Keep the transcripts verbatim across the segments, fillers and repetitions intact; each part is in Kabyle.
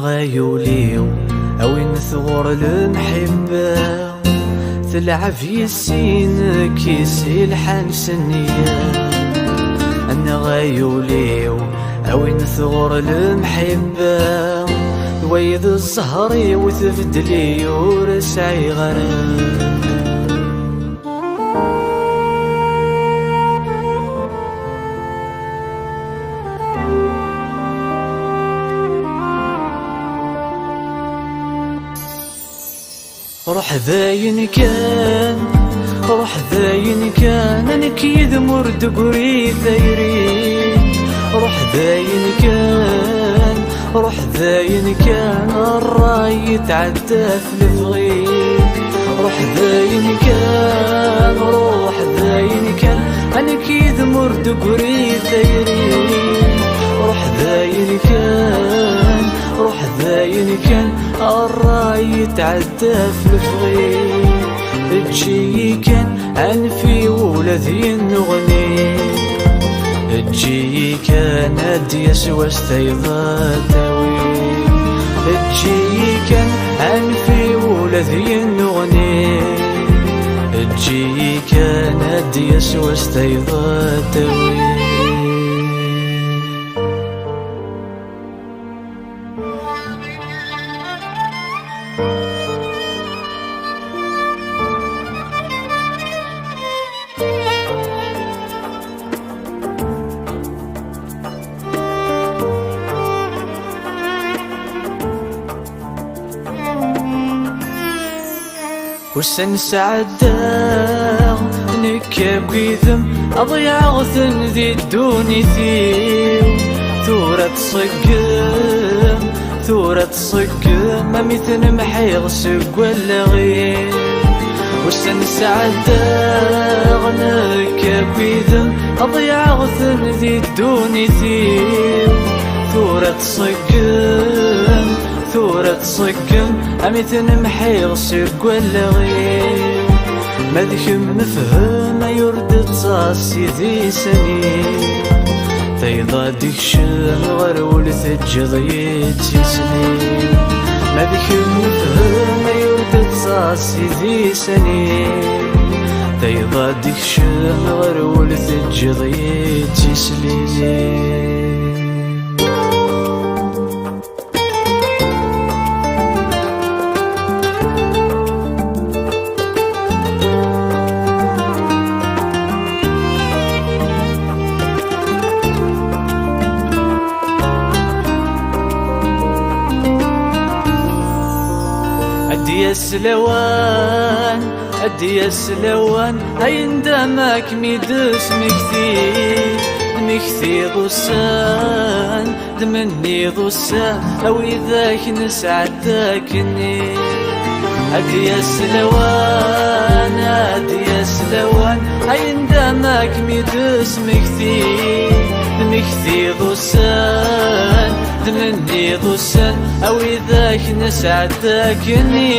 Ay ul-iw, a win tɣur lemḥibba, telɛeb yis-i, nekk-is ilḥan s nniya. Annaɣ ay ul-iw, a win tɣur lemḥibba, d wayeḍ zzher-iw, tbeddel-iyi ur sɛiɣ ara. Ruḥ dayen kan, ruḥ dayen kan, a nekk yid-m ur d-tegri tayri. Ruḥ dayen kan, ruḥ dayen kan, ṛṛay yetɛedda f lebɣi. Ruḥ dayen kan, ruḥ dayen kan, a nekk yid-m ur d-tegri tayri. Ruḥ dayen kan, ruḥ dayen kan, ṛṛay yetɛedda f lebɣi. Eǧǧ-iyi kan, anef-iyi ula d yineɣni. Eǧǧ-iyi kan, ad d-yas wass tayeḍ ad tawi. Eǧǧ-iyi kan, anef-iyi ula d yineɣni. Eǧǧ-iyi kan, ad d-yas wass tayeḍ ad tawi. Ussan sɛeddaɣ nekk akked-m, ḍiɛeɣ-ten di ddunit-iw. Tura tṣeggem, tura tṣeggem, a mi ten-mḥiɣ seg wallaɣ-iw. Ussan sɛeddaɣ nekk akked-m, ḍiɛeɣ-ten di ddunit-iw. Tura tṣeggem, tura tṣeggem, a mi ten-mḥiɣ seg wallaɣ-iw. Ma d kemm nefhem ay ur d-ttaṣ si di sani. Tayeḍ ad d-ikcem ɣer wul teǧǧiḍ-iyi d tisni. Ma d kemm nefhem ay ur d-ttaṣ si di sani. Tayeḍ ad d-ikcem ɣer wul teǧǧiḍ-iyi d tisni. Ad d-yas lawan, ad d-yas lawan, ay ndama kem-id-smekti, tmektiḍ ussan, d menni d ussan, a widak nesɛedda akkenni. Ad d-yas lawan, ad d-yas lawan, ay ndama kem-id-smekti, tmektiḍ ussan, d menni d ussan, a widak nesɛedda akkenni.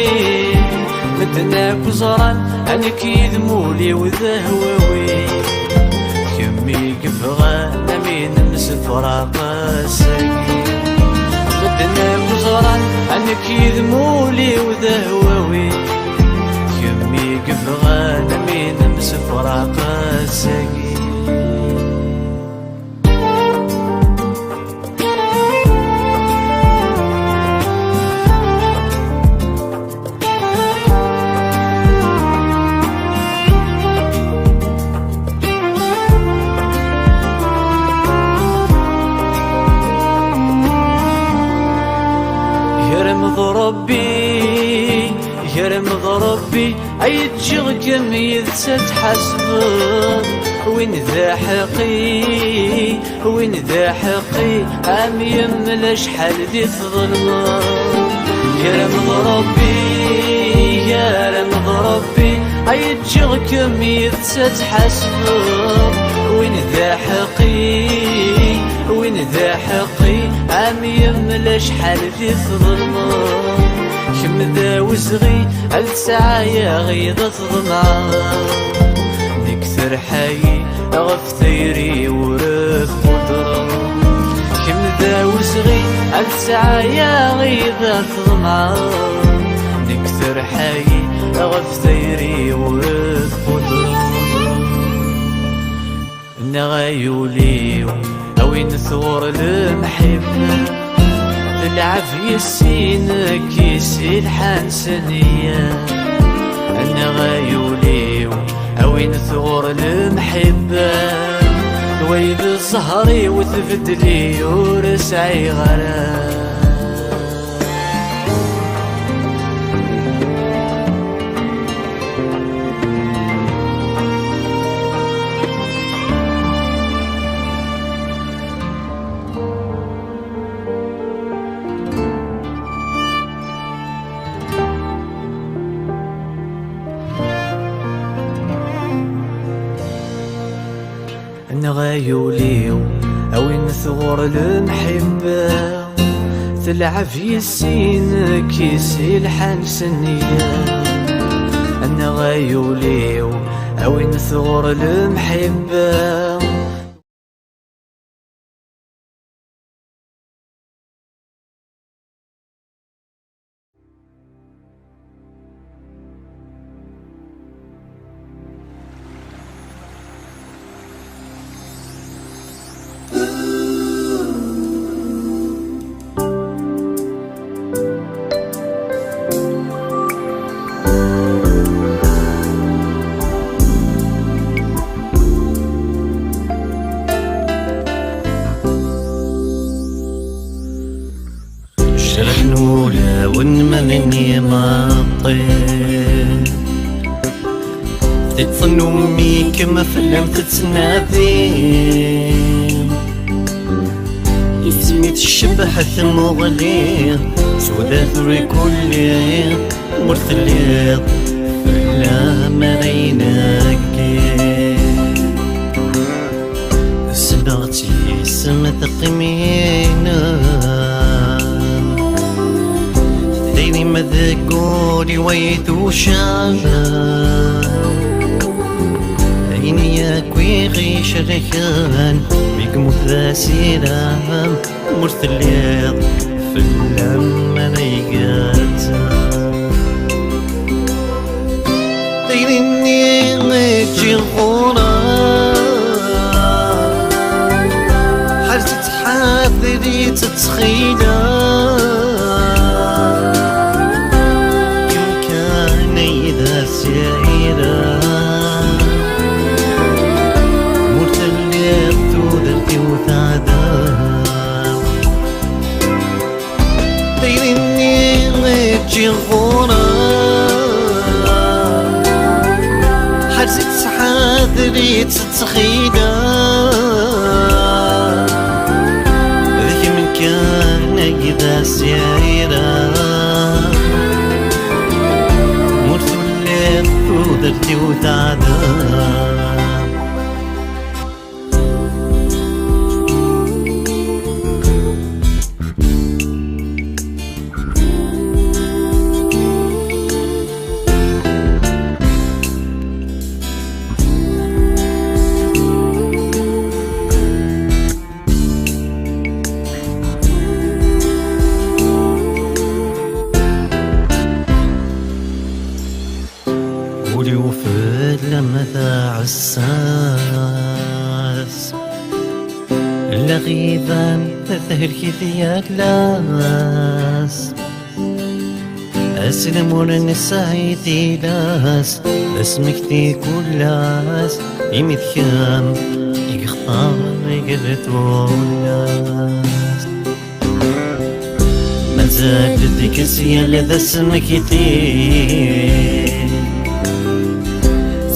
Medden akk ẓran, a nekk yid-m ul-iw d ahwawi. Kemm i yebɣan a mi nemsefraq ass-agi. Medden akk ẓran, a nekk yid-m ul-iw d ahwawi. Kemm i yebɣan a mi nemsefraq ass-agi. Gar-m d Ṛebbi, gar-m d Ṛebbi, ay ǧǧiɣ-kem yid-s ad tḥasbeḍ. Win d aḥeqqi, win d aḥeqqi, am yemmel acḥal di tḍelmeḍ. Gar-m d Ṛebbi, gar-m d Ṛebbi, ay ǧǧiɣ-kem yid-s ad tḥasbeḍ. Win d aḥeqqi, win d aḥeqqi, am yemmel acḥal di tḍelmeḍ. Kemm d awezɣi, a lesɛaya ɣid ad tḍemɛeḍ. Nekk terḥa-yi ɣef tayri-w ur qudreɣ. Kemm d awezɣi, a Tesɛa-yaɣ i d teḍmeɛ, nekk terḥa-yi ɣef tayri-w tquder. Neɣ ay ul-iw, a win tɣur lemḥibba, telɛeb yes-i, nekk-is i lḥan s nniya. Neɣ ay ul-iw, a win tɣur lemḥibba, way d zzher-iw tbeddel-iyi ur sɛiɣ ara. Neɣ ay ul-iw, a win tɣur lemḥibba, telɛeb yes-i, nekk-is i lḥan s nniya. Neɣ ay ul-iw, a win tɣur lemḥibba. Jraḥen wulawen ma min imaṭṭi, tiṭ tennumi-kem fell-am tettnadi. Isem-it ccebḥ tmuɣli, tudert ur ikulli, ur telliḍ fell-am ara inekki. Sbeɣ-tt yis-m teqqim-inem, tayri-m deg wul-iw ay tucam. Ayen yakk i ɣ-icerken, mi yemmut d asirem, ur telliḍ fell-am ara igerrzen. Tayri-nni i ǧǧiɣ ɣur-m, ḥerz-itt, ḥader-itt ttxil-m. Kem kan ay d asirem, ur telliḍ tudert-iw teɛdam. Tayri-nni i ǧǧiɣ ɣur-m, ḥerz-itt, ḥader-itt ttxil-m. D kemm kan ay d asirem, ur telliḍ tudert-iw teɛdam. Ul-iw fell-am d aɛessas, lɣiba tehlek-it yal ass. Aslam ur nesɛi tilas, d asmekti kul ass, imi d kemm i yextar iger tullas. Mazal deg-s yal d asmekti,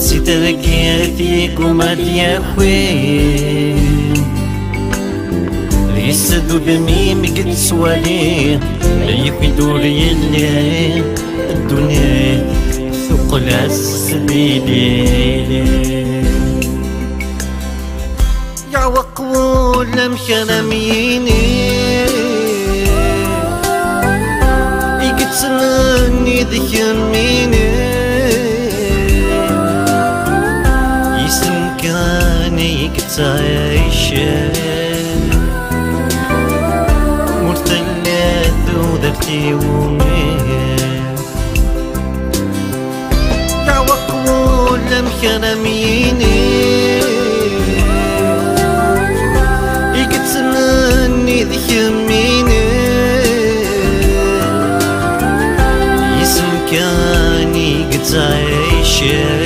si targit yegguma ad yaki. Yis-s d udem-im i yettwali, yaki-d ur yelli, ddunit tuqqel-as d ilili. Yeɛweq wul amek ara m-yini, i yettmenni d kemmini, yis-m kan i yettɛicen, ur telli tudert iwumi. Yeɛweq wul amek ara m-yini i yettmenni d kemmini. Yis-m kan i yettɛicen,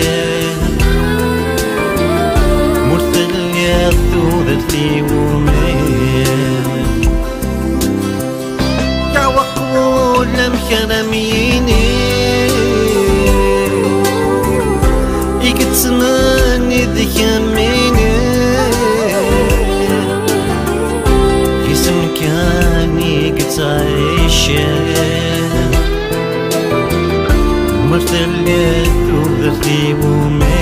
mur telliḍ tudert iwumi. Yeɛweq wul amek ara m-yini i yettmenni d kemmini. Yis-m kan i yettɛicen, mur telliḍ tudert iwumi.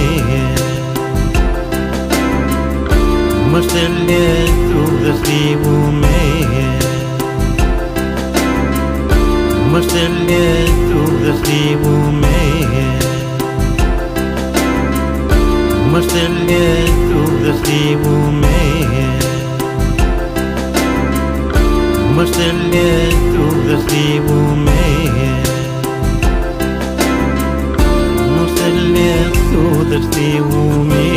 Mur telliḍ tudert iwumi. Mur telliḍ tudert iwumi. Mur telliḍ tudert iwumi. Mur telliḍ tudert iwumi. Mur telliḍ tudert iwumi.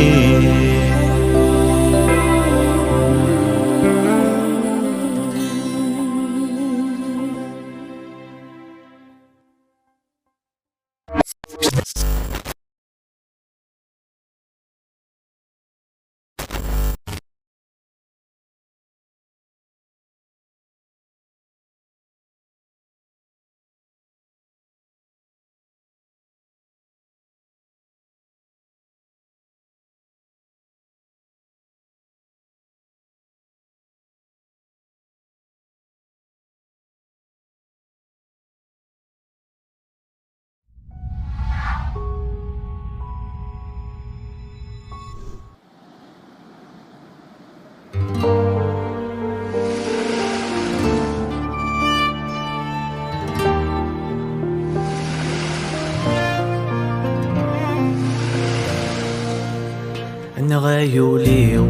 Nɣa yuli-w,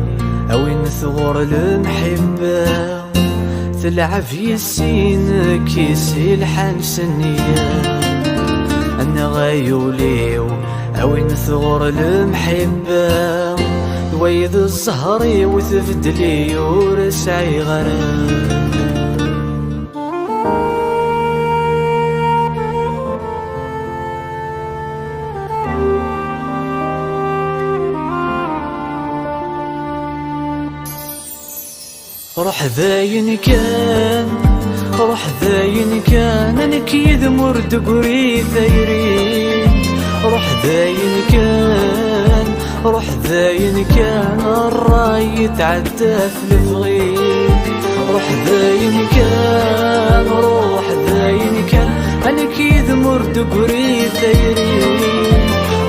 a win tɣur lemḥibba, telɛeb yis-i nekk-is i lḥan s nniya. Nɣa yuli-w, a win tɣur lemḥibba, d way d zzher-iw tbeddel-iyi ur sɛiɣ ara. Ruḥ dayen kan, ruḥ dayen kan, a nekk yid-m ur d-tegri tayri. Ruḥ dayen kan, ruḥ dayen kan, ṛṛay yetɛedda f lebɣi. Ruḥ dayen kan, ruḥ dayen kan, a nekk yid-m ur d-tegri tayri.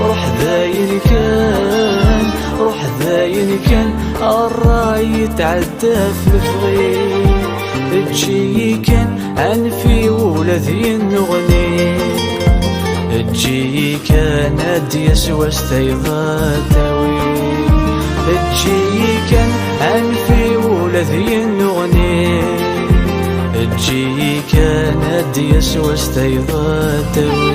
Ruḥ dayen kan, ruḥ dayen kan, ṛṛay yetɛedda f lebɣi. Eǧǧ-iyi kan, anef-i ula d yineɣni. Eǧǧ-iyi kan, ad d-yas wass tayeḍ ad tawi. Eǧǧ-iyi kan, anef-i ula d yineɣni. Eǧǧ-iyi kan, ad d-yas wass tayeḍ ad tawi.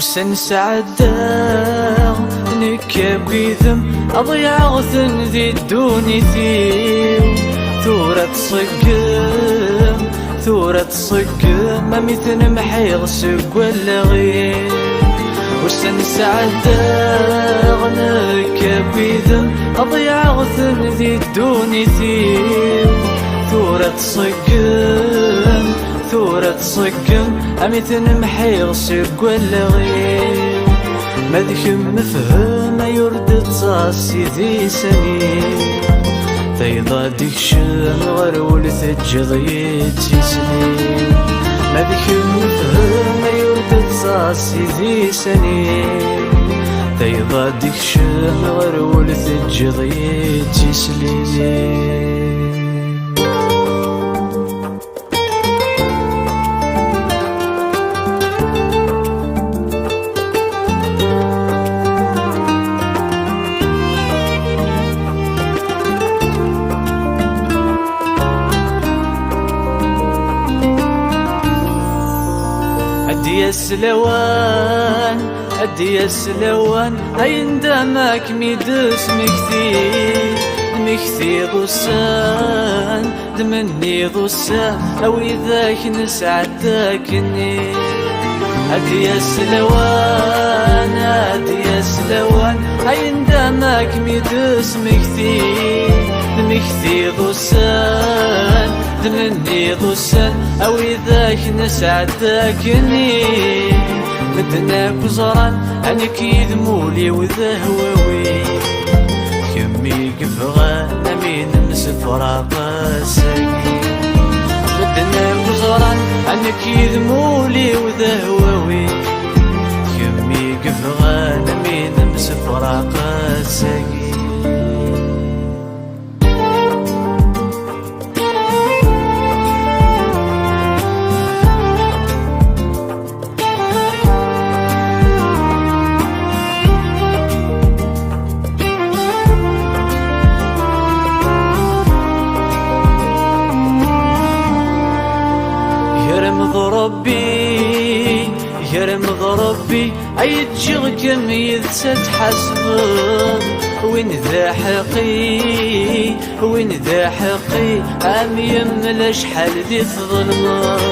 Ussan sɛeddaɣ nekk akked-m, ḍiɛeɣ-ten di ddunit-iw. Tura tṣeggem, tura tṣeggem, a mi ten-mḥiɣ seg wallaɣ-iw. Ussan sɛeddaɣ nekk akked-m, ḍiɛeɣ-ten di ddunit-iw. Tura tṣeggem, tura tṣeggem, a mi ten-mḥiɣ seg wallaɣ-iw. Ma d kemm fhem ay ur d-ttaṣ si di sani. Tayeḍ ad d-ikcem ɣer wul teǧǧiḍ-iyi d tisni. Ma d kemm fhem ay ur d-ttaṣ si di sani. Tayeḍ ad d-ikcem ɣer wul, teǧǧiḍ-iyi d tislit. Ad d-yas lawan, ad d-yas lawan, ay ndama kem-id-smekti, d mekti d ussan, d menni d ussan, a widak nesɛedda akkenni. Ad d-yas lawan, ad d-yas lawan, ay ndama kem-id-smekti, d mekti d ussan, d menni d ussan, a widak nesɛedda akkenni. Medden akk ẓran, a nekk yid-m ul-iw d ahwawi. Kemm i yebɣan amin nemsefraq ass-agi. Medden akk ẓran, a nekk yid-m ul-iw d ahwawi. Kemm i yebɣan amin nemsefraq ass-agi. Grem d Ṛebbi, grem d Ṛebbi, ay ǧǧiɣ-kem yid-s ad tḥasbeḍ. Win d aḥeqqi, win d aḥeqqi, am yemmel acḥal di tḍelmeḍ.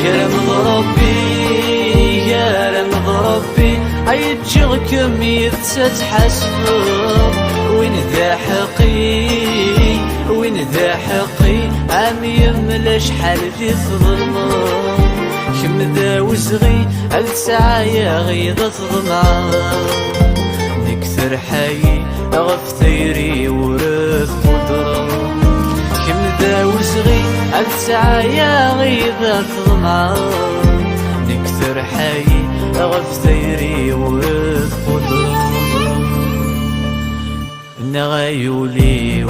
Grem d Ṛebbi, grem d Ṛebbi, ay ǧǧiɣ-kem yid-s ad tḥasbeḍ. Win d aḥeqqi, win d aḥeqqi, am yemmel acḥal di tḍelmeḍ. Kemm d awezɣi, a tesɛa yaɣ-id tḍemɛeḍ. Nekk terḥa-yi ɣef tayri-w ur tqudreḍ. Kemm d awezɣi, a tesɛa yaɣ-id tḍemɛeḍ. Nekk terḥa-yi ɣef tayri-w ur tqudreḍ. Neɣ ay ul-iw,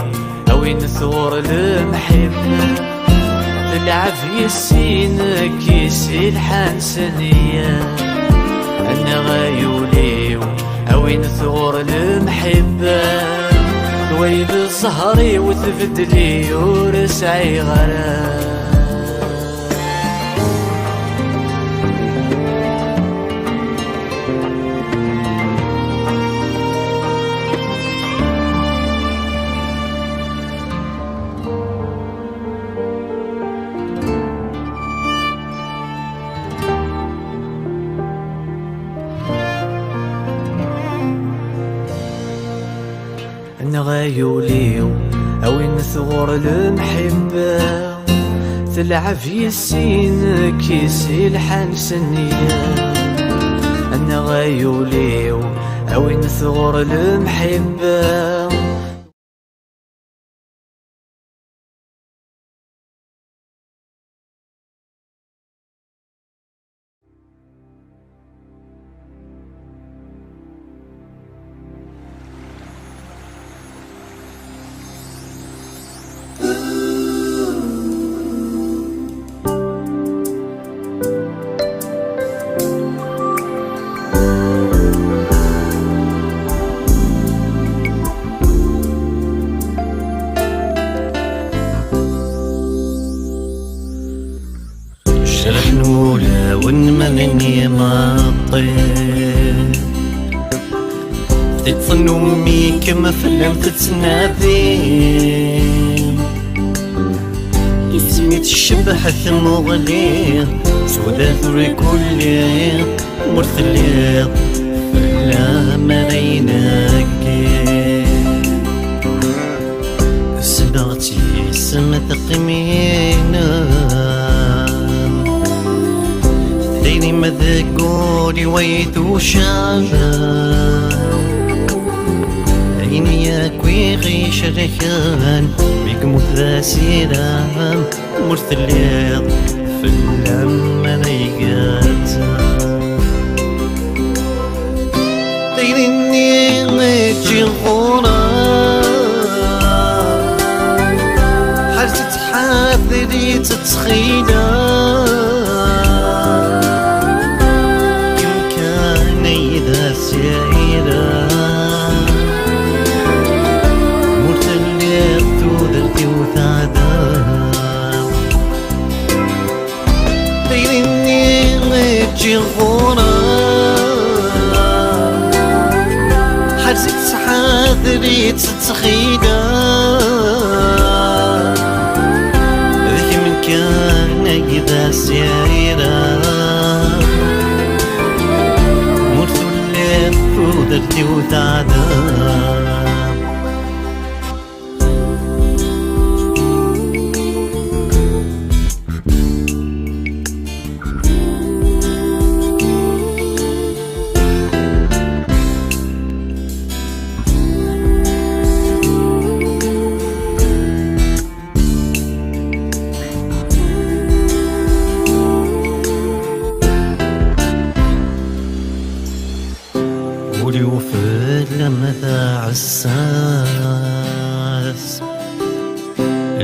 a win tɣur lemḥibba, telɛeb yes-i, nekk-is ilḥan s nniya. Neɣ ay ul-iw, a win tɣur lemḥibba, d way d zzher-iw, tbeddel-iyi ur sɛiɣ ara. Neɣ ay ul-iw, a win tɣur lemḥibba, telɛeb yes-i, nekk-is ilḥan s nniya. Neɣ ay ul-iw, a win tɣur lemḥibba. Craḥ n wulawen ma nini maṭi. Tiṭ n ummi-kem fell-am tettnadi. Isem-i tcebbeḥ tmuɣli, suda tura kulli, ur telliḍ fell-am ara inaki. Sbeɣ-tt yis-m teqqim-inu. Tayri-m deg wul-iw ay tucam. Ayen yakk i ɣ-icerken mi yemmut d asiram, ur telliḍ fell-am ara igerrzen. Tayri Ayen-nni i ččiɣ ɣur-m, ḥerz-itt, ḥader-itt, ttxil-k. D kemm kan ay d asirem, ur telliḍ tudert-iw teɛdem. Ul-iw fell-am d aɛessas,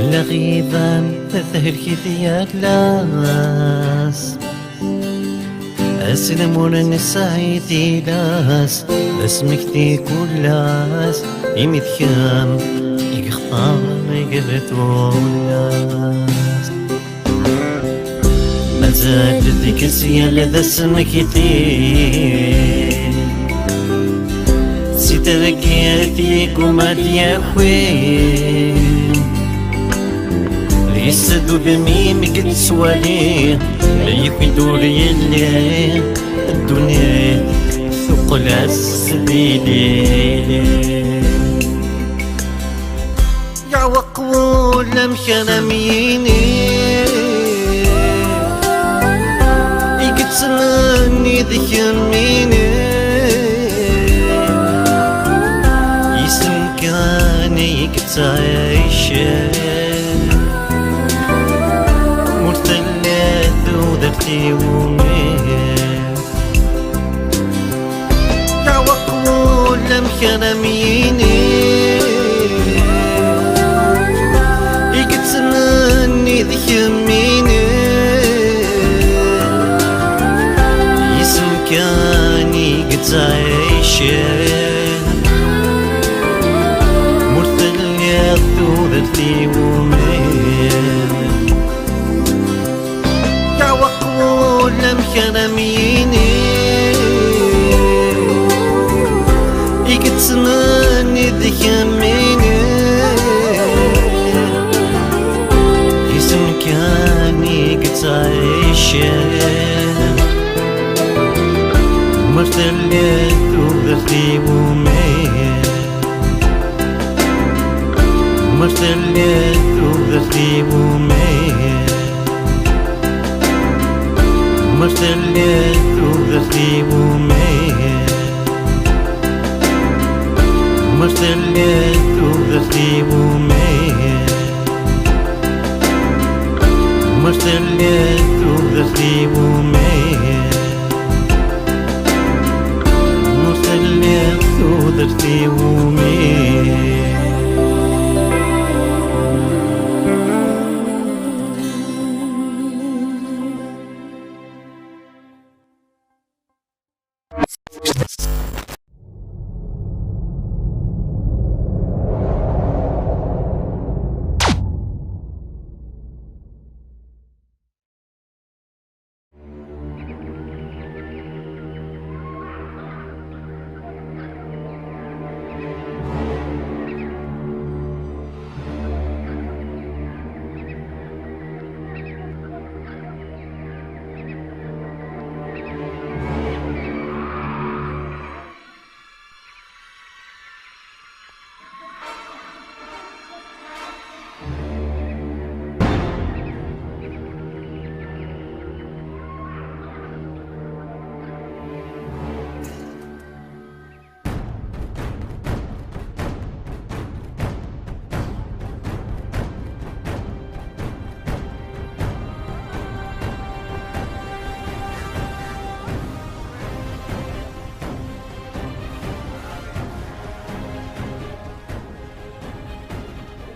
lɣiban tehlek-it yal ass. Aslam ur nesɛi tilas, d asmekti kul ass, imi d kemm i yextar i yebet ullas. Mazal deg-s yal d asmekti, si targit yegguma ad yaki. Yessed udem-im i yettwali, yaki-d ur yelli, ddunit tuqqel-as d ilili. Yeɛweq wul amek ara m-yini, i yettmenni d kemmini, yis-m kan i yettɛicen, ur telli tudert i wumi. Yeɛweq wul amek ara m-yini, i yettmenni d kemmini, yis-m kan i yettɛicen, ur telliḍ tudert i wumi. Yeɛweq wul amek ara m-yini, i yettmenni d kemmini, yis-m kan i yettɛicen, mer telliḍ tudert i wumi. Mer telliḍ tudert i wumi, mer telliḍ tudert i wumi, mer telliḍ tudert i wumi, mer telliḍ tudert i wumi. Ur telliḍ tudert i wumi.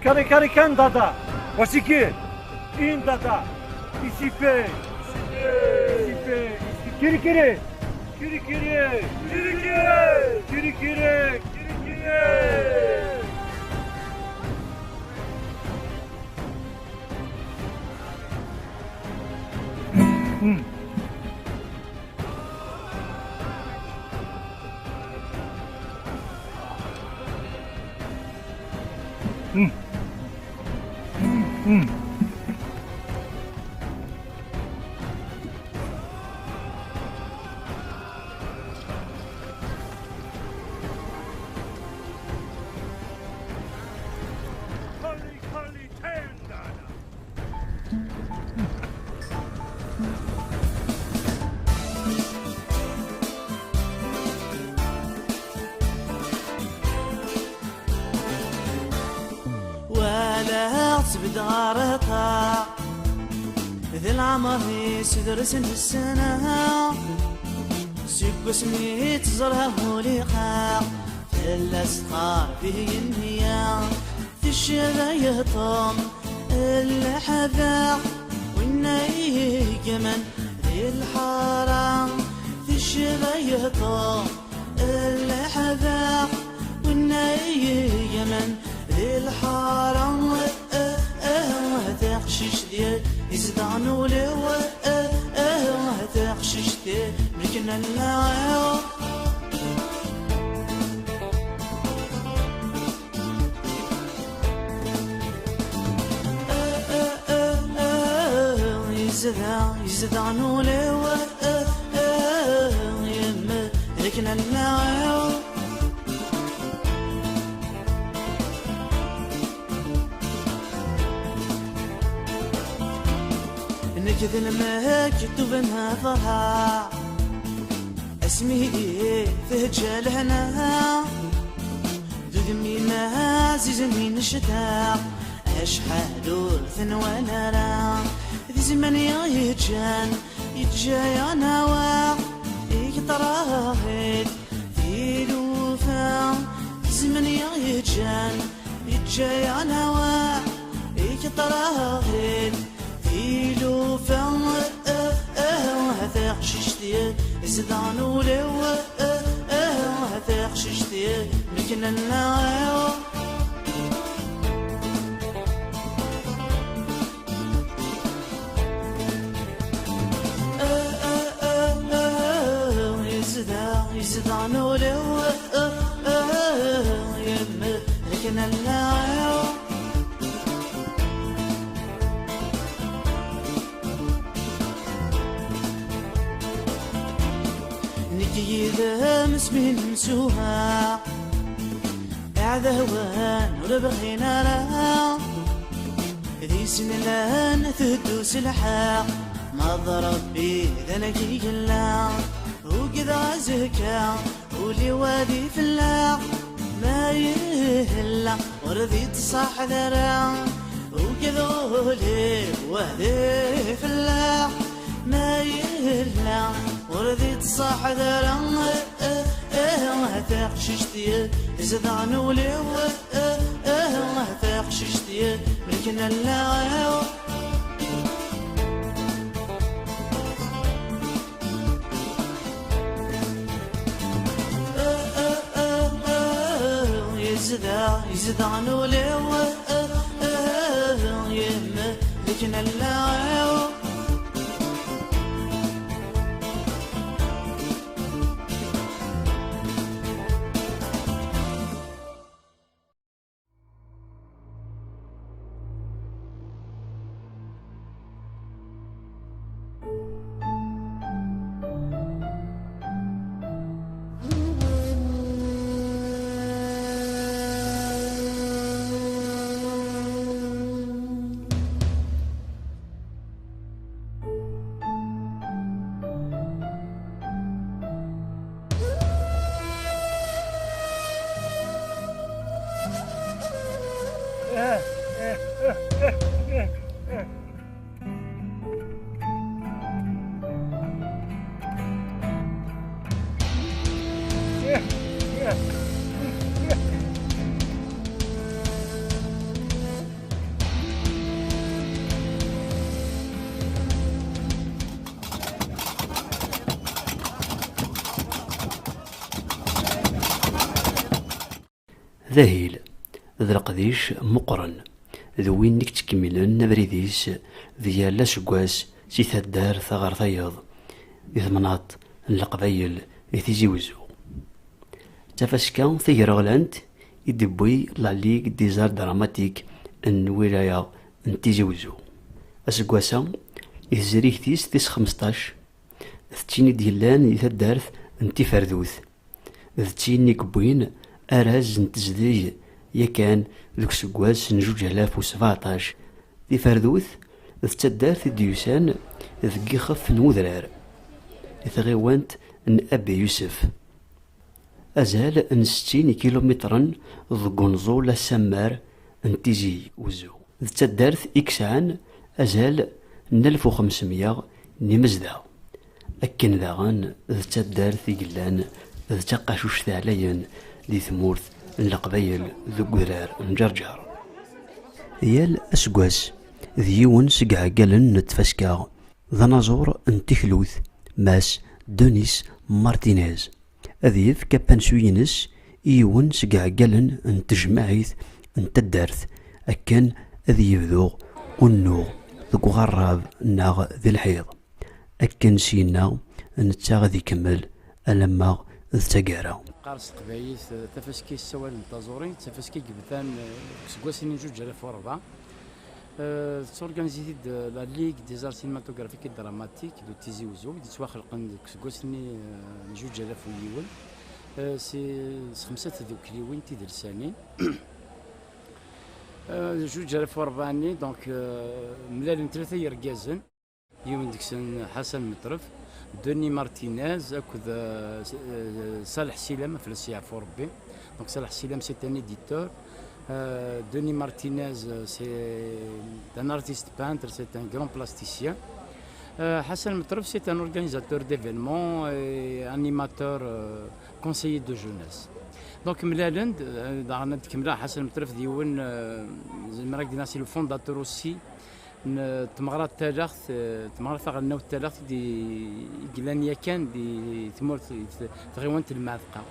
Kari kari kan dada. Wasiki. In dada. Isipe. Isipe. Kiri kiri. Kiri kiri. Kiri kiri. Kiri kiri. Kiri kiri. Walaɣ-tt tbedd ɣer ṭṭaɛ, d leɛmer-is drus n ssna. Seg wasmi tt-ẓriɣ uliqaɣ, tella s tqerbi nneyya. Tecba yeṭṭum lḥabeq, winna yegman di lḥara. Tecba yeṭṭum lḥabeq, winna yegman di lḥara. Taqcict-iw izedɣen ul-iw, taqcict-iw melken allaɣ-iw. Yezdeɣ, yezdeɣ nul-iw, yemmed akken allaɣ-iw. Nekk d lmektub n ferḥeɣ, asmi teǧǧa lehna. D udem-im ɛzizen mi nectaq, acḥal ur t-nwala ara. D zzman i ɣ-yeǧǧan, yeǧǧa-yaɣ naweɣ, i yeṭṭraḥ-it tilufa. D zzman i ɣ-yeǧǧan, yeǧǧa-yaɣ naweɣ, i yeṭṭraḥ-it tilufa. Taqcict-iw izedɣen ul-iw, taqcict-iw melken allaɣ-iw. Yezdeɣ, yezdeɣ nul-iw, yemmed akken allaɣ-iw. Nekk yid-m asmi nemsuha, iɛdawen ur bɣin ara. Di sin llan teddu s lḥeqq, ma d Ṛebbi d anagi yella. Ugdeɣ azekka, ul-iw ad ifelleq, ma yella ur d-ittṣaḥ ara. Ugdeɣ ul-iw ad ifelleq, ma yella ur d-ittṣaḥ ara. Taqcict-iw izedɣen ul-iw, taqcict-iw melken allaɣ-iw. Yezdeɣ, yezdeɣ nul-iw, yemmed akken allaɣ-iw. D ahil, d leqdic meqqren, d win i yettkemmilen abrid-is di yal aseggas Si taddart ɣer tayeḍ, di temnaḍt n Leqbayel di Tizi Wezzu. D tafaska tagraɣlant i d-tewwi La Ligue des Arts Dramatiques n wilaya n Tizi Wezzu. Aseggas-a, i tezrigt-is tis xmesṭac, d tin i d-yellan di taddart n Tiferdut. D tin i yewwin arraz n tezdeg yakan deg useggas n zuǧ alaf u sbeɛṭac. Tiferdut d taddart i d-yusan deg yixef n udrar, i tɣiwant n Abi Yusef, azal n settin ikilumitren deg unẓul asammar n Tizi Wezzu. D taddart i yesɛan azal n alef u xemsemya n yimezdaɣ. Akken daɣen d taddart i yellan d taqacuct ɛlayen di tmurt n Leqbayel deg udrar n Ǧerǧer. Yal aseggas d yiwen seg iɛeggalen n tfaska, d anaẓur n tiklut, Mass Denis Martinez, ad yefk apansu-ines i yiwen seg iɛeggalen n tejmaɛit n taddart, akken ad yebdu unnuɣ deg uɣerrab neɣ di lḥiḍ. Akken syenna, netta ad ikemmel alamma d taggara. Qqar s teqbaylit, eh, tafaska yessawalen taẓuri, d tafaska i yebdan, eh, deg useggas-nni n zuǧ alaf u rebɛa. Eh, tetturganizit-id, eh, la Ligue des Arts Cinématographiques et Dramatiques de Tizi Ouzou, i d-yettwaxelqen deg useggas-nni, eh, n zuǧ alaf u yiwen. Eh, si, s xemsa tdukliwin tidelsanin. Eh, zuǧ alaf u rebɛa-nni, donc, eh, mlalen tlata yergazen. Yiwen deg-sen Ḥasan Metref, Denis Martinez akked, euh, S-, euh, Saleh Silam, fell-as yeɛfu Rebbi. Donc Saleh Silam, c'est un éditeur. Euh, Denis Martinez, euh, c'est un artiste peintre, c'est un grand plasticien. Euh, Ḥasan Metref, c'est un organisateur d'événements et animateur, euh, conseiller de jeunesse. Donc mlalen-d, euh, daɣen ad d-kemmleɣ, Ḥasan Metref d yiwen, euh, zemreɣ ad d-iniɣ c'est le fondateur aussi n tmeɣra n Talaɣt, eh, tmeɣra taɣelnawt n Talaɣt i d-, i yellan yakan di tmurt, di t-, tɣiwant n Lmeɛtqa.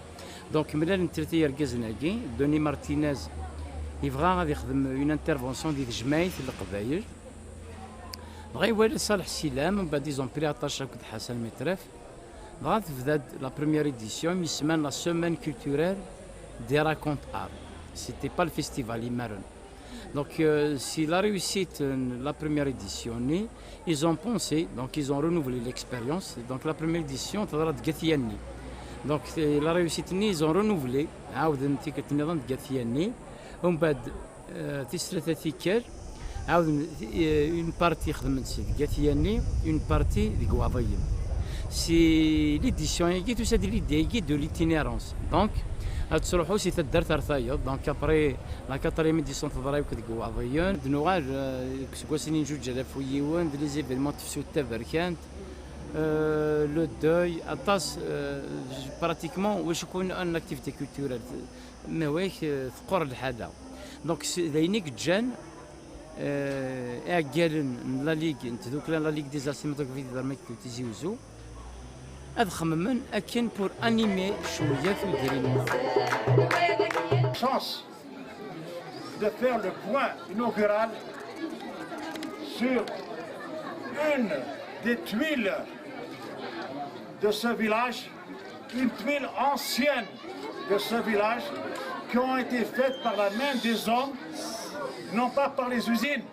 Donc, mlalen tlata yergazen-agi, Denis Martinez yebɣa ad yexdem une intervention di tejmaɛit n Leqbayel. Dɣa iwala Saleh Silam, mbeɛd ils ont pris aṭac akked Ḥasan Metref. Dɣa tebda-d la première édition, mi semman la semaine culturelle des racontes art. C'était pas le festival, imaren. Donc, euh, si la réussite, euh, la première édition, ils ont pensé, donc ils ont renouvelé l'expérience. Donc, la première édition, teḍra deg At Yanni. Donc, euh, la réussite, ils ont renouvelé, عاودن tikkelt nniḍen deg At Yanni. Umbeɛd, euh, tis tlata tikkal, عاودن, euh, une partie xedmen-tt deg At Yanni, une partie deg Iwaḍiyen. Si l'édition-agi, tusa-d l'idée-agi de l'itinérance. Donc, ad tettruḥu si taddart ar tayeḍ. Donc, après, la quatrième édition teḍra yakk deg Iwaḍiyen. Ad nuɣal, euh, deg useggas-nni n zuǧ alaf u yiwen, d les événements n tefsut taberkant, euh, le deuil, aṭas, euh, pratiquement, wacu kun une activité culturelle, mais oui, euh, teqqur lḥala. Donc, c'est, d ayen i yeǧǧan, euh, iɛeggalen n la Ligue, n tdukla, la Ligue des Arts Cinématographiques de Dramatiques de Tizi Ouzou, ad xemmen akken pour animer cwiya tudrin. Chance de faire le point inaugural sur une des tuiles de ce village, une tuile ancienne de ce village, qui ont été faites par la main des hommes, non pas par les usines,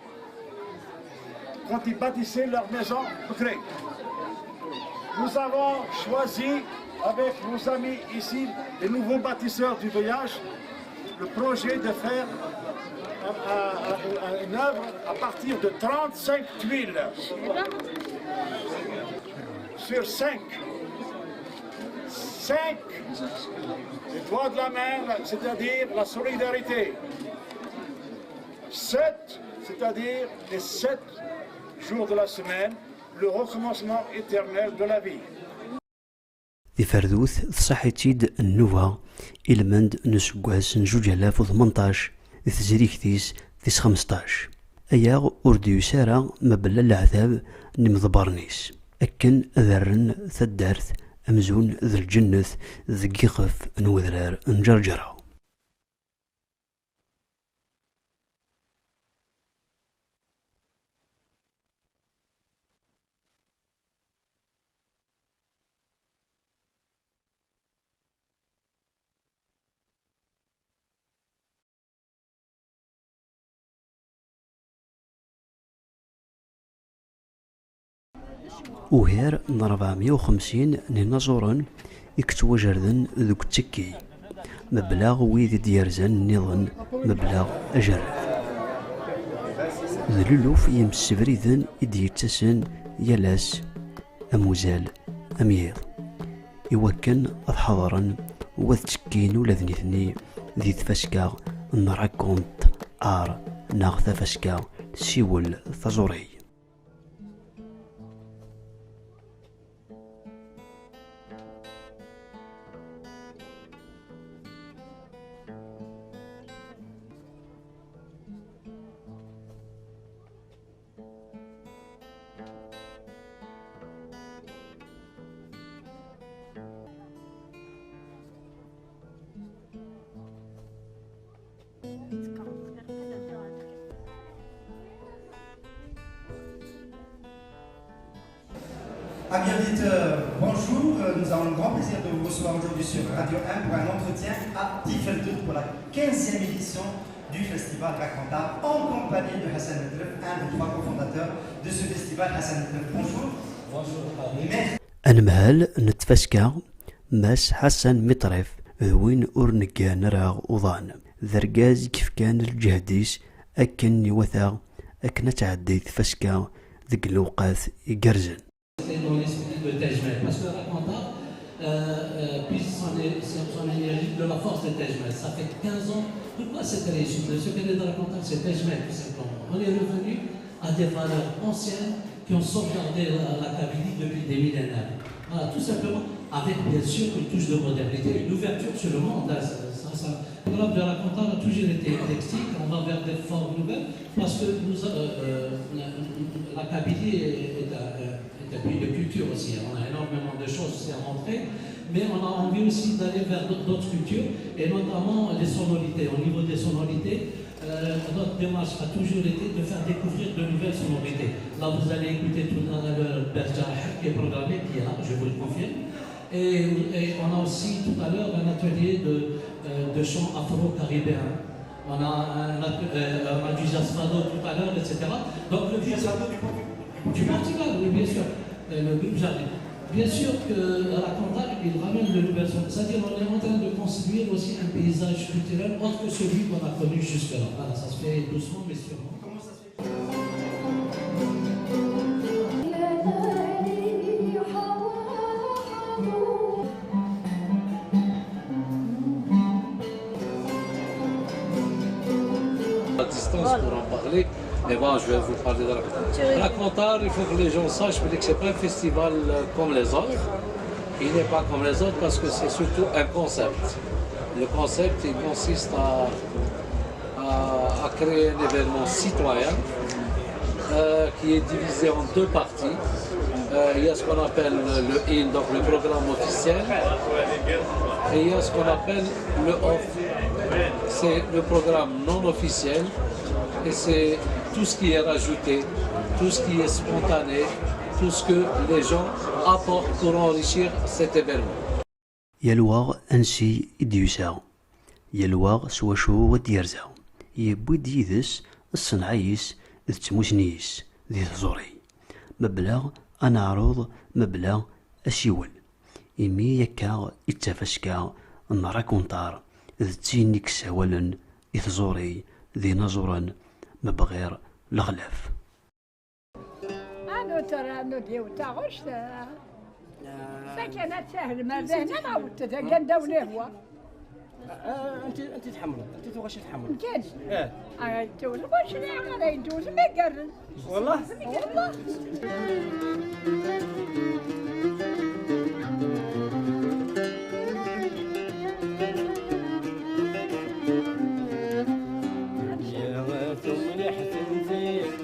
quand ils bâtissaient leur maison de craie. Nous avons choisi, avec nos amis ici, les nouveaux bâtisseurs du village, le projet de faire un, un, un, une œuvre à partir de trente-cinq tuiles. Sur cinq, cinq, les doigts de la main, c'est-à-dire la solidarité. Sept, c'est-à-dire les sept jours de la semaine, le recommencement éternel de la vie. Tiferdut tṣaḥ-itt-id nnuba, ilmend n useggas n zuǧ alaf u tmenṭac, di tezrigt-is tis xmesṭac. Aya ur d-yusi ara mebla leɛtab n yimḍebbren-is, akken ad rren taddart amzun d lǧennet deg yixef n wedrar n Ǧerǧera. Ugar n ṛebɛemya u xemsin n inaẓuren i yettwajerden deg uttekki, mebla wid i d-yerzan nniḍen, mebla ajerred. D luluf yemsebriden i d-yettasen yal ass, am uzal, am yiḍ, iwakken ad ḥeḍren u ad ttekkin ula d nitni di tfaska n raconte art neɣ tafaska siwel taẓuri. Amis auditeurs, bonjour. Euh, nous avons le grand plaisir de vous recevoir aujourd'hui sur Radio un pour un entretien à Tifeldut pour la quinzième édition du festival Raconta, en compagnie de Hassan Metref, un des trois cofondateurs de ce festival. Hassan Metref, bonjour. Bonjour, Paris. Merci. Anemhal n tfaska, Mass Ḥasan Miṭrif, d win ur neggan ara uḍan. D argaz i yefkan lǧehd-is akken iwata, akken ad tɛeddi tfaska deg lewqat igerrzen. C'était dans l'esprit de Tejmel, parce que Raconta, euh, euh, puise son, son, son énergie de la force de Tejmel. Ça fait quinze ans. Pourquoi cette réussite? Le secret de Raconta, c'est Tejmel, tout simplement. On est revenu à des valeurs anciennes qui ont sauvegardé la, la Kabylie depuis des millénaires. Voilà, tout simplement, avec bien sûr une touche de modernité, une ouverture sur le monde. Hein, ça, ça, ça. Le rap de Raconta a toujours été éclectique, on va vers des formes nouvelles, parce que nous, euh, euh, la, la Kabylie est, est un, euh, est un pays de culture aussi. On a énormément de choses aussi à montrer, mais on a envie aussi d'aller vers d'autres, d'autres cultures, et notamment les sonorités. Au niveau des sonorités, euh, notre démarche a toujours été de faire découvrir de nouvelles sonorités. Là, vous allez écouter tout à l'heure Berger qui est programmé, qui est là, je vous le confirme. Et, et on a aussi tout à l'heure un atelier de, euh, de chant afro-caribéen. On a, un at- euh, on a du jazz fado tout à l'heure, et cetera. Donc le but, du Portugal, oui, bien sûr. Euh, le groupe Jardin. Bien sûr que la Raconta, il ramène de nouvelles choses. C'est-à-dire, on est en train de construire aussi un paysage culturel autre que celui qu'on a connu jusque-là. Voilà, ça se fait doucement, mais sûrement. À distance pour en parler, mais bon, je vais vous parler de Raconta. Raconta, il faut que les gens sachent que c'est pas un festival, euh, comme les autres. Il n'est pas comme les autres parce que c'est surtout un concept. Le concept, il consiste à, à, à créer un événement citoyen, euh, qui est divisé en deux parties. Euh, il y a ce qu'on appelle le in, donc le programme officiel, et il y a ce qu'on appelle le off. C'est le programme non officiel et c'est tout ce qui est rajouté, tout ce qui est spontané, tout ce que les gens apportent pour enrichir cet événement. Yal wa ansi i d-yusa, yal wa s wacu i d-yerza, yewwi-d yid-s ṣṣenɛa-is d tmusni-is di tẓuri, mebla aneɛruḍ, mebla asiwel. Imi akka i d tafaska n Rakuntar, d tin i yessawalen i tẓuri d inaẓuren, mebɣir lexlaf. Anu tura, anu d-yiwet taɣect, ah. Sakin ad tsahlem ar dehna, ma wet d anda ula ihwa. Ah, anti, anti tḥemmleḍ? Anti tuɣac i tḥemmleḍ? Nekk? Eh. Ah, yettewlem ur cliɛeɣ ara, yettewlem igerrez. Wallah? Wallah. Tumliḥt n tiṭ,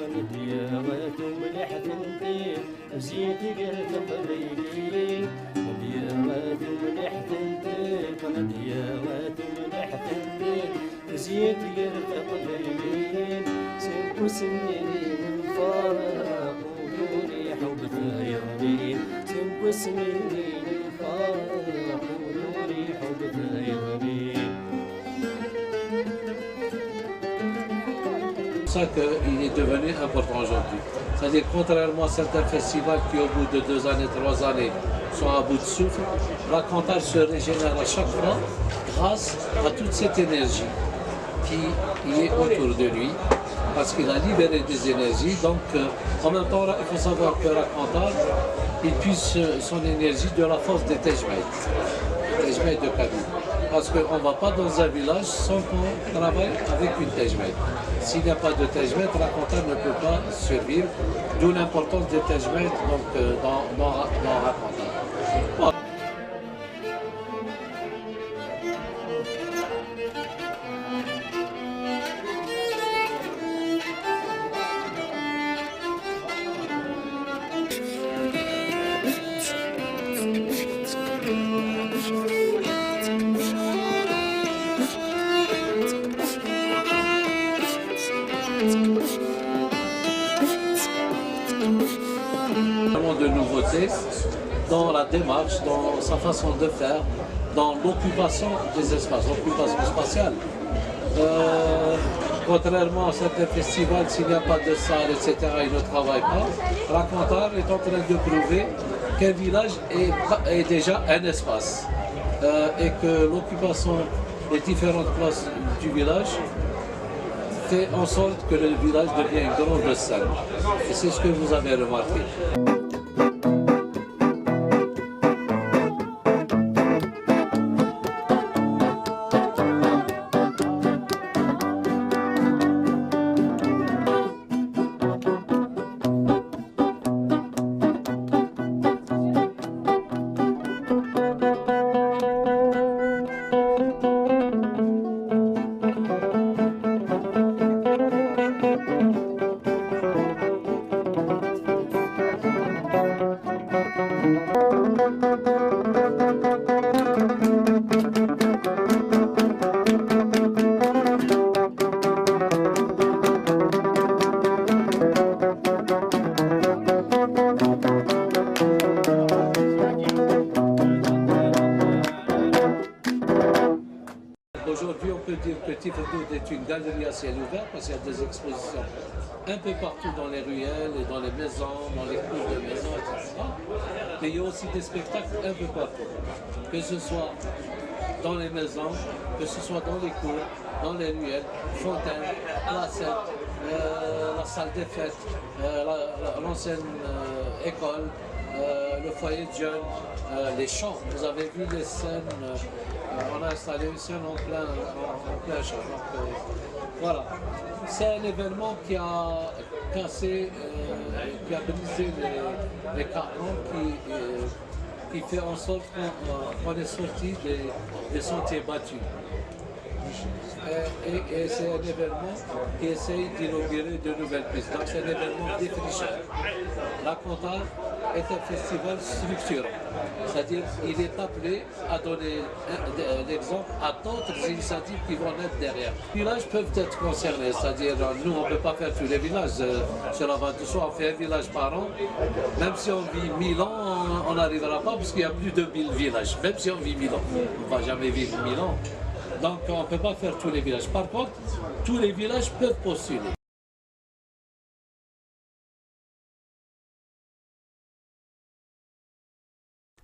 tumliḥt n tiṭ. Zid gar teqbayliyin, mebyaɣ tumliḥt n tiṭ, mebyaɣ tumliḥt n tiṭ. Zid gar teqbayliyin, seg wasmi i nferq ur iḥubb tayeḍnin, seg wasmi i nferq ur iḥubb tayeḍnin. C'est ça qu'il est devenu important aujourd'hui. C'est-à-dire, contrairement à certains festivals qui, au bout de deux années, trois années, sont à bout de souffle, Racontal se régénère à chaque fois grâce à toute cette énergie qui est autour de lui, parce qu'il a libéré des énergies. Donc, euh, en même temps, il faut savoir que Racontal, il puise, euh, son énergie de la force des Tejmaït, des Tejmaït de Kabylie. Parce qu'on ne va pas dans un village sans qu'on travaille avec une Tejmaït. S'il n'y a pas de Tejmaït, Racontal ne peut pas survivre, d'où l'importance des Tejmaït, donc, euh, dans, dans, dans Racontal. Voilà. Vraiment de nouveautés dans la démarche, dans sa façon de faire, dans l'occupation des espaces, l'occupation spatiale. Euh, contrairement à certains festivals, s'il n'y a pas de salle, et cetera, ils ne travaillent pas. Racontal est en train de prouver qu'un village est, est déjà un espace, euh, et que l'occupation des différentes places du village fait en sorte que le village devient une grande scène. Et c'est ce que vous avez remarqué. Aujourd'hui, on peut dire que Tifel Doud est une galerie à ciel ouvert parce qu'il y a des expositions un peu partout dans les ruelles et dans les maisons, dans les cours de maisons, et cetera. Mais il y a aussi des spectacles un peu partout, que ce soit dans les maisons, que ce soit dans les cours, dans les ruelles, fontaines, placettes, euh, la salle des fêtes, euh, la- la- l'ancienne, euh, école, euh, le foyer de jeunes, euh, les champs. Vous avez vu les scènes, euh, euh, on a installé une scène en plein, en, en plein champ. Donc, euh, voilà. C'est un événement qui a cassé, euh, qui a brisé les, les carcans, qui, euh, qui fait en sorte qu'on, euh, qu'on est sorti des, des sentiers battus. Et, et- et c'est un événement qui essaye d'inaugurer de nouvelles pistes. Donc c'est un événement défricheur. Racontal est un festival structurant. C'est-à-dire il est appelé à donner un- de- l'exemple à d'autres initiatives qui vont naître derrière. Les villages peuvent être concernés, c'est-à-dire, euh, nous, on ne peut pas faire tous les villages, euh, cela va de soi, on fait un village par an. Même si on vit mille ans, on n'arrivera pas parce qu'il y a plus de mille villages. Même si on vit mille ans, on ne va jamais vivre mille ans. Donc on ne peut pas faire tous les villages. Par contre, tous les villages peuvent postuler.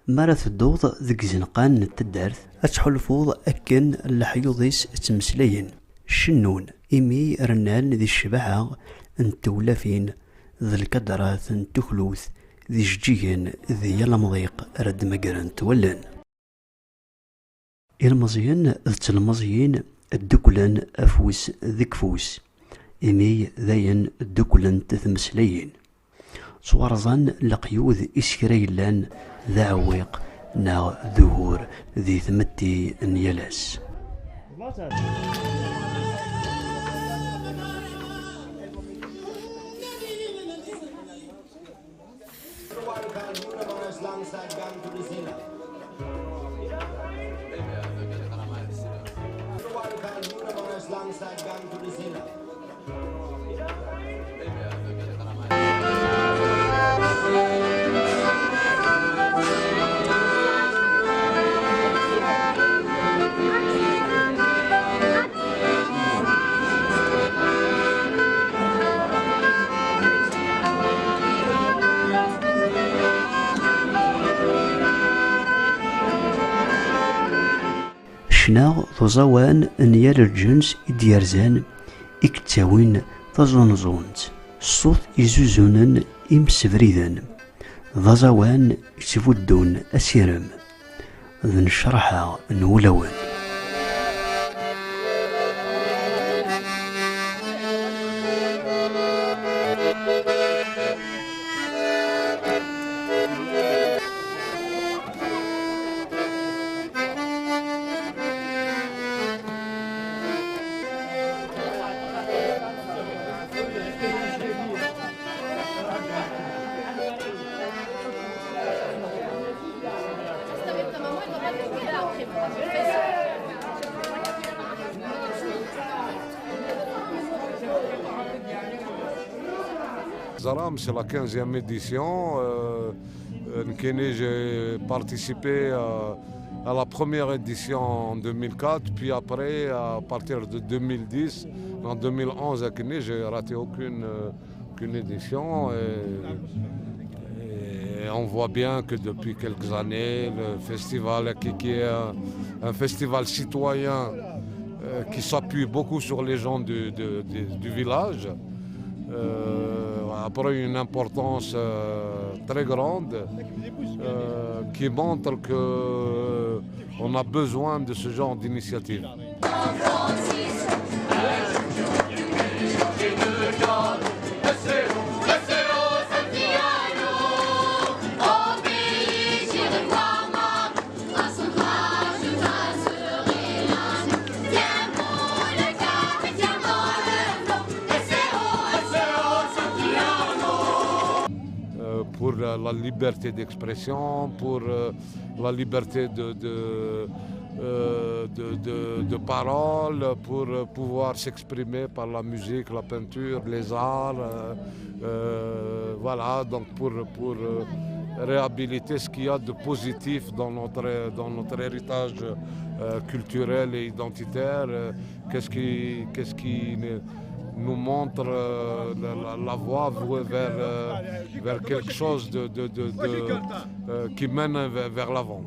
Mi ara tedduḍ deg izenqan n taddart, ad tḥulfuḍ akken leḥyuḍ-is ttmeslayen, cennun, imi rnan di ccbaḥa n tewlafin d lkadrat n tuklut d ijeǧǧigen di yal amḍiq ara d-mmagrent wallen. Ilmeẓyen d telmeẓyin dduklen afus deg ufus, imi dayen dduklent tmeslayin. Ttwarẓan leqyud i s kra yellan d aɛewwiq neɣ d ugur di tmetti n yal ass. Ccna d uẓawan n yal lǧens i d-yerzan, i yettawin taẓunẓunt, ṣṣut izuzunen imsebriden. D aẓawan yettbuddun asirem d nnecraḥa n wulawen. Zaram, c'est la quinzième édition. Euh, euh, Nkene, j'ai participé à, à la première édition en deux mille quatre, puis après, à partir de deux mille dix, en deux mille onze, à Nkene, j'ai raté aucune, euh, aucune édition. Et, et on voit bien que depuis quelques années, le festival, qui, qui est un, un festival citoyen, euh, qui s'appuie beaucoup sur les gens du, de- de- du village, euh, a pris une importance, euh, très grande, euh, qui montre que on a besoin de ce genre d'initiative. Euh, pour la, la liberté d'expression, pour, euh, la liberté de, de, euh, de, de- de parole, pour pouvoir s'exprimer par la musique, la peinture, les arts. Euh, euh, voilà, donc pour, pour, euh, réhabiliter ce qu'il y a de positif dans notre, dans notre héritage, euh, culturel et identitaire. Euh, qu'est-ce qui, qu'est-ce qui ne- nous montre, euh, la, la- la voie vers, euh, vers quelque chose de, de- de- de- euh, qui mène vers, vers l'avant.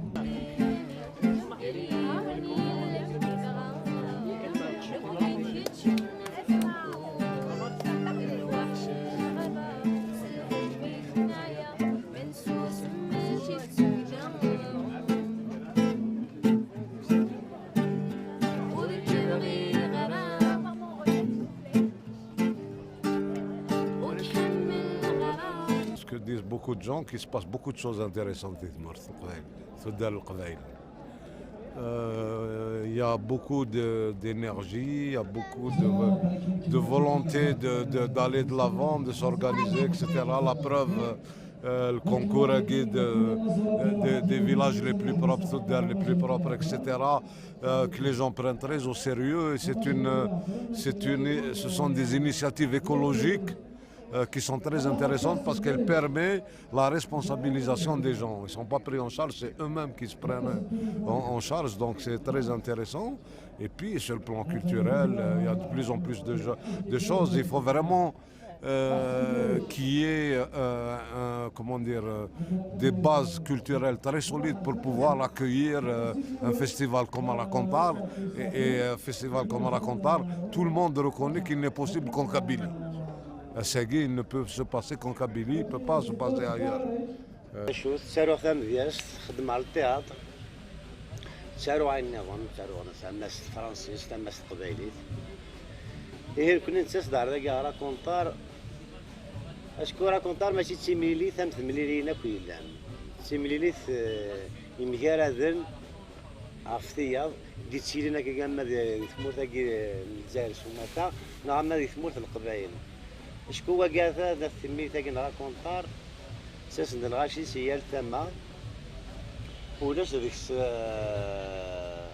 Ce que disent beaucoup de gens, qu'il se passe beaucoup de choses intéressantes dans le Leqbayel. Euh, il y a beaucoup de- d'énergie, il y a beaucoup de, de volonté de- de- d'aller de l'avant, de s'organiser, et cetera. La preuve, euh, le concours à guide, euh, des, des villages les plus propres, les plus propres, et cetera, euh, que les gens prennent très au sérieux. Et c'est une, c'est une, ce sont des initiatives écologiques, euh, qui sont très intéressantes parce qu'elles permettent la responsabilisation des gens. Ils ne sont pas pris en charge, c'est eux-mêmes qui se prennent en, en charge, donc c'est très intéressant. Et puis, sur le plan culturel, euh, il y a de plus en plus de, de choses. Il faut vraiment, euh, qu'il y ait, euh, un- comment dire, euh, des bases culturelles très solides pour pouvoir accueillir, euh, un festival comme Racontar. Et, et un festival comme Racontar, tout le monde reconnaît qu'il n'est possible qu'en Kabylie. Ass-agi, il ne peut se passer qu'en Kabylie, il ne peut pas se passer ailleurs. Acu, ttaruɣ tamedyazt, xeddmeɣ le théâtre, ttaruɣ ayen nniḍen, ttaruɣ tamast tefransist, tamast teqbaylit. Ihi nekkni nettas-d ar dagi ɣer Racontar, acku Racontar mačči d timlilit am temliliyin akk yellan. D timlilit, eh, yemgaraden ɣef tiyaḍ, d-ittilin akka ama di, di tmurt-agi n Lezzayer s umata, neɣ ama di tmurt n Leqbayel. Acku wagi ata d at temmit-agi n Racontar, ttasen-d lɣaci si yal tama, ulac deg-s, eh,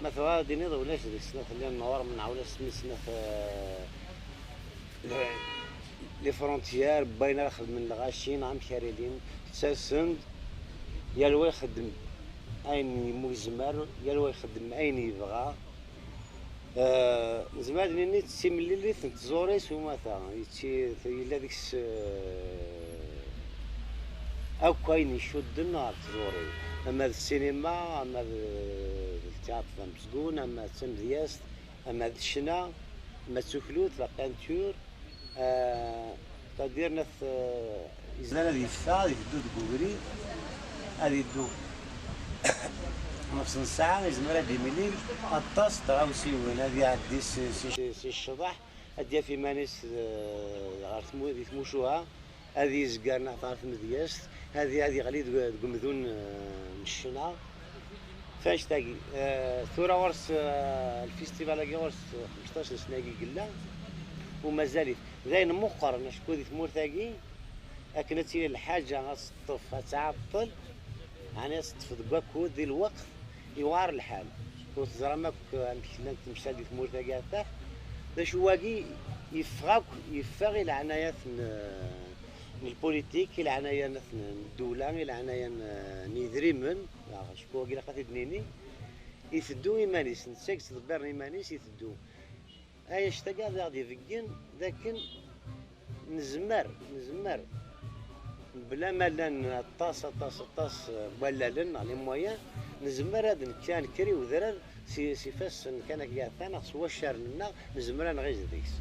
ma tebɣiḍ ad d-tiniḍ ulac deg-s snat llan ɣur-m neɣ ulac mi snat, eh, les frontières, n wayen ara xedmen lɣaci neɣ amek ara ilin, ttasen-d, yal wa ixeddem ayen yemmugezmer, yal wa ixeddem ayen yebɣa. Eh, nezmer ad nini d timlilit n tẓuri s umata, yetti-, yella deg-s, eh, akk ayen icudden ɣer tẓuri, ama d ssinima, ama d, d Théâtre d amezgun, ama d tamedyazt, ama d ccna, ama d tuklut, la peinture, euh, c'est-à-dire nat, euh, yezmer ad yeffeɣ, ad yeddu deg ubrid, ad yeddu ɣef nneṣṣaɛa, yezmer ad d-imlil aṭas n tɣawsiwin, ad iɛeddi si, si, si, si ccḍeḥ, ad d-yaf iman-is, euh, ɣer tmu-, di tmucuha, ad yezger neɣ ɣer tmedyazt, ad, ad yeɣli deg, deg umdun, euh, n ccna. Fannect-agi, euh, tura ɣur-s, euh, lfistival-agi ɣur-s, euh, xmesṭac n sna-agi yella, u mazal-it. D ayen meqqren acku di tmurt-agi, akken ad tili lḥaǧa ad teṭṭef, ad tɛeṭṭel, ɛni ad teṭṭef deg wakud, di lweqt, yewɛer lḥal. Ur teẓram akk amek llant temsal di tmurt-agi ɣer taḥt. D acu wagi, yeffeɣ akk, yeffeɣ i leɛnaya-t n, n lpulitik, i leɛnaya-t n ddewla, i leɛnaya n, n yidrimen, acku wagi ilaq ad t-id-nini, iteddu iman-is, netta i yettḍebbiren iman-is, iteddu. Ay, anect-agi ad aɣ-d-ibeggen d akken nezmer, nezmer, bla ma llan aṭas, aṭas, aṭas n wallalen neɣ les moyens, nezmer ad nekk, ad nekker i udrar si, s ifassen kan akka atan, neɣ s waccaren-nneɣ, nezmer ad nɣiz deg-s.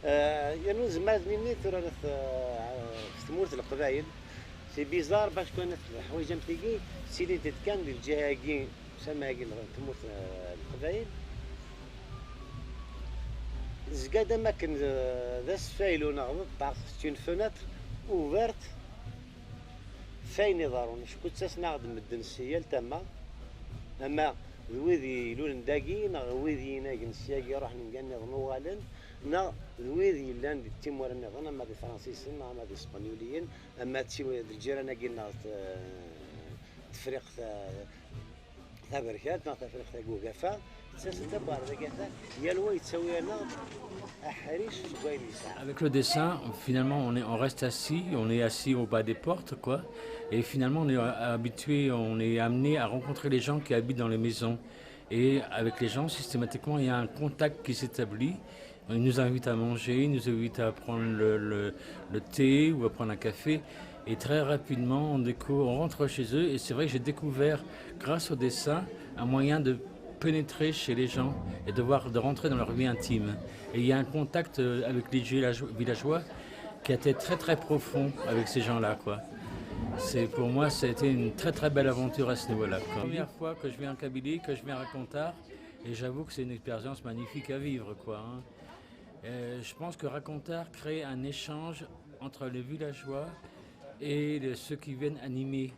Eh, yernu nezmer ad nini tura, eh, f tmurt n Leqbayel, c'est bizarre parce que leḥwayeǧ am tigi ttilint-d kan di lǧiha-agi, tama-agi n tmurt, eh, n Leqbayel. Tezga-d am akken, eh, d asfaylu neɣ d ṭṭaq, c'est une fenêtre ouverte f ayen iḍerrun. Acku ttasen-aɣ-d medden si yal tama, ama d wid ilulen dagi, neɣ wid yinagen syagi ruḥen nga nniḍen uɣalen, neɣ d wid yellan di timura nniḍen, ama d Ifransisen, neɣ ama d Ispenyuliyen, ama d tim-, d lǧiran-agi-nneɣ, t-, Tefriqt, eh, taberkant neɣ Tafriqt n Ugafa, ttasen-d akk ɣer dagi atan, yal wa yettawi-aneɣ-d aḥric seg wayen yesɛa. Avec le dessin, finalement, on est, on reste assis, on est assis au bas des portes, quoi. Et finalement, on est habitué, on est amené à rencontrer les gens qui habitent dans les maisons. Et avec les gens, systématiquement, il y a un contact qui s'établit. Ils nous invitent à manger, ils nous invitent à prendre le, le, le thé ou à prendre un café. Et très rapidement, on décou-, on rentre chez eux. Et c'est vrai que j'ai découvert, grâce au dessin, un moyen de pénétrer chez les gens et de voir, de rentrer dans leur vie intime. Et il y a un contact, euh, avec les villageois, villageois qui a été très, très profond avec ces gens-là, quoi. C'est, pour moi, ça a été une très, très belle aventure à ce niveau-là, quoi. Première fois que je viens en Kabylie, que je viens à Racontar, et j'avoue que c'est une expérience magnifique à vivre, quoi, hein. Euh, je pense que Racontar crée un échange entre les villageois et les, ceux qui viennent animer.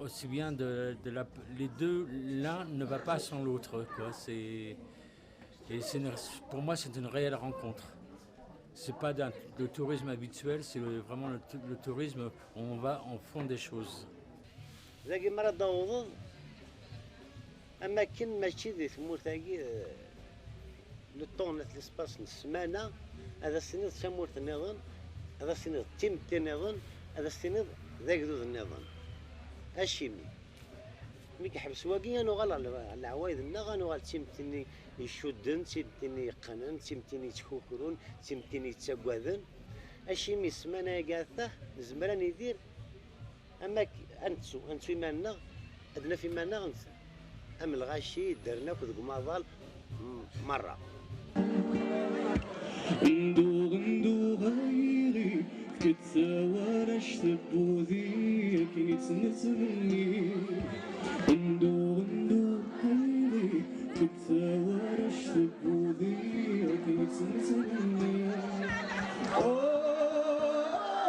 Aussi bien de, de la, les deux, l'un ne va pas sans l'autre, quoi. C'est, et c'est une, pour moi, c'est une réelle rencontre. C'est pas d'un, le tourisme habituel, c'est vraiment le, le tourisme où on va au fond des choses. Dagi mi ara d-tawḍeḍ, am akken mačči di tmurt-agi, eh, le temps, l'espace n ssmana, ad as-tiniḍ d tamurt nniḍen, ad as-tiniḍ d timetti nniḍen, ad as-tiniḍ d agdud nniḍen. Acimi? Mi yeḥbes wagi, ad nuɣal ɣer le-, leɛwayed-nneɣ, ad nuɣal d timetti-nni icudden, d timetti-nni yeqqnen, d timetti-nni yettkukrun, d timetti-nni yettaggaden. Acimi ssmana-agi atah, nezmer ad nidir, am ak-, ad nettu, ad nettu iman-nneɣ, ad naf iman-nneɣ netta am lɣaci ddren akk deg umaḍal, m-, merra. Nduɣ, nduɣ ayɣi, fket-tt a warrac tewwudi akken i tt-nettmenni. Nduɣ, nduɣ ayɣi, fket-tt a warrac tewwudi akken i tt-nettmenni. Oh,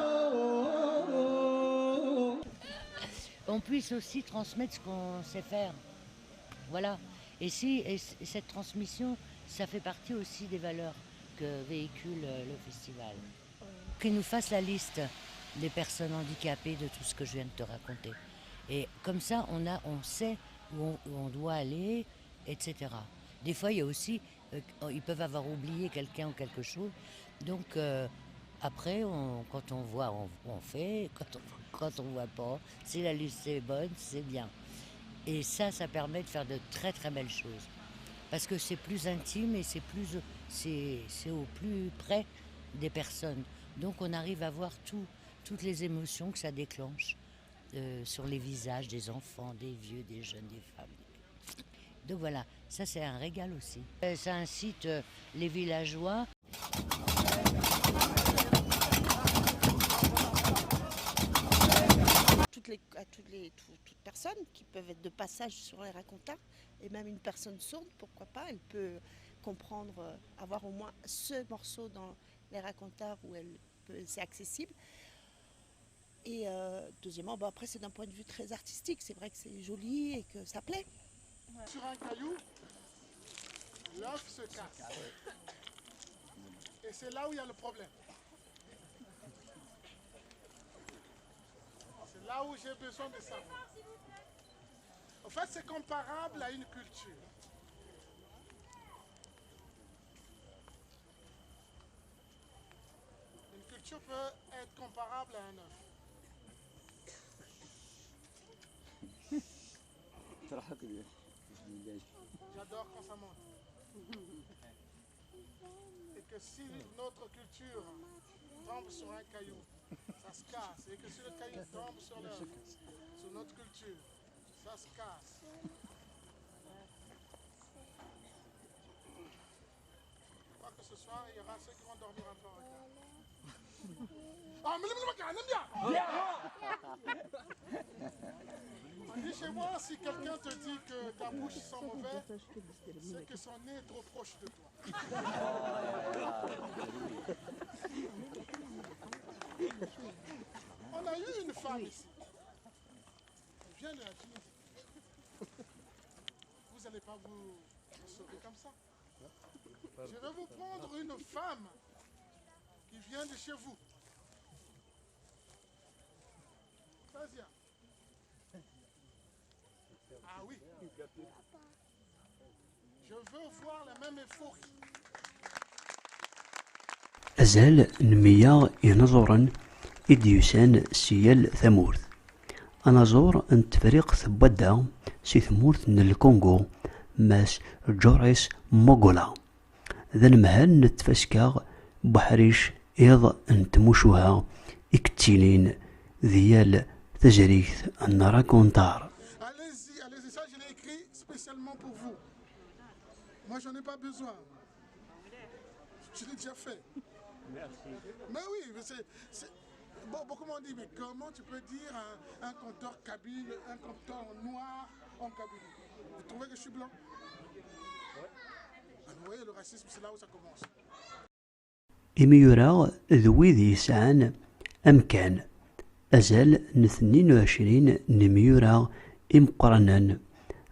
oh, oh, oh, oh. On puisse aussi transmettre ce qu'on sait faire. Voilà. Et si, et c-, et cette transmission, ça fait partie aussi des valeurs que véhicule, euh, le festival. Qu'il nous fasse la liste des personnes handicapées, de tout ce que je viens de te raconter. Et comme ça, on a, on sait où on, où on doit aller, et cetera. Des fois, il y a aussi, euh, ils peuvent avoir oublié quelqu'un ou quelque chose. Donc, euh, après, on, quand on voit, on, on fait. Quand on, quand on voit pas, si la liste est bonne, c'est bien. Et ça, ça permet de faire de très, très belles choses. Parce que c'est plus intime et c'est plus, c'est, c'est au plus près des personnes. Donc, on arrive à voir tout, toutes les émotions que ça déclenche, euh, sur les visages des enfants, des vieux, des jeunes, des femmes. Donc voilà, ça c'est un régal aussi. Euh, Ça incite euh, les villageois. Toutes les, à toutes les, tout- toute personne qui peuvent être de passage sur les racontars, et même une personne sourde, pourquoi pas, elle peut comprendre, euh, avoir au moins ce morceau dans les racontars où elle peut, c'est accessible. Et euh, deuxièmement, bah, après, c'est d'un point de vue très artistique. C'est vrai que c'est joli et que ça plaît. Sur un caillou, l'œuf se casse. Et c'est là où il y a le problème. C'est là où j'ai besoin de savoir. En fait, c'est comparable à une culture. Une culture peut être comparable à un œuf. J'adore quand ça monte. Et que si notre culture tombe sur un caillou, ça se casse. Et que si le caillou tombe sur l'œuf, sur notre culture, ça se casse. Je crois que ce soir, il y aura ceux qui vont dormir un peu en retard. Ah, mais le, le, le, le, le, le. On dit chez moi, si quelqu'un te dit que ta bouche sent mauvais, c'est que son nez est trop proche de toi. On a eu une femme ici. Elle vient de la Tunisie. Vous n'allez pas vous sauver comme ça. Je vais vous prendre une femme qui vient de chez vous. Fazia. Ah oui. Je veux voir la même euphorie. Azal n meyya inaẓuren i d-yusan si yal tamurt. Anaẓur n Tefriqt n Wadda si tmurt n Lkungu, Mass Joris Mogola. D anemhal n tfaska n uḥric iḍ n tmucuha i yettilin di yal tazrigt n Rakuntar. Allez-y, allez-y, ça je l'ai écrit spécialement pour vous. Moi j'en ai pas besoin. Je l'ai déjà fait. Merci. Mais oui, mais c'est, c'est- bon, beaucoup m'ont dit, mais comment tu peux dire un, un conteur kabyle, un conteur noir en Kabylie? Vous trouvez que je suis blanc? Ah, vous voyez, le racisme, c'est là où ça commence. Imyura d wid yesɛan amkan. Azal n tnin u ɛecrin n imyura imeqqranen,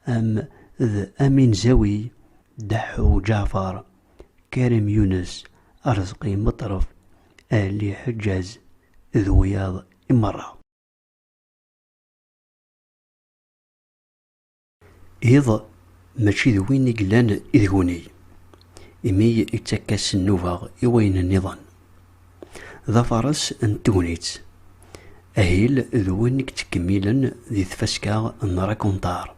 am d Amin Zawi, Deḥḥu Ǧaɛfar, Karim Yunes, Arezqi Meṭref, Ali Ḥeǧǧaz d wiyaḍ i merra. Iḍ mačči d win i yellan i tguni, imi yettak-as nnuba i wayen nniḍen. D afares n tegnit. Ahil d win i yettkemmilen di tfaska n Rakuntar.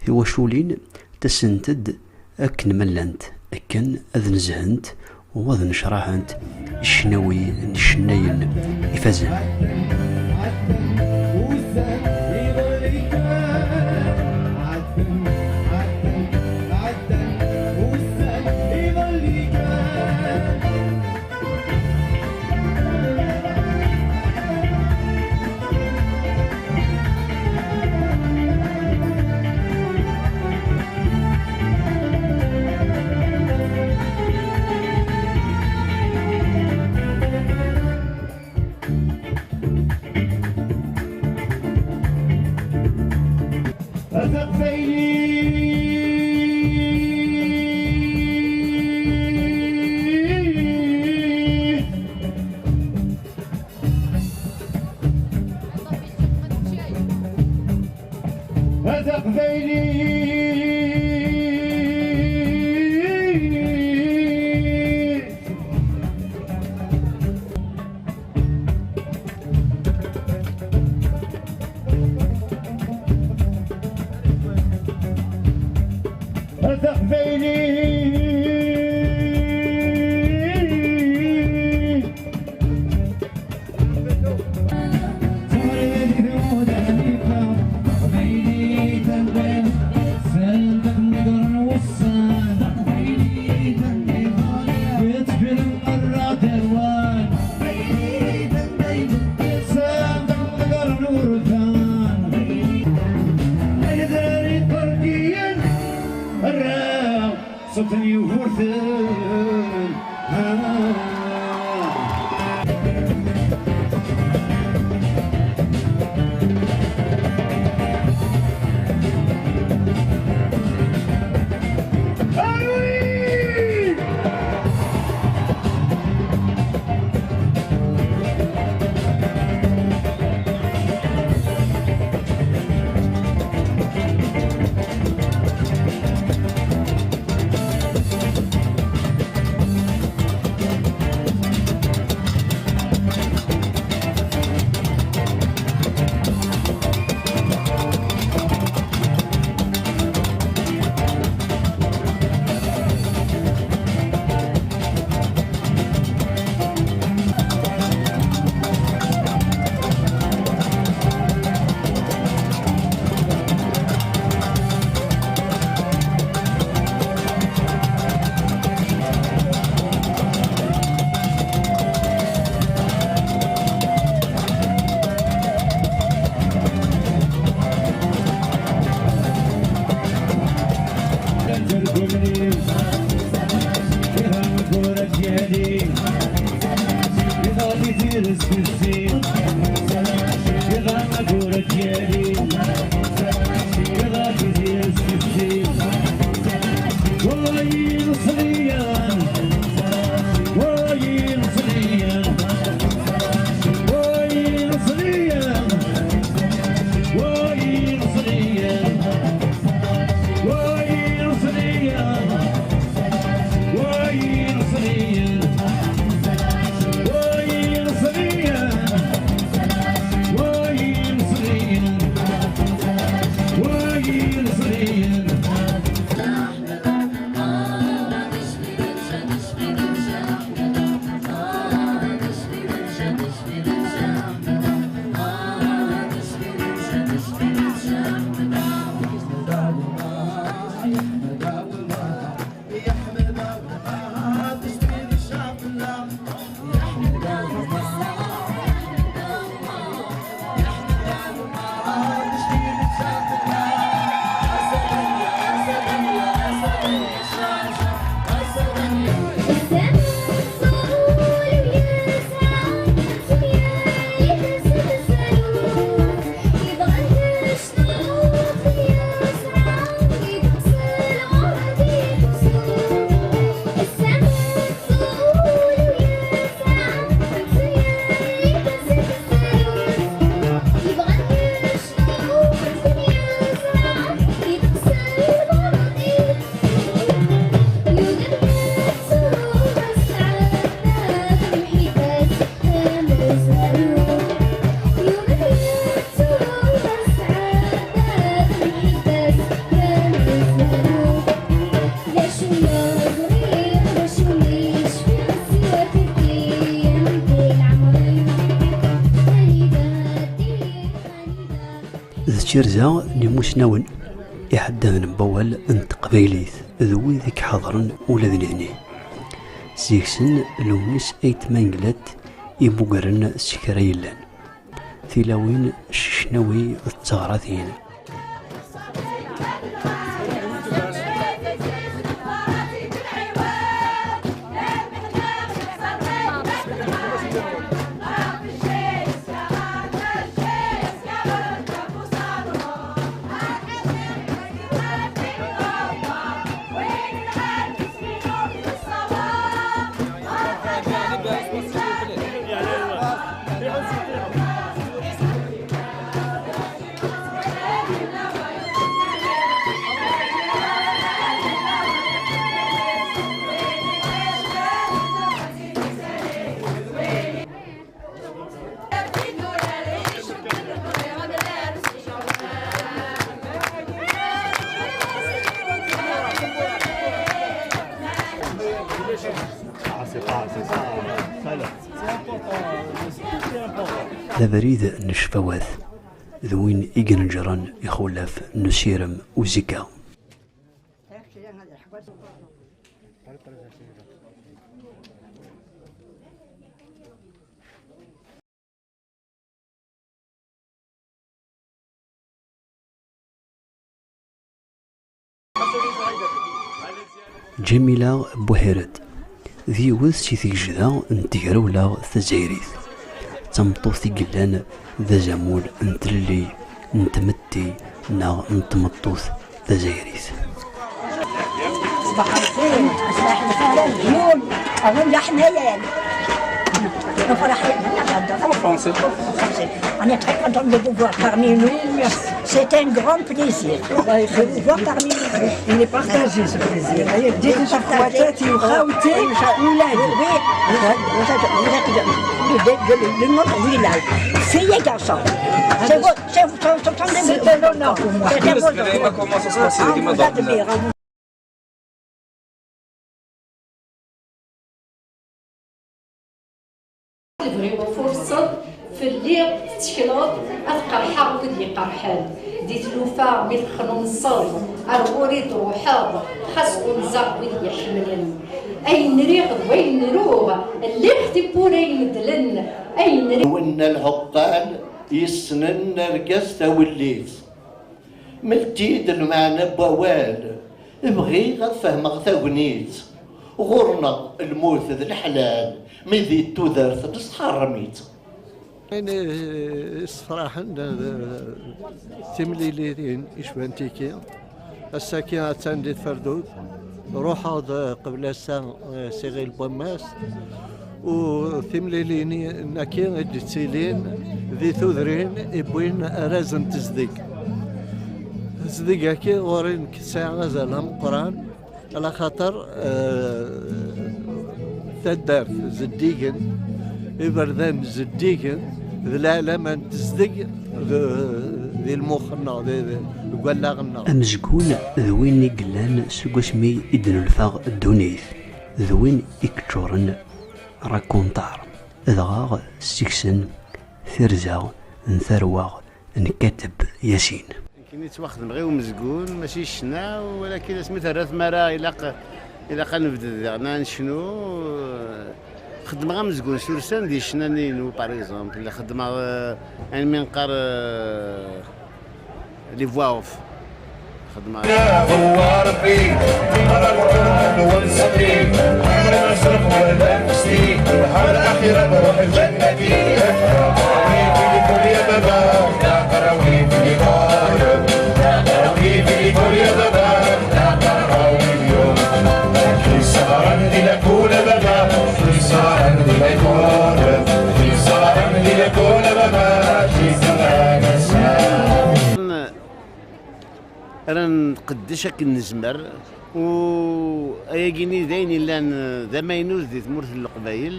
Tiwaculin ttasent-d akken ma llant, akken ad nezhent u ad necraḥent i ccnawi n icennayen ifazen. A taqbaylit. A taqbaylit. D tirza n imusnawen, iḥeddaden n wawal n teqbaylit, d wid i iḥeḍren ula d nitni. Seg-sen Lewnis Ayt Mengellat i mmugren s kra yellan. Tilawin, ccnawi d teɣratin. D abrid n ccfawat, d win i ineǧren ixulaf n usirem uzekka. Ǧamila Buḥired d yiwet si tgejda n tegrawla tazzayrit. D tameṭṭut i yellan d azamul n tlelli, n tmetti neɣ n tmeṭṭut tazzayrit. صباح الخير، صباح الخير. اليوم أهم لحنة. En français. On est très content de vous voir parmi nous. C'est un grand plaisir de vous voir parmi nous. Il est partagé, ce plaisir. Dites-nous, partagé. وخاوتي وولادي. Oui. Le monde, oui, là. Filles et garçons. C'est votre C'est un honneur pour moi. C'est un honneur. Comment ça se passe, les démons dans le... Tebɣiḍ ad tfurseḍ fell-i, tettekleḍ ad qerḥeɣ wid yeqerḥen. Di tlufa mi texnunseḍ, ar ɣur-i d-truḥeḍ, xas ɣunzaɣ wid yeḥemmlen. Ayen riɣ d wayen ruɣ, lliɣ tiwwura imeddlen. Ayen riɣ. Wenna lɛuqqal yessnen argaz tawellit. Melti-d lmeɛna n wawal, bɣiɣ ad fehmeɣ tagnit. Ɣur-neɣ lmut d leḥlal, mi di tudert nesḥerrem-itt. Ayen issefraḥen d timliliyin icban tiki. Ass-agi attan di tferdut. Ruḥeɣ-d qbel ass-a, eh, s iɣil n wammas. U timliliyin-agi i d-yettilin di tudrin iwwin arraz n tezdeg. Tezdeg-agi ɣur-i nekk tesɛa azal ameqqran. Ala xaṭer, eh, taddart zeddigen, iberdan zeddigen, d leɛlama n tezdeg d, di lmux-nneɣ, di, di, deg wallaɣ-nneɣ. Amezgun d win i yellan seg wasmi i d-nelfeɣ ddunit, d win i yeččuren rakuntar, dɣa seg-sen tirza n tarwa n Kateb Yasin. Nekkini ttwaxedmeɣ i umezgun, mačči ccna, walakin asmi terra tmara, ilaq, ilaq ad nebded daɣen ad necnu. Xeddmeɣ amezgun s ursan di ccna-nni-inu, par exemple. Xeddmeɣ, eh, ayen mi neqqar, eh, les voix off. خدمة. هو ربي، نقرا القرآن ونصلي، عمري ما نصرف ولا نفسي، نهار الآخرة نروح لجنتي. قراوي في ليكول يا بابا، لا قراوي في ليكول، لا قراوي في ليكول يا بابا، لا قراوي اليوم. كي سهران دي لاكول يا بابا، كي سهران دي لاكول، كي سهران دي لاكول يا بابا، كي سهران. Ara nqeddec akken nezmer, u ayagi-nni d ayen yellan, eh, d amaynut di tmurt n Leqbayel,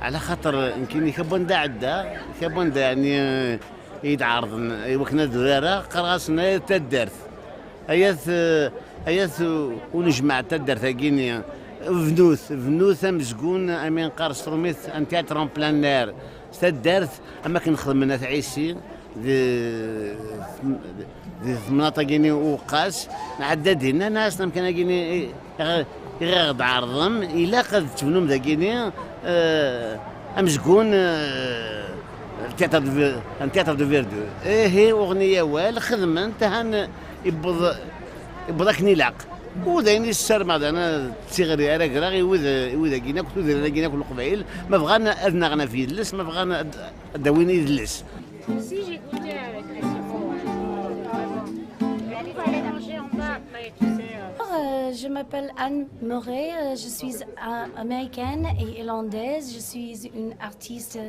ɛla xaṭer nekkini kabanda ɛedda, kabanda, yeɛni, eh, i yi-d-ɛerḍen i wakken ad urareɣ, qqareɣ-asen ay at taddart, ay at, eh, ay at, eh, unejmaɛ n taddart-agi-nni, bnut, bnut amezgun, ami neqqar s trumit, un théâtre en plein air, s taddart, am akken xedmen At Ɛisi, di, di temnaḍt-agi-nni Uweqqas, nɛedda dinna, nnan-as amkan-agi-nni i, i, i ɣ-d-ɛerḍem, ilaq ad tebnum dagi-nni, eh, amezgun, eh, théâtre de ver-, un théâtre de verdure. Ihi, uɣen-iyi awal, xedmen-t, han yewweḍ, yewweḍ akken ilaq. U d ayen i ssarmeɣ, d ana d tiɣri ara greɣ i wid, i wid-agi-nni akk, tudrin-agi-nni akk n Leqbayel, ma bɣan ad naɣen ɣef yidles, ma bɣan ad, ad d-awin idles. Si, j'ai goûté avec les citrouilles. On va aller manger en bas après, tu sais, euh. Euh, je m'appelle Anne Moret, euh, je suis a-, américaine et irlandaise. Je suis une artiste,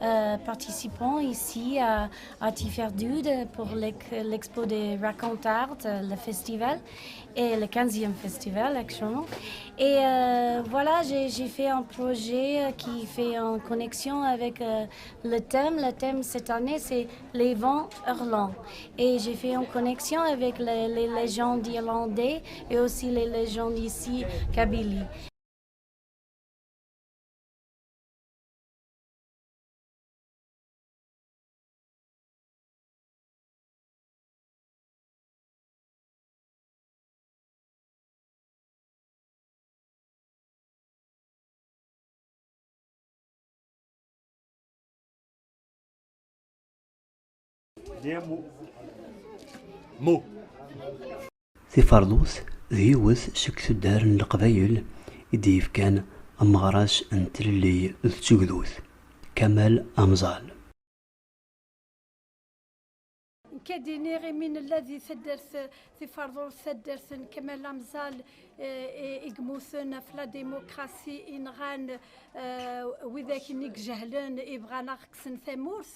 euh, participant ici à, à Tiferdud pour l'ex-, l'expo des Raconte Art, euh, le festival, et le quinzième festival actuellement. Et, euh, voilà, j'ai, j'ai fait un projet, euh, qui fait en connexion avec, euh, le thème, le thème cette année, c'est les vents hurlants. Et j'ai fait une connexion avec les, les légendes irlandaises et aussi les légendes ici, Kabylie. Des mots. Mots. Tiferḍut d yiwet seg tuddar n Leqbayel i d-yefkan ameɣras n tlelli d tugdut, Kamal Amẓal. Nekk ad iniɣ imi nella di taddart Tiferḍut, taddart n Kamal Amẓal, eh, i, i yemmuten ɣef la démocratie, i nɣan, eh, widak-nni ijehlen, i bɣan ad aɣ-kksen tamurt.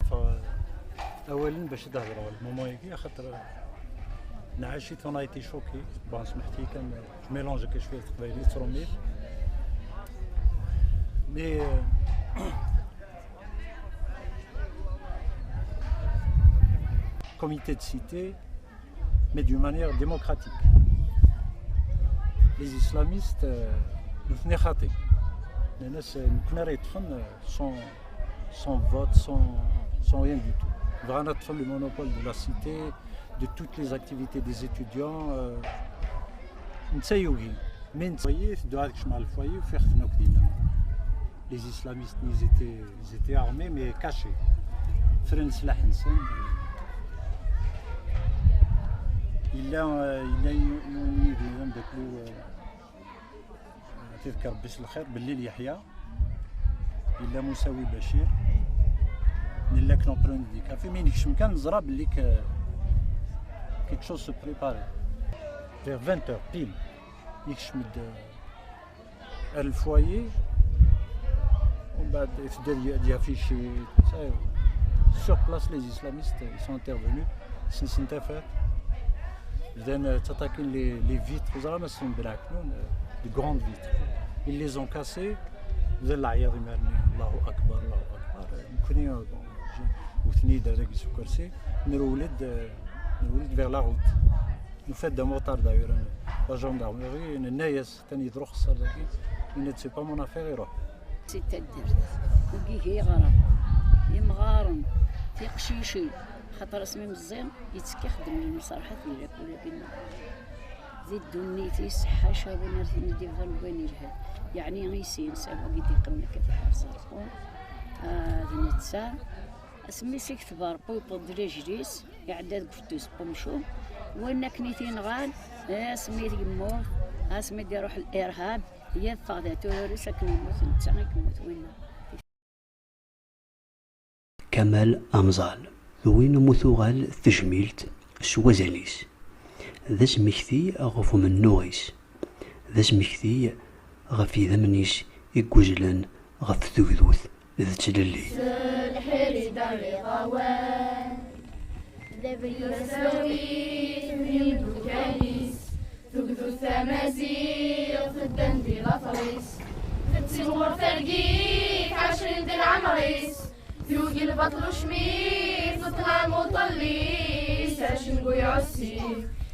Awalen bac ad d-hedreɣ le moment-agi, axaṭer nɛac-it, on a été choqué. Bon, smeḥt-iyi kan, je mélange cwiya teqbaylit d trumit. Mais, euh, comité de cité, mais d'une manière démocratique. Les islamistes, euh, nutni xaṭi. Nnan-as, euh, nekkni ara yeṭṭfen, euh, sans, sans vote, sans, sans rien du tout. Bɣan ad ṭṭfen le monopole de la cité, de toutes les activités des étudiants, euh, netta yugi. Mi netta tedduɣ ad kecmeɣ le foyer, ufiɣ-ten akk dinna. Les islamistes, ils étaient, ils étaient armés, mais cachés. Ffren leslaḥ-nsen. Yella, euh, yella yiwen yid-i d ameddakel-iw, euh, ad t-iḍker Rebbi s lxir, Bellil Yeḥya. Yella Musawi Bacir. Nella akken en plein di café, mi nekcem kan neẓra belli que quelque chose se prépare. Vers vingt heures pile, yekcem-d ar le foyer. Umbeɛd itedda ad d-yaffici. Sur place, les islamistes, ils sont intervenus. Sensen tafat. Bdan, euh, ttaṭṭakin les, les vitres. Ẓran ass n Belɛeknun, euh, de grandes vitres. Ils les ont cassées. Bdan leɛyaḍ imar-nni, Allahu Akbar, Allahu Akbar. Nekkni, euh, bon, wten-iyi-d ar dagi s ukersi. Nrewwel-d, euh, nrewwel-d vers la route. Nufa-d amuṭar d'ailleurs, la gendarmerie, nenna-yas, atan yedru xeṣṣar dagi, yenna-d, c'est pas mon affaire, iruḥ. Si taddart, deg yiɣrem, imɣaren, tiqcicin, xaṭer asmi meẓẓi, yettekki ixeddem lmeṣreḥat di lakul abinna. Di ddunit-is, ḥaca win ara ten-id-ibeḍren deg wayen yelhan. Yeɛni isin, sɛiɣ wagi d-iqqimen akka tiḥerṣ rqun, ah, d netta. Asmi s-ikteb Ṛebbi, yewweḍ-d lejlis, iɛedda deg ufeddus n umcum, win akken i t-inɣan, asmi yemmut, asmi d-iruḥ lirhab, yeffeɣ d aturarus akken yemmut netta i yemmut winna. Kamal Amẓal, d win umi tuɣal tejmilt s wazal-is. D asmekti ɣef umennuɣ-is. D asmekti ɣef yidammen-is i yuzlen ɣef tegdut d tlelli. S lḥir i d-rriɣ awal. D abrid. Tasdawit n yimeddukal-is, tugdut tamaziɣt ddan di later-is. Tettimɣur targit ɛecrin di leɛmer-is. Tugi lbaṭel ucmit, teṭla lmuṭellis, acengu iɛussi,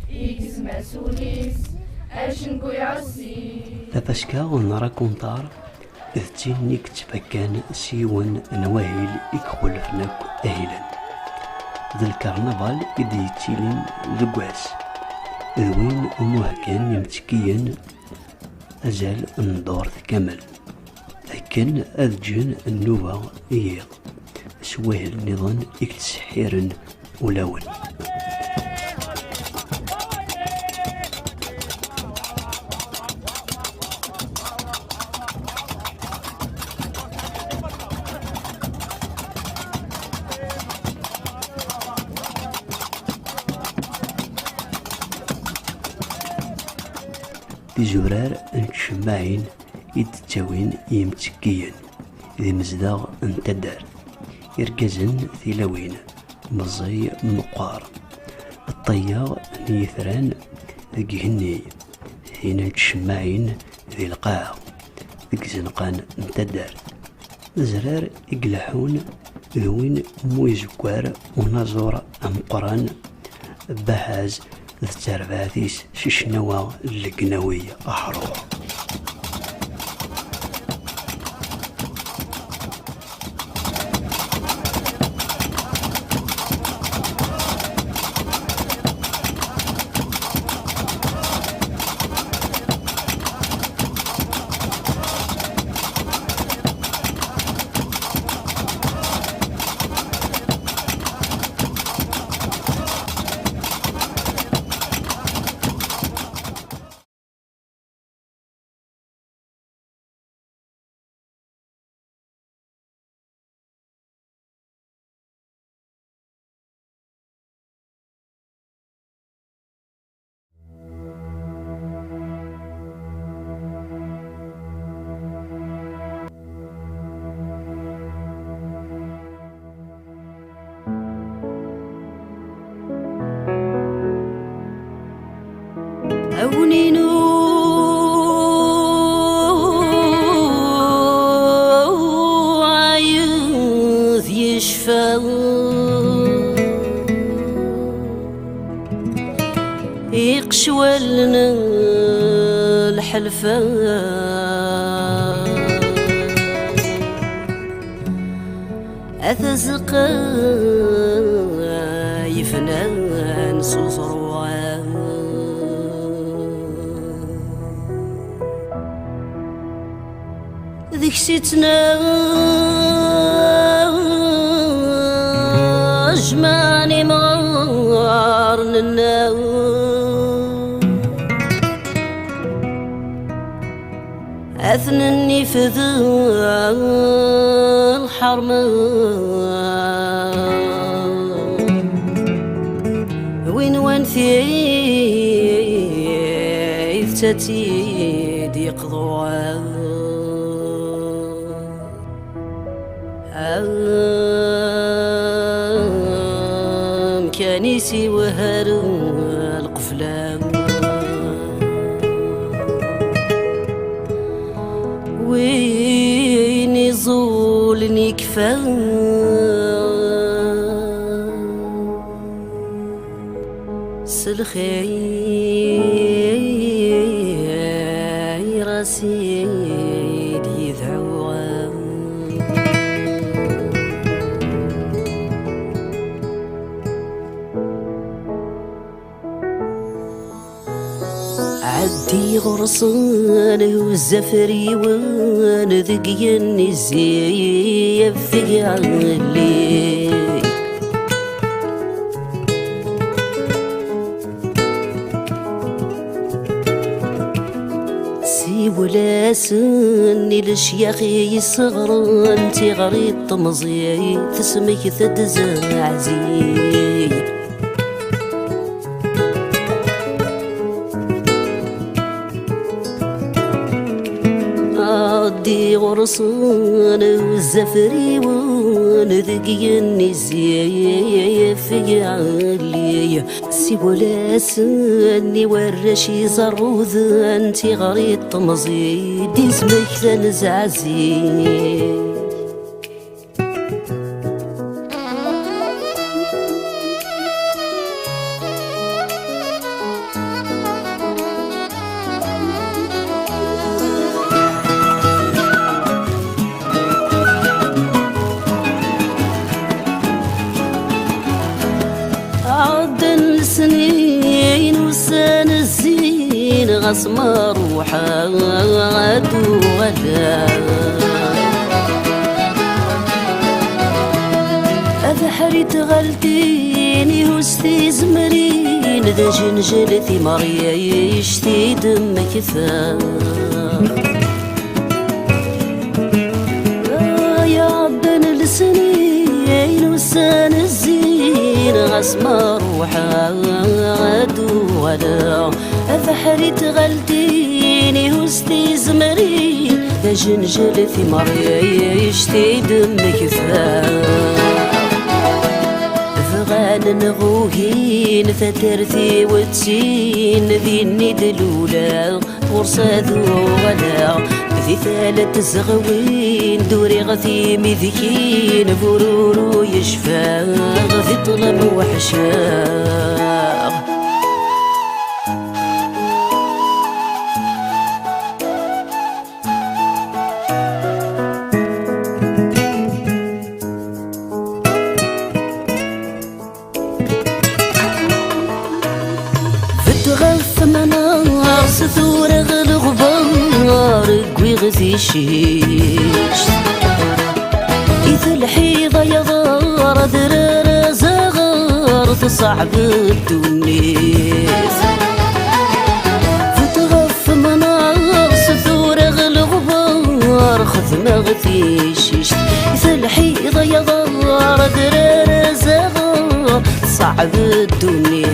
igzem-as ul-is, acengu iɛussi. Tafaska n rakuntar d tin i yettfakkan s yiwen n wahil i ixulfen akk ahilen. D lkarnaval i d-yettilin deg wass, d win umuheggan imttekkiyen azal n ddurt kamel, akken ad ǧǧen nnuba i yiḍ s wahil nniḍen i yettseḥḥiren ulawen. Tizurar n tcemmaɛin i d-ttawin yimttekkiyen d imezdaɣ n taddart, irgazen, tilawin, meẓẓi, meqqar, ṭṭeyyeɣ n yitran deg igenni, tin n tcemmaɛin di lqaɛa, deg izenqan n taddart. Azrar i ileḥḥun d win mu izeggar unaẓur ameqqran, Baḥaz d terbaɛt-is s ccnawa n Legnawi Aḥrur. Awninu ɛayed yecfa, iqecwalen lḥelfa. At Azeqqa yefnan s uẓru. Deg-s i ttnejmaɛen imɣaren-nneɣ. Ad ten-nifed lḥerma. Win wanti d tati d-yeqḍuɛen amkan-is iwehher lqeflan. Win iẓulen ikfa s lxir a s-id-yedɛu. Ɛeddi ɣur-sen, huzz afriwen deg yigenni, zzi afeg ɛelli. Siwel-asen i lecyax i yesseɣren tiɣri n temẓi, tesmekta-d zaɛzi. Ɛeddi ɣur-sen, huzz afriwen deg yigenni, zzi afeg ɛelli. Siwel-asen i warrac iẓerruden tiɣri n temẓi, d-ismektan zaɛzi. Ɛeddan lesnin, ussan zzin, ɣas ma ruḥeɣ ad uɣaleɣ. Abeḥri tɣaltin ihus tizemrin, d ajenjel timeryact i d-mmektan. Ay ɛeddan lesnin, ussan zzin, ɣas ma ruḥeɣ ad uɣaleɣ. Abeḥri tɣaltin ihus tizemrin, d ajenjel timeryact i d-mmektan. Bɣan neɣ ugin, taddart-iw ttin, din i d-luleɣ, ɣur-s ad uɣaleɣ. Di tala n tzeɣwin, duriɣ timidkin, bururu yecfeɣ, di ṭṭlam weḥceɣ. Bet ɣef mennaɣ s tura ɣelɣbar, wwiɣ ticcect. I telḥiḍ ay aḍar, adrar azaɣar, teṣɛeb ddunit. Bet ɣef mennaɣ s tura ɣelɣbar, xedmeɣ ticcect. I telḥiḍ ay aḍar, adrar azaɣar, teṣɛeb ddunit.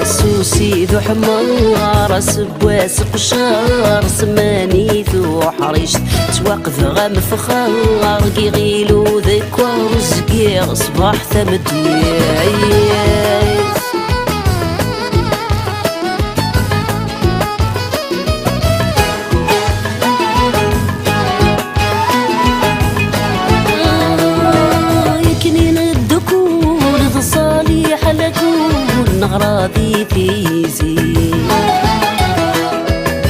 Ass usid uḥmar, asewwas qeccar, smanit uḥrict, ttwaqdeɣ am fxar, deg iɣil udekkwar, zgiɣ ṣṣbeḥ tameddit. Akken i neddukul d Ṣaliḥ lakul neɣra di tizi.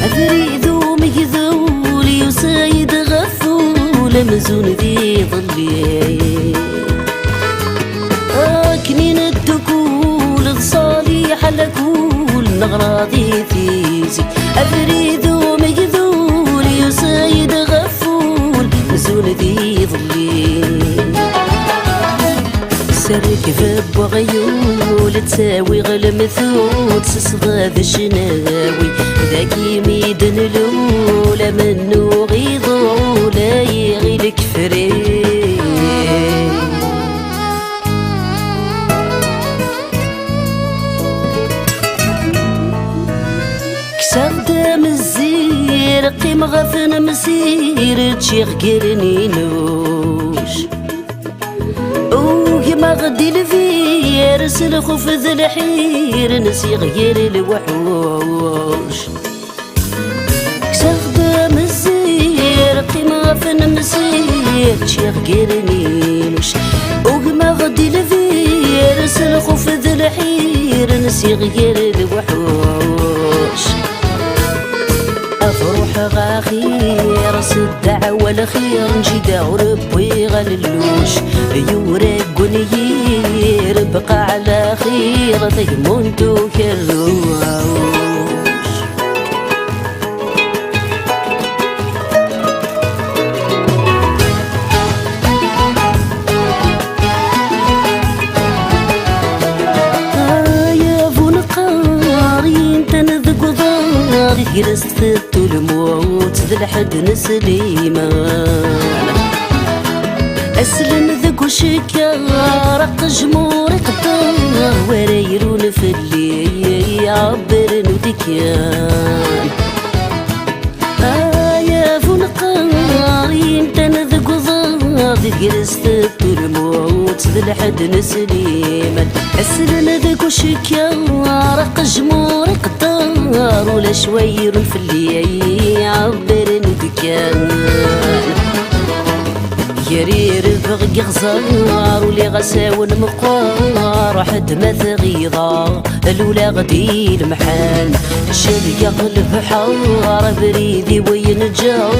Abrid umegdul yusa-yi-d ɣef wul amzun d iḍelli. Akken i neddukul d Ṣaliḥ lakul neɣra di tizi. Abrid umegdul yusa-yi-d ɣef wul amzun d iḍelli. S rrekb n weɣyul ttawiɣ lemtul, s ṣṣdad cnawi, dagi mi d-nlul amennuɣ iḍul ay iɣil kefri. Qqimeɣ ɣef nemsir, ččiɣ ger ninuc. Ugmeɣ-d i lbir, s lxuf d lḥir, nsiɣ ger lweḥuc. Kkseɣ-d amzir, qqimeɣ ɣef nemsir, ččiɣ ger ninuc. Ugmeɣ-d i lbir, s lxuf d lḥir, nsiɣ ger lweḥuc. Ad ruḥeɣ axir, s ddeɛwa lxir, n jida ur wwiɣ alelluc. Yura deg unyir, bqa ɛla xir, tagmunt ukerruc. Ay, a bu neqqar, yintan deg uḍar, grest teṭṭu lmut d lḥedd n Sliman. Aslen deg ucekkaṛ, aqejmur iqedder, wara irun fell-i, ɛebbren udekkan. Ay, a bu neqqar, yintan deg uḍar, grest teṭṭu lmut d lḥedd n Sliman. Aslen deg ucekkaṛ, aqejmur iqedder, ulac wa irun fell-i, ɛebbren udekkan. Gar irbeɣ deg iɣẓer, uliɣ asawen meqqer, ruḥ-d ma tɣiḍa, luleɣ di lemḥan. Cergeɣ lebḥer, abrid-iw yenǧer,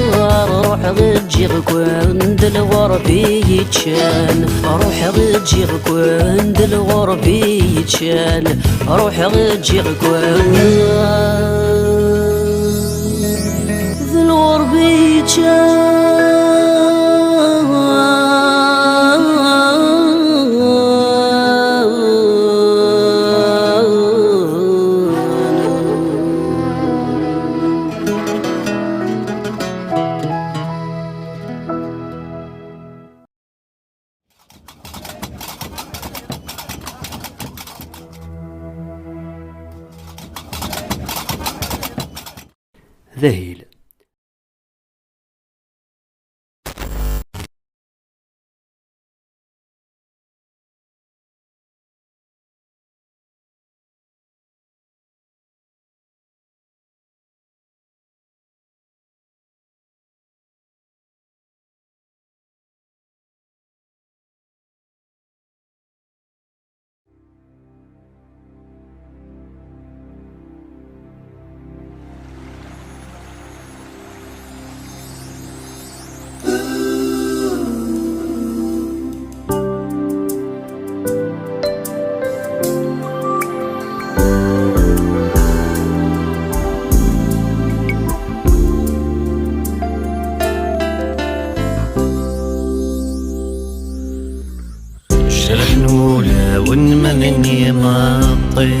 ruḥeɣ ǧǧiɣ-ken d lɣerb i yeččan. Ruḥeɣ ǧǧiɣ-ken d lɣerb i yeččan. Ruḥeɣ ǧǧiɣ-ken d lɣerb i yeččan. D ahil. Jraḥen wulawen ma min imaṭṭi.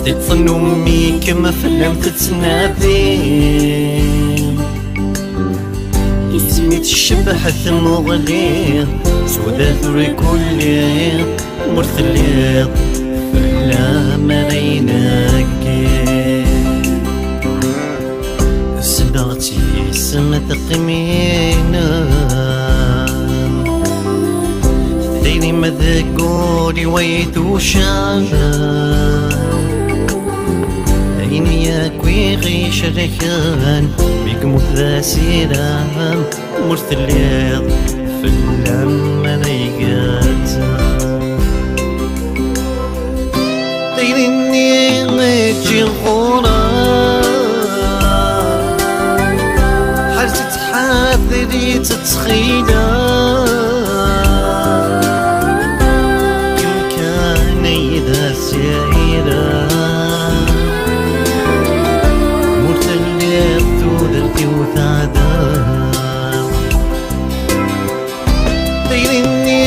Tiṭ tennumi-kem fell-am tettnadi. Isem-i tcebbeḥ tmuɣli, suda tura kulli, ur telliḍ fell-am ara inekki. Sbeɣ-tt yis-m teqqim-ina. Tayri-m deg wul-iw ay tucam. Ayen yakk i ɣ-icerken, mi yemmut d asiram, ur telliḍ fell-am ara igat. Tayri-nni i ǧǧiɣ ɣur-m, ḥerz-itt, ḥader-itt ttxila. Kemm kan ay d asirem, ur telliḍ tudert-iw teɛdam. Tayri-nni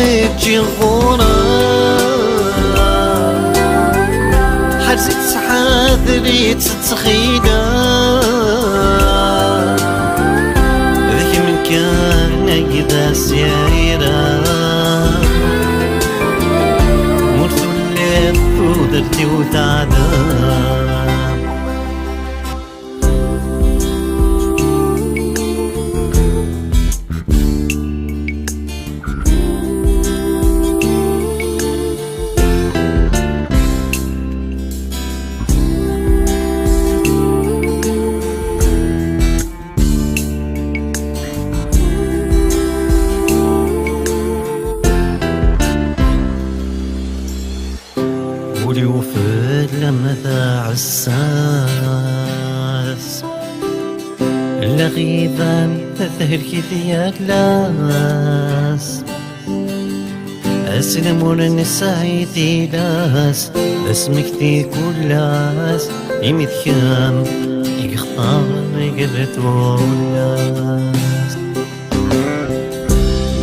i ǧǧiɣ ɣur-m, ḥerz-itt, ḥader-itt ttxila. D kemm kan ay d asirem, ur telliḍ tudert-iw teɛdam. Ur yufel ama d aɛessas. Lɣiba thelk-it yal ass. Aslam ur nesɛi tilas, d asmekti kul ass, imi d kemm i yextar iger tullas.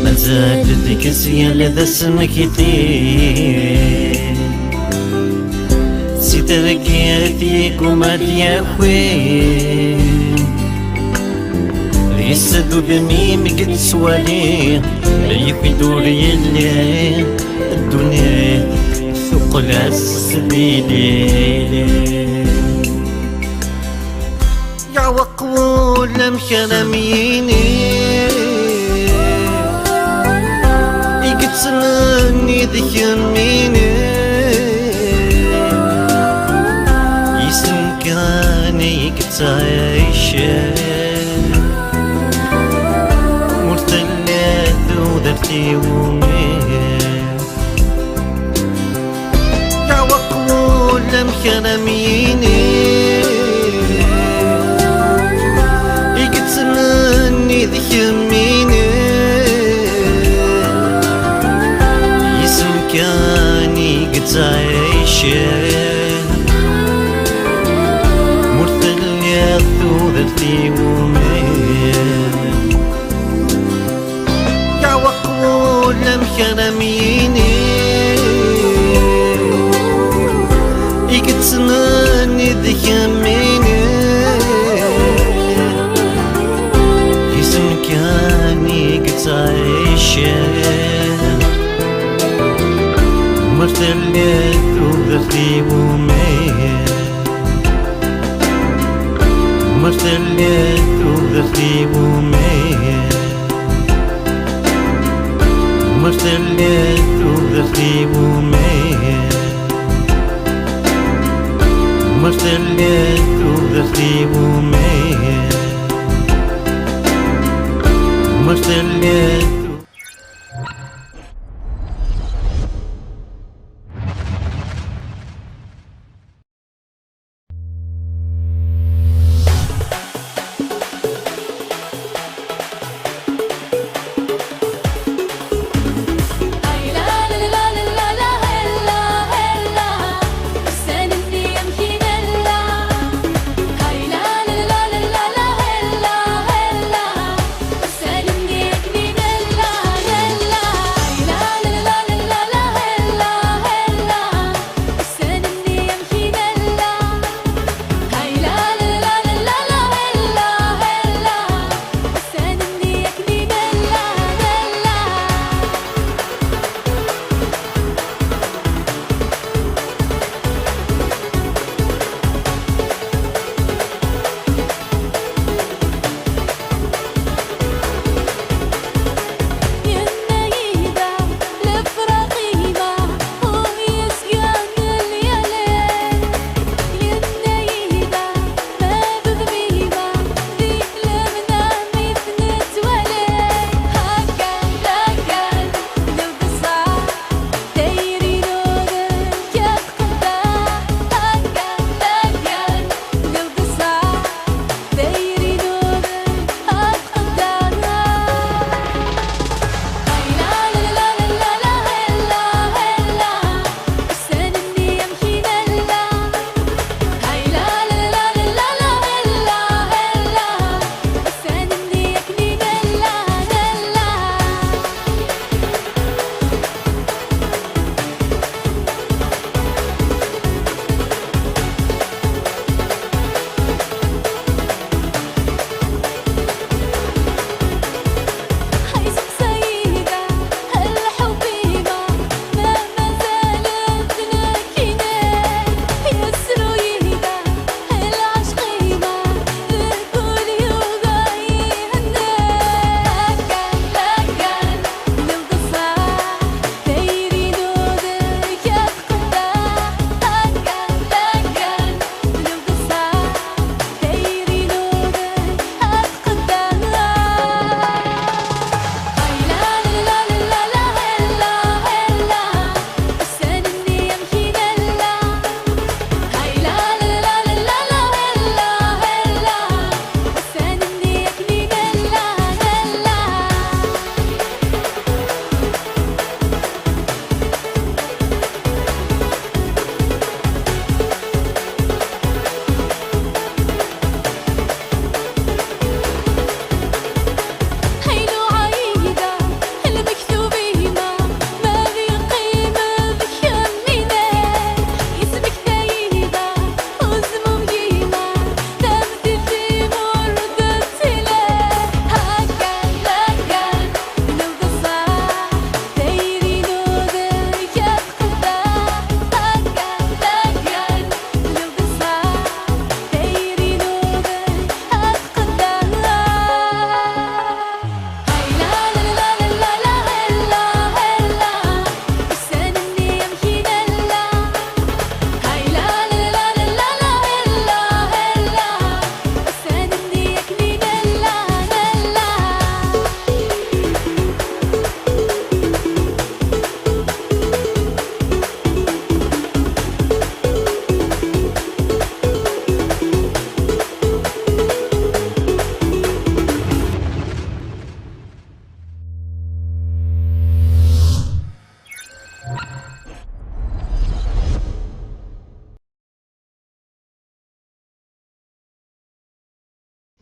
Mazal deg-s yal d asmekti, si targit yegguma ad yaki. Yessa-d udem-im i yettwali, yewwi-d ur yelli, ddunit tuqqel-as d ilili. Yeɛweq wul amek ara m-yini, i yettmenni d kemmini, yis-m kan i yettɛicen, ur telliḍ tudert iwumi. Yeɛweq wul amek ara m-yini, i yettmenni d kemmini, yis-m kan i yettɛicen, ur telliḍ tudert iwumi. Yeɛweq wul amek ara m-yini, i yettmenni d kemmini, yis-m kan i yettɛicen, ur telliḍ tudert iwumi. Ur telliḍ tudert iwumi. Ur telliḍ tudert iwumi. Ur telliḍ tudert iwumi. Ur telliḍ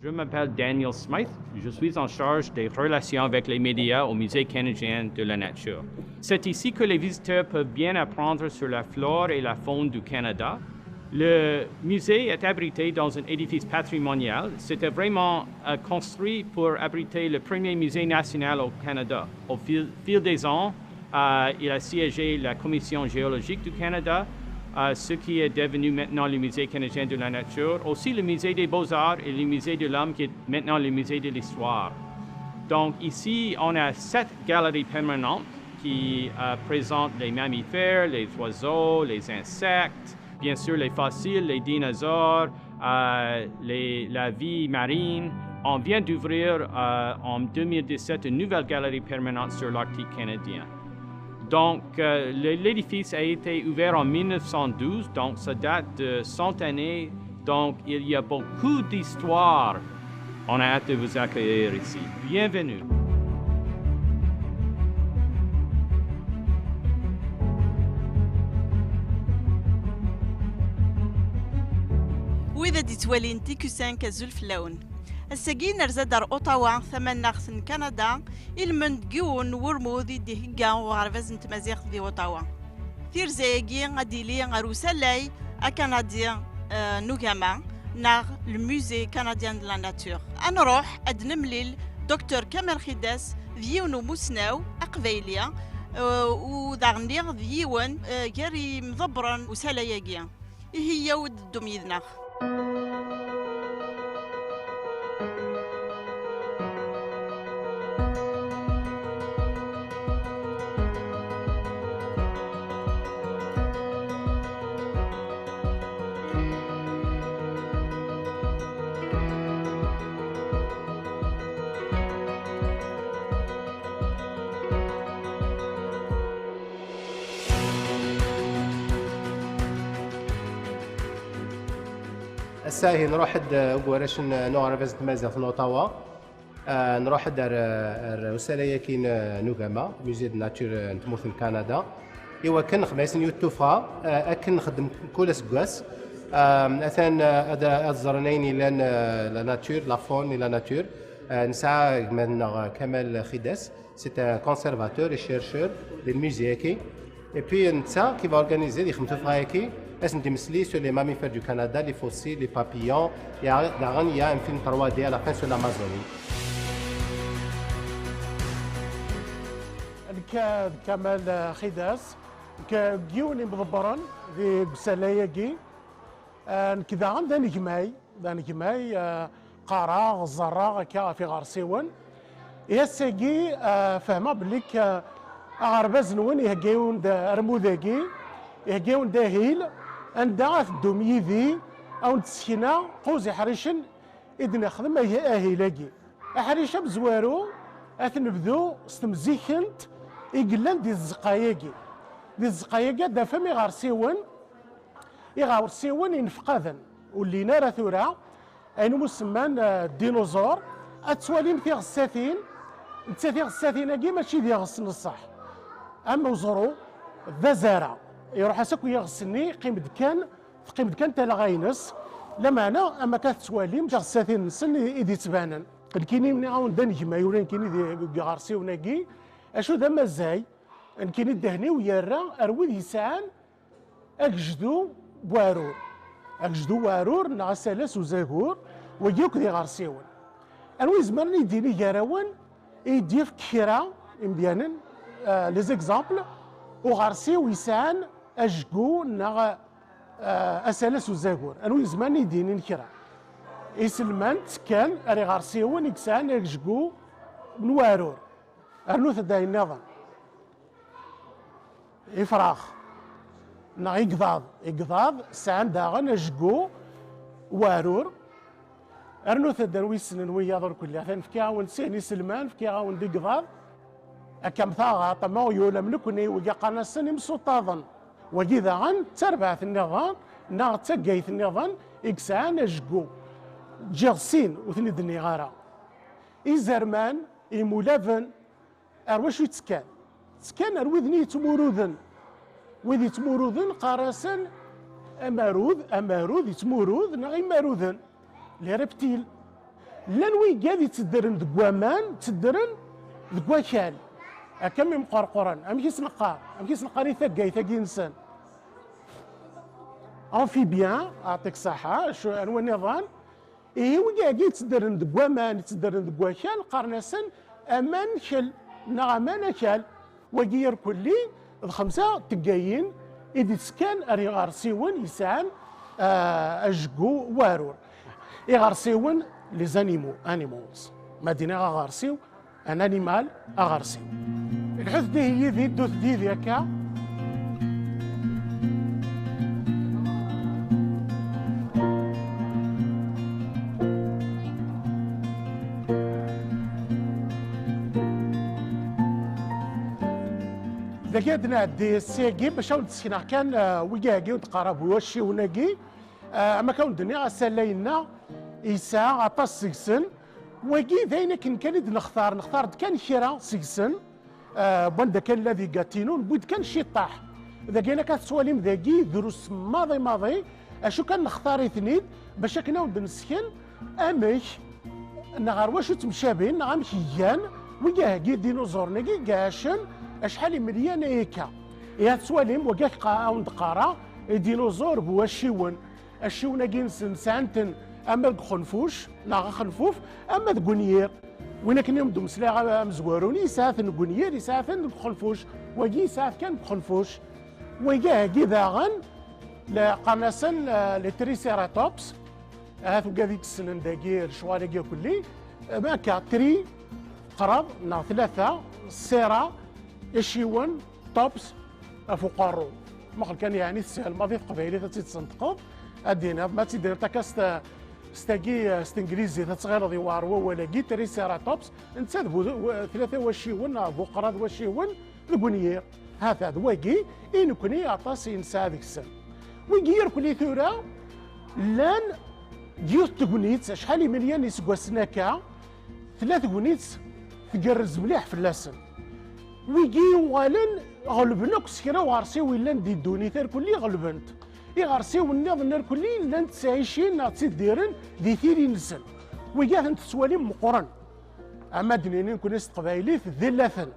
Je m'appelle Daniel Smythe. Je suis en charge des relations avec les médias au Musée canadien de la nature. C'est ici que les visiteurs peuvent bien apprendre sur la flore et la faune du Canada. Le musée est abrité dans un édifice patrimonial. C'était vraiment euh, construit pour abriter le premier musée national au Canada. Au fil, fil des ans, euh, il a siégé la Commission géologique du Canada, euh, ce qui est devenu maintenant le Musée canadien de la nature, aussi le Musée des beaux-arts et le Musée de l'homme, qui est maintenant le Musée de l'histoire. Donc ici, on a sept galeries permanentes qui euh, présentent les mammifères, les oiseaux, les insectes, bien sûr les fossiles, les dinosaures, euh, les- la vie marine. On vient d'ouvrir euh, en deux mille dix-sept une nouvelle galerie permanente sur l'Arctique canadien. Donc, euh, le- l'édifice a été ouvert en mille neuf cent douze, donc ça date de cent années. Donc, il y a beaucoup d'histoire. On a hâte de vous accueillir ici. Bienvenue. Wid ad d-ittwalin T Q cinq, azul fell-awen. Ass-agi nerza-d ar Ottawa, tamaneɣt n Kanada, ilmend deg yiwen n wurmud i d-ihegga uɣerbaz n tmaziɣt di Ottawa. Tirza-agi ad d-tili ɣer usalay akanadi eh, n ugama, neɣ le Musée canadien de la nature. Ad nruḥ ad d-nemlil Docteur Kamal Xidas, d yiwen umusnaw aqbayli, eh, u daɣenni d yiwen eh, gar yimḍebbren usalay-agi. Ihi, yyaw-d ddum yid-neɣ. Ass-a ihi nruḥ-d deg warrac n uɣerbaz n tmaziɣt n Ottawa. Ah, nruḥ-d ar, ar usalay-agi n, n ugama, Musée de Nature n tmurt n Kanada, i wakken nexdem-asen yiwet tuffɣa, ah, akken nxeddem kul aseggas. Ah, atan ah, ad, ad ẓren ayen yellan ah, la nature, la faune et la nature. Ah, nesɛa gma-nneɣ Kamal Xidas, c'est un conservateur et chercheur des musées-agi. Et puis netta qui va organiser di xemsa fayaki, ad sen-d-imesli sur les mammifères du Canada, les fossiles, les papillons. Il y a, daɣen il y a un film trois D à la fin sur l'Amazonie. Nekk d Kamal Xidas, nekk d yiwen imḍebbren di usalay-agi. Nekk daɣen d anegmay, d anegmay, eh, qqareɣ, ẓerreɣ akka ɣef iɣersiwen. I ass-agi, eh, fehmeɣ belli k-, eh, aɣerbaz-nwen ihegga-yawen-d armud-agi, ihegga-yawen-d ahil, anda ad teddum yid-i, ad wen-d-ssekneɣ kuẓ iḥricen i d-nexdem ah-, ahil-agi. Aḥric amezwaru, ad t-nebdu s temzikent i yellan di tzeqqa-agi. Di tzeqqa-agi ad d-tafem iɣersiwen, iɣersiwen inefqaden, ur llin ara tura, ayen umi semman eh, ddinuẓur, ad twalim tiɣessatin, netta tiɣessatin-agi mačči d iɣes n ṣṣeḥ. Am uẓru, d azara, iruḥ-as akk yiɣes-nni, yeqqim-d kan, teqqim-d kan talɣa-ines, lameɛna am akka tettwalim tiɣessatin-nsen i, i d-ittbanen. Nekkini nniɣ-awen-d anegmay ula nekkini di, deg iɣersiwen-agi, acu d amazzay, nekkini ddehn-iw yerra ar wid yesɛan agejdu n uɛrur. Agejdu n uɛrur neɣ asalas uzagur, wagi akk d iɣersiwen. Anwa izemren ad d-yini gar-awen i d-yefk kra imedyanen, eh, les exemples, uɣersiw yesɛan ajgu neɣ eh, asalas uzagur? Anwa izemren ad d-yinin kra? Iselman ttekkan ar iɣersiwen i yesɛan ajgu n uɛrur. Rnut-d ayen nniḍen. Ifrax neɣ igḍaḍ. Igḍaḍ sɛan daɣen ajgu uɛrur. Rnut-d anwa yessnen wiyaḍ ur kulli. Atan fkiɣ-awen-d sin iselman, fkiɣ-awen-d igḍaḍ. Akka am taɣaṭ, am uɣyul, am nekkni, wigi qqaren-asen imsuṭṭaḍen. Wagi daɣen d tarbaɛt nniḍen neɣ d taggayt nniḍen i yesɛan ajgu. Ǧǧiɣ sin, ur ten-id-nniɣ ara. Izerman, imulaben, ar wacu i ttekkan? Ttekkan ar wid-nni yettmuruden. Wid yettmuruden qqaren-asen amarud, amarud yettmurud neɣ imaruden, les reptiles. Llan wigad yetteddren deg waman, tteddren deg wakal. Akka mi mqerqren, amek i s-neqqar? Amek i s-neqqar i taggayt-agi-nsen? Amphibien, aɛṭik ṣaḥa, acu, anwa nniḍen? Ihi wigagi yetteddren deg waman, yetteddren deg wakal, qqaren-asen amankel neɣ amanakal. Wagi irkelli d xemsa teggayin i d-ittekkan ar iɣersiwen yesɛan, ah, ajeggu warur. Iɣersiwen, les animaux, animals. Ma d-iniɣ aɣersiw, un animal, aɣersiw. Lḥut dihi yid-i, ddut d yid-i akka. Dagi ad nɛeddi s-agi bac ad wen-d-sekneɣ kan, eh, wigi-agi ur d-qqareɣ bu wacciwen-agi. Eh, am akka wen-d-nniɣ, asalay-nneɣ yesɛa aṭas seg-sen. Wagi d ayen akken kan i d-nextar, nextar-d kan kra seg-sen. Eh, wanda kan la di Gatineau, newwi-d kan ciṭṭaḥ. Dagi akka tettwalim dagi drus maḍi maḍi, acu kan nextar-iten-id bac akken ad wen-d-nesken amek neɣ ar wacu ttemcabin, neɣ amek gan wigad-agi, dinuẓuren-agi i iɛacen acḥal imelyan ayakka. Ihi ad tettwalim, wagi ad wen-d-qqareɣ idinuẓur bu wacciwen. Acciwen-agi-nsen sɛan-ten ama deg uxenfuc, neɣ axenfuf, ama deg unyir. Win akken i m-d-mmeslayeɣ amezwaru-nni, yesɛa-ten deg unyir, yesɛa-ten deg uxenfuc. Wagi yesɛa-t kan deg uxenfuc. Wagi-agi daɣen, la, qqaren-asen, eh, les triceratops. Ahat ugad i yessnen dagi lecɣal-agi akk-lli. Ma akka, tri, qrab, neɣ tlata, sera, iciwen, tops, af uqerru. Muqel kan, yeɛni teshel maḍi teqbaylit ad tt-id-tsenṭqeḍ, ad d-tiniḍ, ma ad tt-id-tiniḍ akka s ta-, s tagi, s tenglizit, ad tɣileḍ yewɛer wawal-agi, triceratops, netta d bu-, w-, tlata wacciwen, neɣ bu qrad wacciwen, deg unyir. Hata d wagi i nekni aṭas i nesɛa deg-sen. Wigi irkelli tura llan deg yiwet tegnit, acḥal imelyan iseggasen akka, tella tegnit tgerrez mliḥ fell-asen. Wigi uɣalen ɣelben akk s kra uɣersiw yellan di ddunit irkelli, ɣelben-t. Iɣersiwen nniḍen irkelli llan ttɛicin neɣ ttidiren di tili-nsen. Wigi ad ten-tettwalim meqqren. Ama d-nini nekni s teqbaylit d illaten.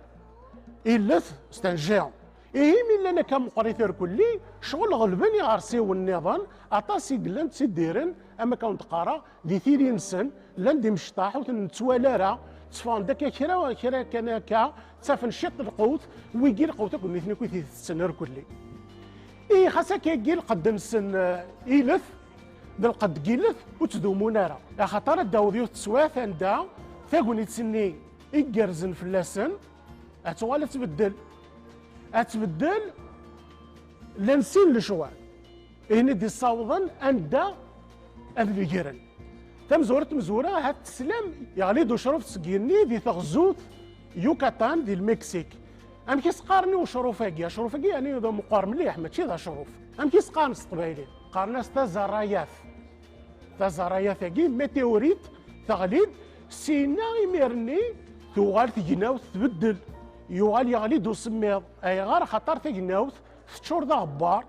Illet, c'est un géant. Ihi mi llan akka meqqrit irkelli, ccɣel ɣelben iɣersiwen nniḍen, aṭas i yellan ttidiren, am akka wen-d-qqareɣ, di tili-nsen, llan d imecṭaḥ, ur ten-nettwali ara, tteffɣen-d akka kra, kra kan akka, ttafen ciṭ n lqut, wigi lqut akk nitni akk i t-itetten irkelli. Ihi xas akka-agi lqedd-nsen, eh, ilet, d lqedd n yilet, ur ttdumun ara. Axaṭer ad d-taweḍ yiwet teswiɛt anda tagnit-nni i igerrzen fell-asen, ad tuɣal ad tbeddel. Ad tbeddel, llan sin lecɣal. Ihi i d-issawḍen anda ad negren. Tamezwarut, tamezwura, ahat teslam, yeɣli-d ucruf seg yigenni di teɣzut Yucatan di Lmiksik. Amek i s-qqaren i ucruf-agi? Acruf-agi, yeɛni, d ameqqer mliḥ, mačči d acruf. Amek i s-qqaren s teqbaylit? Qqaren-as taẓerrayat. Taẓerrayat-agi, météorite, teɣli-d, syenna imir-nni tuɣal tegnawt tbeddel. Yuɣal yeɣli-d usemmiḍ. Ayɣer? Axaṭer tagnawt teččur d aɣebbar,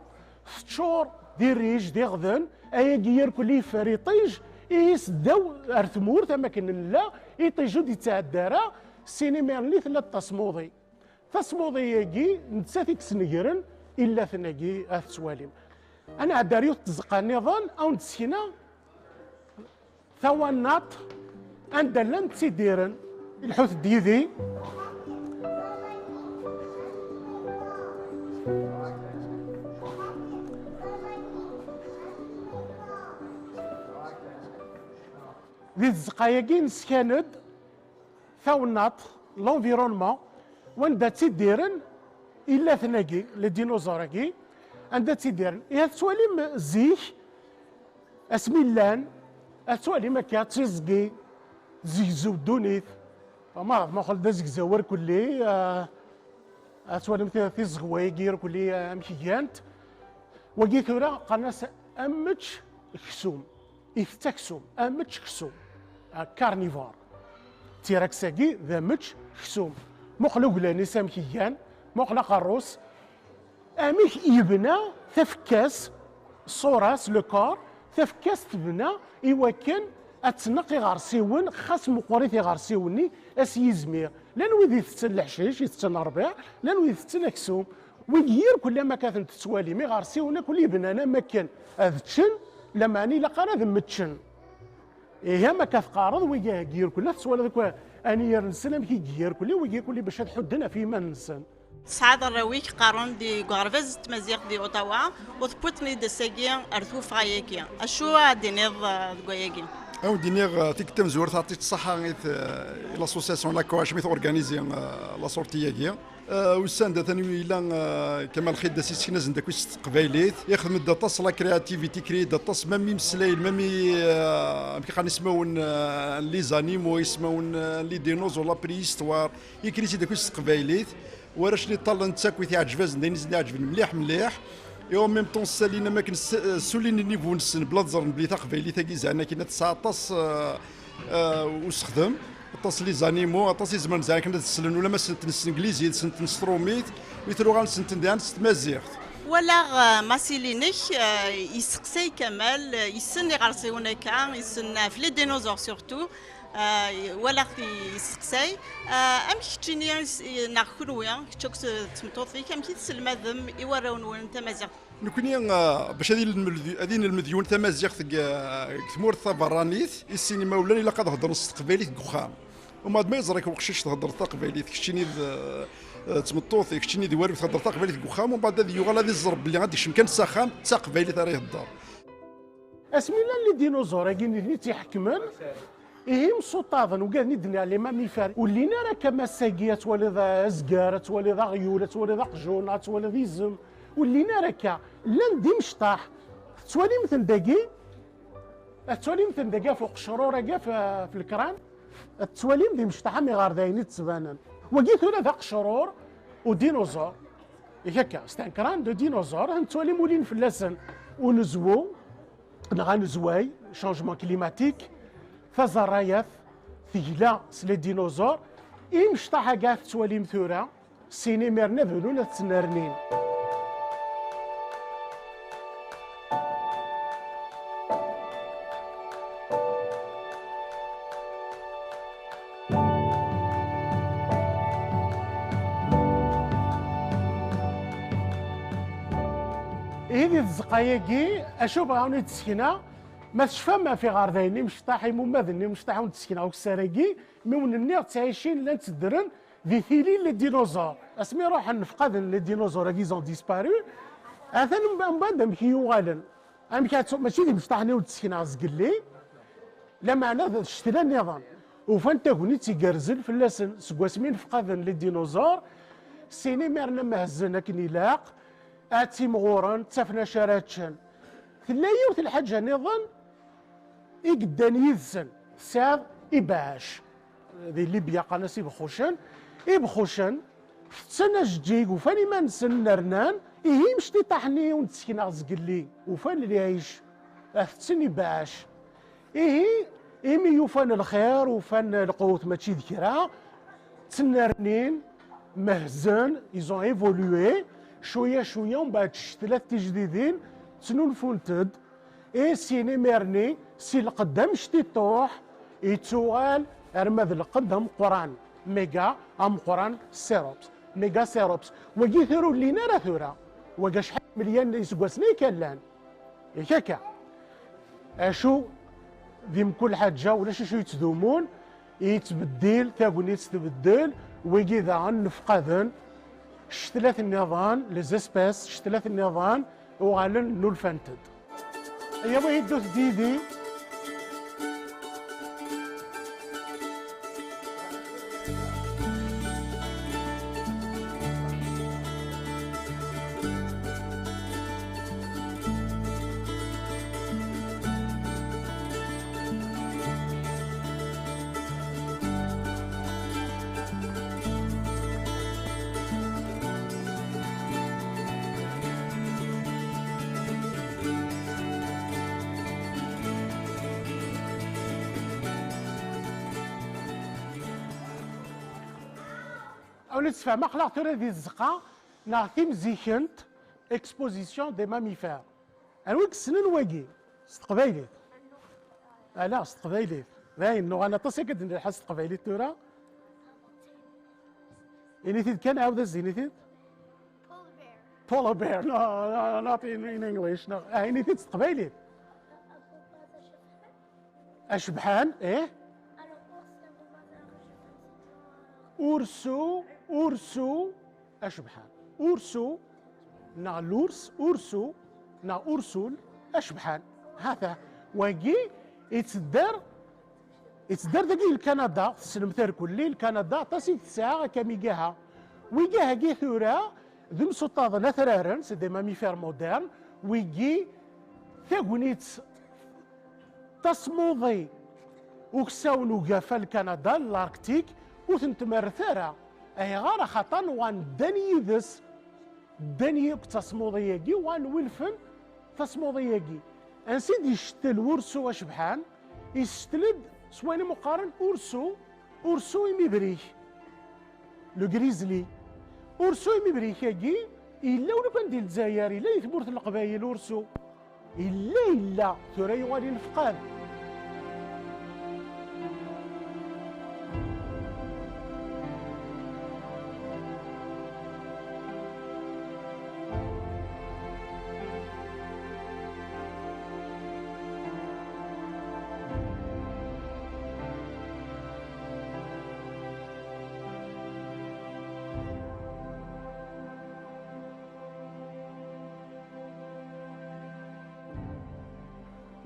teččur d irij, d iɣden, ayagi irkelli yeffer iṭij, ihi seddaw ar tmurt am akken nella, iṭij ur d-yettɛedda ara, sin imir-nni tella-d tasmuḍi. Tasmuḍi-agi, nettat i yesnegren illaten-agi ad tettwalim. Ad nɛeddi ar yiwet tzeqqa nniḍen, ad wen-d-sekneɣ tawannaṭ anda llan ttidiren. Lḥut-d yid-i. Di tzeqqa-agi neskan-d tawennaṭ, l'environnement, wanda ttidiren illaten-agi, les dinosaures-agi, anda ttidiren. Ihi ad tettwalim zik, asmi llan, ad tettwalim akka d tiẓgi, zegzew ddunit. Ma, ma xel d azegzaw irkelli, ah, ad tettwalim ti-, tiẓegwa-agi irkelli, ah, amek gant. Wagi tura qqaren-as amečč aksum. Itett aksum, amečč aksum. Ah, carnivore. T-rex-agi d amečč aksum. Muqel uglan-is amek gan, muqel aqerru-s. Amek yebna tafekka-s, ṣṣura-s, le corps, tafekka-s tebna i wakken Ad tneqq iɣersiwen, xas meqqrit iɣersiwen-nni, a s-yizmir. Llan wid itetten leḥcic, itetten rrbiɛ, llan wid itetten aksum. Wigi irkelli am akka ten-tettwalim, iɣersiwen akk li bnan am akken ad ččen, lameɛna ilaq ara ad mmeččen. Ihi am akka teqqareḍ, wigi irkelli ad tettwaliḍ akk anyir-nsen amek i iga irkelli, wigi irkelli bac ad ḥudden ɣef yiman-nsen. Tesɛiḍ arraw-ik qqaren di uɣerbaz n tmaziɣt di Ottawa, u tewwiḍ-ten-id ass-agi ar tuffɣa-agi. Acu ad d-tiniḍ, eh, deg wayagi? Ad wen-d-iniɣ, eh, tikkelt tamezwarut, ɛṭit ṣṣaḥa i t-, eh, i l'association La Coache mi t-organizi, eh, la sortie-agi. Eh, ussan-d atan yella, eh, Kamal Xiddas yesseknazen-d akk s teqbaylit. Ixdem-d aṭas la créativité, créé-d aṭas, même imeslayen, même i, eh, amek i qqaren ismawen, eh, les animaux, ismawen, eh, les dinosaures, la préhistoire. Yekker-itt-id akk s teqbaylit. Warrac-nni ṭṭallen-tt akk, i t-iɛǧeb-asen, d ayen i sen-iɛeǧben mliḥ, mliḥ. Et en même temps, ssalin am akken s-, ssulin niveau-nsen, bla ad ẓren belli taqbaylit-agi zɛan akken tesɛa aṭas, eh, eh, usexdem, aṭas les animaux, aṭas i zemren zɛan akken ad slen, ula ma senten s tenglizit, senten s trumit, mi truɣal senten daɣen s tmaziɣt. Walaɣ, eh, Masilinek, eh, yesseqsay Kamal, eh, yessen iɣersiwen akka, yessen ɣef les dinosaures surtout. Ah, walaɣ-t yesteqsay. Ah, amek keččini is-, i-, neɣ kenwi, kečč akked tmeṭṭut-ik, amek i tesselmadem i warraw-nwen tamaziɣt? Nekni, ah, bac ad ilmed, ad inelmed yiwen tamaziɣt deg, ah, deg tmurt taberranit, i sin imawlan ilaq ad heddren s teqbaylit deg uxxam. Umbeɛd ma yeẓra-k uqcic theddreḍ taqbaylit, keččini d, ah, d tmeṭṭut, keččini d warraw theddreḍ taqbaylit deg uxxam, umbeɛd ad yuɣal ad iẓer belli ad ikcem kan s axxam, d taqbaylit ara ihedder. Asmi llan les dinosaures-agi nitni tt-iḥekmen, ihi imsuṭṭaḍen, ugaden i d-nniɣ les mammifères, ur llin ara akka, ma ass-agi ad twaliḍ azger, ad twaliḍ aɣyul, ad twaliḍ aqjun, ad twaliḍ izem, ur llin ara akka. Llan d imecṭaḥ. Tettwalim-ten dagi? Ad tettwalim-ten dagi ɣef uqecrur-agi, ɣef, ɣef lekran? Ad tettwalim d imecṭaḥ am iɣerdayen i d-ttbanen. Wagi tura d aqecrur udinuẓur. Yak akka, c'est un crâne de dinosaure. Ad tettwalim ulin fell-asen unezwu, neɣ anezway, changement climatique, taẓerrayat tegla s les dinosaures. Imecṭaḥ-agi ad tettwalim tura, sin imiren ad ulun ad ttnernin. Ihi di tzeqqa-agi, acu bɣiɣ ad wen-id-ssekneɣ? Ma tecfam ɣef iɣerdayen imecṭaḥ, imumaden imecṭaḥ, ur d-ssekneɣ ukessar-agi, mi wen-nniɣ ttɛicin, llan tteddren di tili n les dinosaures. Asmi ruḥen nefqaden les dinosaures-agi, ils ont disparu, atan mba-, mbeɛd amek i yuɣalen. Amek ad ttu-, mačči d imecṭaḥ-nni ur d-ssekneɣ zgelli, lameɛna d ccetla nniḍen. Ufan tagnit igerrzen fell-asen, seg wasmi nefqaden les dinosaures, sin imiren am hezzen akken ilaq, ad ttimɣuren, ttafen acu ara ččen. Tella yiwet n lḥaǧa nniḍen i yeddan yid-sen, tesɛiḍ ibeɛɛac. Di Libya qqaren-as ibexxucen. Ibexxucen tetten ajeǧǧig, ufan iman-nsen nnernan, ihi imecṭaḥ-nni ur d-ssekneɣ zgelli, ufan lɛic, ad tetten ibeɛɛac. Ihi, imi ufan lxir, ufan lqut, mačči d kra, ttnernin, mehzen, ils ont évolué, cwiya, cwiya, umbeɛd ccetlat tijdidin ttnulfunt-d, i sin imiren-nni, si lqedd amectiṭuḥ, ittuɣal arma d lqedd ameqqran, méga ameqqran, cérops, mégacérops. Wagi tura ur llin ara tura. Wagi acḥal melyun iseggasen ay kan llan. Yak akka. Acu di mkul ḥaǧa, ulac acu yettdumun, yettbeddil, tagnit tbeddel, wigi daɣen nefqaden, ccetlat nniḍen, les espèces, ccetlat nniḍen, uɣalen nulfant-d. Ayaw ihi ddut-d yid-i. Awen-d-sfehmeɣ, aql-aɣ tura di tzeqqa neɣ timzikent, exposition des mammifères. Anwa i yessnen wagi s teqbaylit? Ala, s teqbaylit. D ayen, nuɣal aṭas akka d-nelḥa s teqbaylit tura. Ini-t-id kan, ɛawed-as-d, ini-t-id. Polar bear. No, no, not in, in English. No. Ah, ini-t-id s teqbaylit. Acebḥan, eh? Ursu, ursu, acebḥan. Ursu, neɣ lurs, ursu, neɣ ursul, acebḥan. Hata, wagi, yettedder, yettedder dagi Lkanada, tessnem tarkelli, Lkanada, aṭas i tesɛa akka migaha. Wigaha-gi tura, d imsuṭṭaḍen atraren, c'est des mammifères modernes, wigi, tagnit tasmuḍi uksawen ugafa Lkanada, l'Arctique, ur ten-tmerret ara. Ayɣer? Axaṭer wan ddan yid-s. Ddan yakk tasmuḍi-agi, wan wilfen tasmuḍi-agi. Ansi d-icettel wursu acebḥan? Issettel-d s wayen i mu qqaren ursu, ursu imibrik. Le grizzly. Ursu imibrik-agi, yella ulakan di Lezzayer, yella di tmurt n Leqbayel ursu. Yella, yella, tura yuɣal inefqad.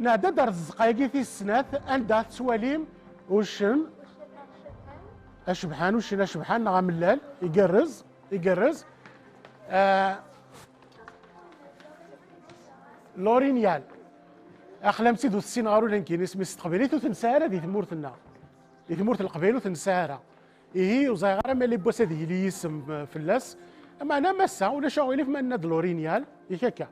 Nɛedda-d ar tzeqqa-agi tis snat, anda tettwalim uccen acebḥan, uccen acebḥan neɣ amellal, igerrez, igerrez. Ah, l'orignal. Aql-am-tt-id ur tessineɣ ara ula nekkini isem-is s teqbaylit, ur t-nesɛi ara di tmurt-nneɣ. Di tmurt n Leqbayel ur t-nesɛi ara. Ihi, ur ẓriɣ ara ma yella yiwwas ad yili yisem, eh, fell-as. Meɛna massa, ulac aɣilif ma nenna-d l'orignal, yak akka.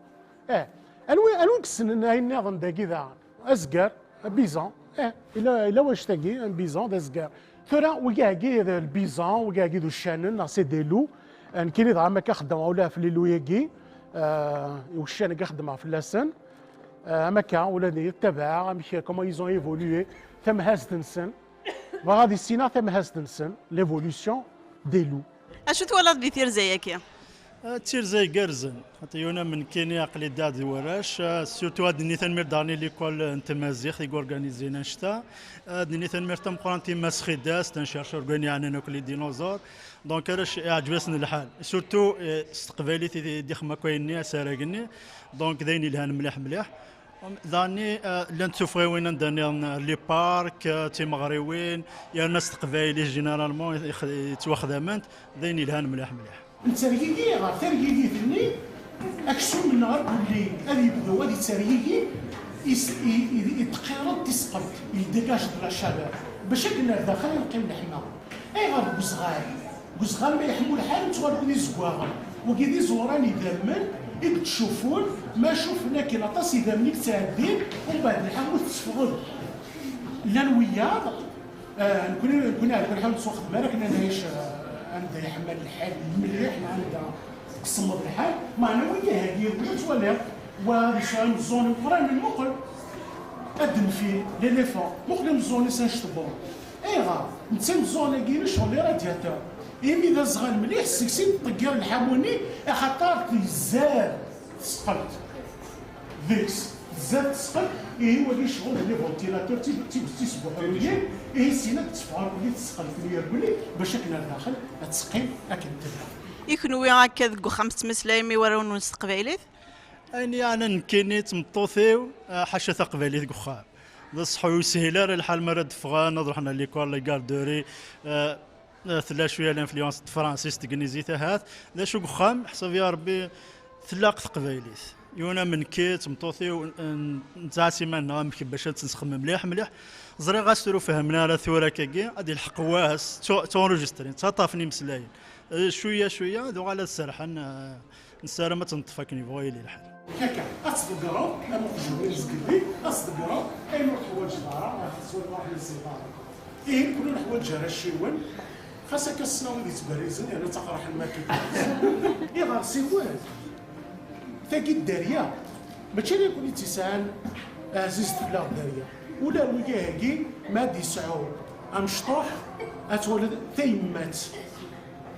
Eh, anwi, anwi yessnen ayen nniḍen dagi daɣen? Azger, un bison. Eh, yella, yella wannect-agi, un bison, d azger. Tura, wigi-agi d lbizan, wigi-agi d uccanen, neɣ c'est des loups. Eh, nekkini dɣa am akka xeddmeɣ ula ɣef les loups-agi. Eh, uccan-agi xeddmeɣ fell-asen. Eh, am akka, ula d ttabaɛeɣ amek, comment ils ont évolué, tamhazt-nsen. Bɣiɣ ad issineɣ tamhazt-nsen, l'évolution des loups. Acu twalaḍ di tirza-agi? Ah, d tirza igerrzen. Xaṭi yuna m nekkini aql-i ddaɣ d warrac, ah, surtout ad d-nini tanemmirt daɣen i l'école n tmaziɣt i yorganizin annect-a. Ad d-nini tanemmirt tameqqrant i Mass Xidas, d un chercheur win yeɛnan akk les dinosaures. Donc arrac iɛǧeb-asen lḥal. Surtout, eh, s teqbaylit i d-ixdem akk ayenni, asarag-nni. Donc d ayen yelhan mliḥ mliḥ. Daɣen, eh, llant tufɣiwin anda nniḍen, eh, les parcs, eh, timeɣriwin, yerna s teqbaylit généralement yex-, yettwaxdament, d ayen yelhan mliḥ mliḥ. Nettergigi ɣer tergigit-nni, aksum-nneɣ akk-nni ad yebdu ad yettergigi, is-, i, i, i tqireḍ tisqelt, il dégage de la chaleur, bac akken ar daxel ad neqqim leḥma. Ayɣer deg uzɣal? Deg uzɣal ma yeḥmu lḥal, nettuɣal d izeggaɣen. Wagi d iẓuran idammen i yettcufun, ma cufen akken aṭas idammen i yettɛeddin, umbeɛd lḥamu tetteffɣen. Llan wiyaḍ, eh, nekni, nekni ar kulḥal ur nettwaxdem ara akken ad nɛic, eh, anda yeḥma lḥal mliḥ, neɣ anda isemmeḍ lḥal, meɛna wigi-agi, ur twaliḍ, wa ad yesɛu imeẓẓuɣen imeqqranen, muqel, ad d-nfil, l'éléphant, muqel imeẓẓuɣen-is annect-nwen. Ayɣer? Netta imeẓẓuɣen-agi lecɣel les radiateurs. Imi d azɣal mliḥ, seg-s i d-tṭeggiṛ lḥamu-nni, axaṭer tezzer tesqelt. Deg-s, tezzer tesqelt, ihi wagi ccɣel les ventilateurs, d ti-, d ti-, d tisbuḥruyin, ihi syin ad d-teffeɣ irkelli tesqelt n yirkelli, bac akken ar daxel ad teqqim akken tella. I kenwi akka deg uxxam tettmeslayem i warraw-nwen s teqbaylit? Ayen yeɛnan nekkini d tmeṭṭut-iw, eh, ḥaca taqbaylit deg uxxam. D ṣṣeḥ ur yeshil ara lḥal mi ara d-ffɣen, ad ruḥen à l'école, la garderie, eh, eh, tella cwiya l'influence n tefransist, tegnizit ahat. D acu deg uxxam, ḥsab ya Rebbi, tlaq teqbaylit. Yiwen am nekki, d tmeṭṭut-iw, n-, nettɛas iman-nneɣ amek bac ad tt-nesxemmem mliḥ mliḥ. Ẓriɣ ɣas ur fehhmen ara tura akkagi, ad ilḥeq wass, ttu-, ttunrujistrin, ttaṭṭafen imeslayen. Eh, cwiya cwiya, ad uɣal ad serḥen, eh, Nessaram ad tt-neṭṭef akken yebɣu yili lḥal. Akka, ad tḍeggreḍ am uqjun i zgelli, ad tḍeggreḍ ayen ur teḥwaǧeḍ ara, ɣef teswiḍ ur ḥwaǧeḍ ara. Ihi, nekkni ur neḥwaǧ ara acciwen, xas akka ssneɣ wid yettberrizen, yerna ttaqraḥen ma akka. Iɣersiwen, tagi dderya, mačči d nekkni i tt-yesɛan, ɛzizet fell-aɣ dderya. Ula d wigad-agi ma d-yesɛu amecṭuḥ, ad twaliḍ tayemmat.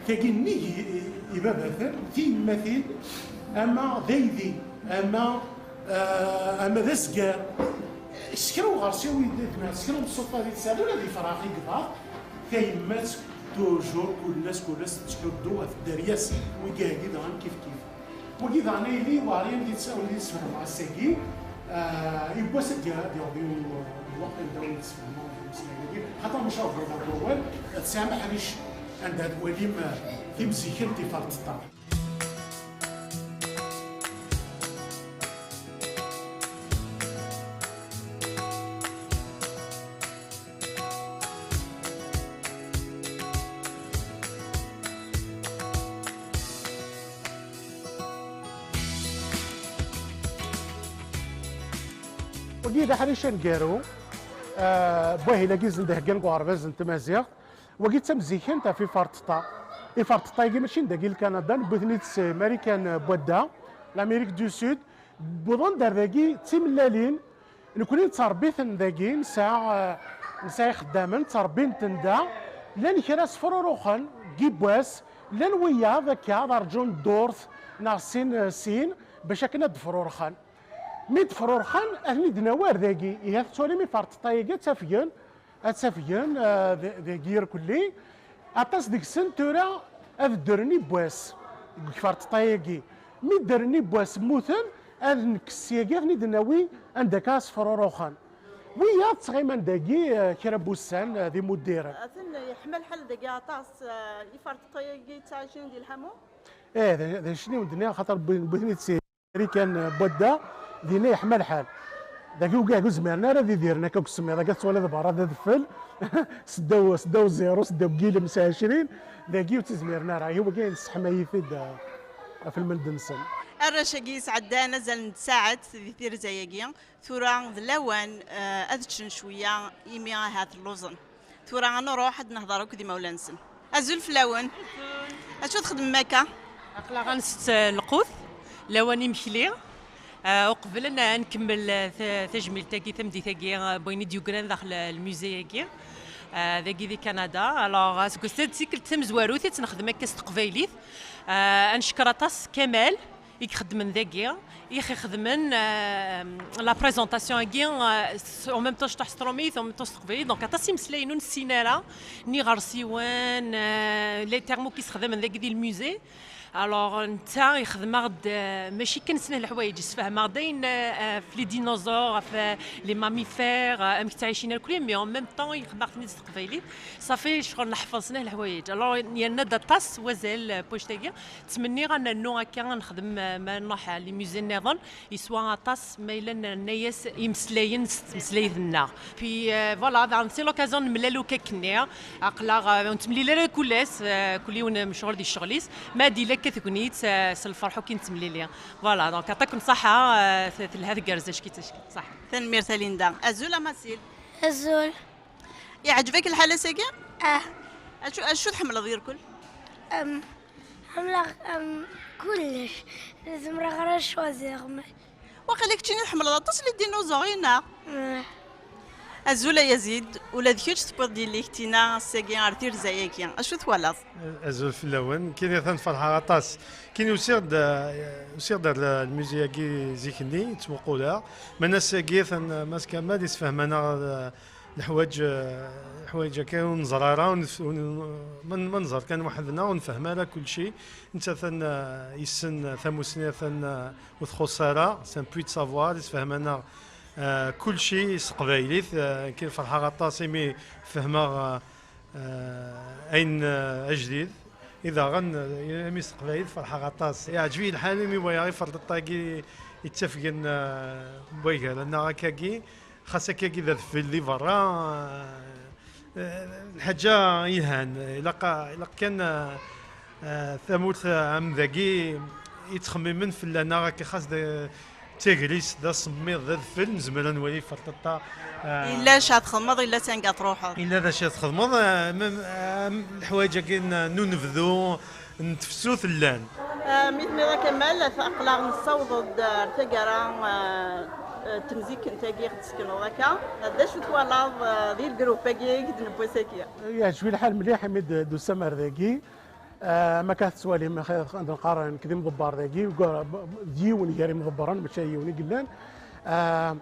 Tagi nnig i, i, ibabaten, tiyemmatin, ama d aydi, ama, ah, ama d azgar. S kra n uɣersiw i d-, s kra n ṣṣufa i d-tesɛiḍ, ula d ifrax i yebɛaḍ, tayemmat toujours, kul ass, kul ass tettḥuddu ɣef dderya-s, wigad-agi daɣen kif kif. Wagi daɣen a yelli Waɛri, am d-yessefhem ass-agi, ah, yiwwas ad d-yaweḍ yiwen lweqt anda ur d-sefhmeɣ ameslay-agi, xaṭer maca ɣur-ɣur wawal, tesɛam aḥric anda ad twalim, ah, timzikkent iferṭeṭṭa. Wagi d aḥric aneggaru, ah, n wahil-agi i sen-d-heggan deg uɣerbaz n tmaziɣt. Wagi d tamzikkent ɣef iferṭeṭṭa. Iferṭeṭṭa-agi mačči n dagi n Lkanada, newwi-ten-id s Marikan n Wadda, l'Amérique du Sud. Wwḍen-d ar dagi d timellalin. Nekkni nettṛebbi-ten dagi, nesɛa, eh, nesɛa ixeddamen, ttṛebbin-ten da. Llan kra sefruruxen deg yibbwas, llan wiyaḍ akka ad rǧun ddurt neɣ sin, eh, sin, bac akken ad d-frurxen. Mi d-frurxen, ad ten-id-nawi ar dagi. Ihi ad tettwalim iferṭeṭṭa-agi ad tafgen, ad tafgen, eh, d-, dagi irkelli. Aṭas deg-sen tura ad ddren yibbwas deg iferṭeṭṭa-agi. Mi ddren yibbwas mmuten, ad nekkes syagi, ad ten-id-nawi anda akka ad sefruruxen. Wiyaḍ ttɣiman dagi, eh, kra n wussan, eh, d imuddiren. Atan yeḥma lḥal dagi aṭas, eh, iferṭeṭṭa-agi ttɛicin di lḥamu? Eh, d, d acni wen-d-nniɣ, xaṭer wwin-, wwin-ten-id si Marikan n Wadda, dinna yeḥma lḥal. Dagi ugagu zmiren ara ad idiren akka deg usemmiḍ, akka tettwaliḍ berra d adfel, seddaw, seddaw zéro, seddaw n yilem s ɛecrin, dagi ur ttizmiren ara. Ihi wagi nesseḥmay-it-id, eh, ɣef lmend-nsen. Arrac-agi sɛeddan azal n tsaɛet di tirza-agi, tura d lawan, eh, ad ččen cwiya, imi ahat lluẓen. Tura ad nruḥ ad nehḍer akked imawlan-nsen. Azul fell-awen. Acu txedmem akka? Aql-aɣ ad nsett, eh, lqut, lawan imekli. Eh, uqbel ad n-, ad nkemmel, eh, ta-, tajmilt-agi, tameddit-agi, eh, n wayen i d-yugran daxel, eh, lmusée-agi. Eh, dagi di Kanada. Alors, eh, seg wass-a d tikkelt tamezwarut i tt-nexdem akka s teqbaylit. Eh, ad neckeṛ aṭas Kamal i ixeddmen dagi, i ɣ-ixedmen, eh, la présentation-agi, eh, s-, en même temps cṭuḥ s trumit, en même temps s teqbaylit, donc aṭas imeslayen ur nessin ara, n iɣersiwen, eh, les termes akk issexdamen dagi di lmusée. Alors, netta ixdem-aɣ-d, eh, mačči kan snat leḥwayeǧ, issefhem-aɣ-d ayen, eh, ɣef les dinosaures, ɣef, eh, les mammifères, eh, amek ttɛicin irkelli, mais en même temps ixdem-aɣ-ten-id s teqbaylit. Ṣafi, ccɣel neḥfeḍ snat leḥwayeǧ. Alors, yerna-d aṭas wazal, eh, n wannect-agi. Ttmenniɣ ad nernu akka, ad nexdem, eh, ma nruḥ, eh, les musées nniḍen, yeswa aṭas ma yella nerna-yas imeslayen s tmeslayt-nneɣ. Puis, eh, voilà, daɣen c'est l'occasion nemlal akk akkenni. Aql-aɣ, eh, ur nettemlil ara kul ass, eh, kul yiwen mecɣul di ccɣel-is. Ma d-yella akka tegnit, eh, s lferḥ akk i nettemlili. Voilà, donc aṭak n ṣṣaḥa, eh, t-, telha tgerrez acki d acki. Ṣaḥa. Tanemmirt a Linda. Azul a Masil. Azul. Iɛǧeb-ak lḥal ass-agi? Ah. Acu, acu tḥemmleḍ irkel? Am, ḥemmleɣ, am, kullec. Zemreɣ ara cwaziɣ, mais... Waqila keččini tḥemmleḍ aṭas les dinosaures, neɣ? Ah. Azul a Yazid, ula d kečč tewwiḍ-d yelli-k Tina ass-agi ar tirza-agi. Acu twalaḍ? Azul fell-awen. Kini atan ferḥeɣ aṭas. Kini usiɣ-d, eh, usiɣ-d ar lmuzi-agi zik-nni, ttmuquleɣ. Mana ass-agi atan Mass Kamal yessefhem-aneɣ, eh, leḥwayeǧ, eh, leḥwayeǧ akka ur neẓri ara, ur nef-, ur n-, ma n-, ma nẓer kan weḥd-neɣ ur nefhem ara kulci. Netta atan, eh, yessen tamusni, atan, eh, ur txuṣṣ ara, c'est un puits de savoir, yessefhem-aneɣ, eh, kulci s teqbaylit. Eh, kini ferḥeɣ aṭas imi fehmeɣ, eh, eh, ayen, eh, ajdid. I daɣen, eh, imi s teqbaylit ferḥeɣ aṭas. Iɛǧeb-iyi lḥal imi walaɣ iferṭeṭṭa-agi yettafgen, eh, n wagar-nneɣ akkagi. Xas akkagi d adfel di berra, eh, eh, lḥaǧa yelhan. Ilaq, ilaq kan, eh, eh, tamurt, eh, am dagi yettxemmimen fell-aneɣ akka xas d, d tagrist, d asemmiḍ, d adfel, nezmer ad nwali iferṭeṭṭa, eh, yella acu ad txedmeḍ, yella sanga truḥeḍ. Yella d acu ad txedmeḍ, eh, mem-, eh, leḥwayeǧ-agi n, n unebdu, n tefsut llan. Eh, mi tenniḍ a Kamal, aql-aɣ nessaweḍ-d ar taggara, eh, Temzikent-agi i ɣ-d-tsekneḍ akka, d acu twalaḍ, eh, di lgrup-agi i d-newwi saki? Yeɛjeb-iyi lḥal mliḥ imi d-, d-usam ar dagi. Eh, ma akka tettwalim, ad neqqar nekk d imḍebber dagi, ugar-, d yiwen gar imḍebbren, mačči yiwen i yellan. Eh,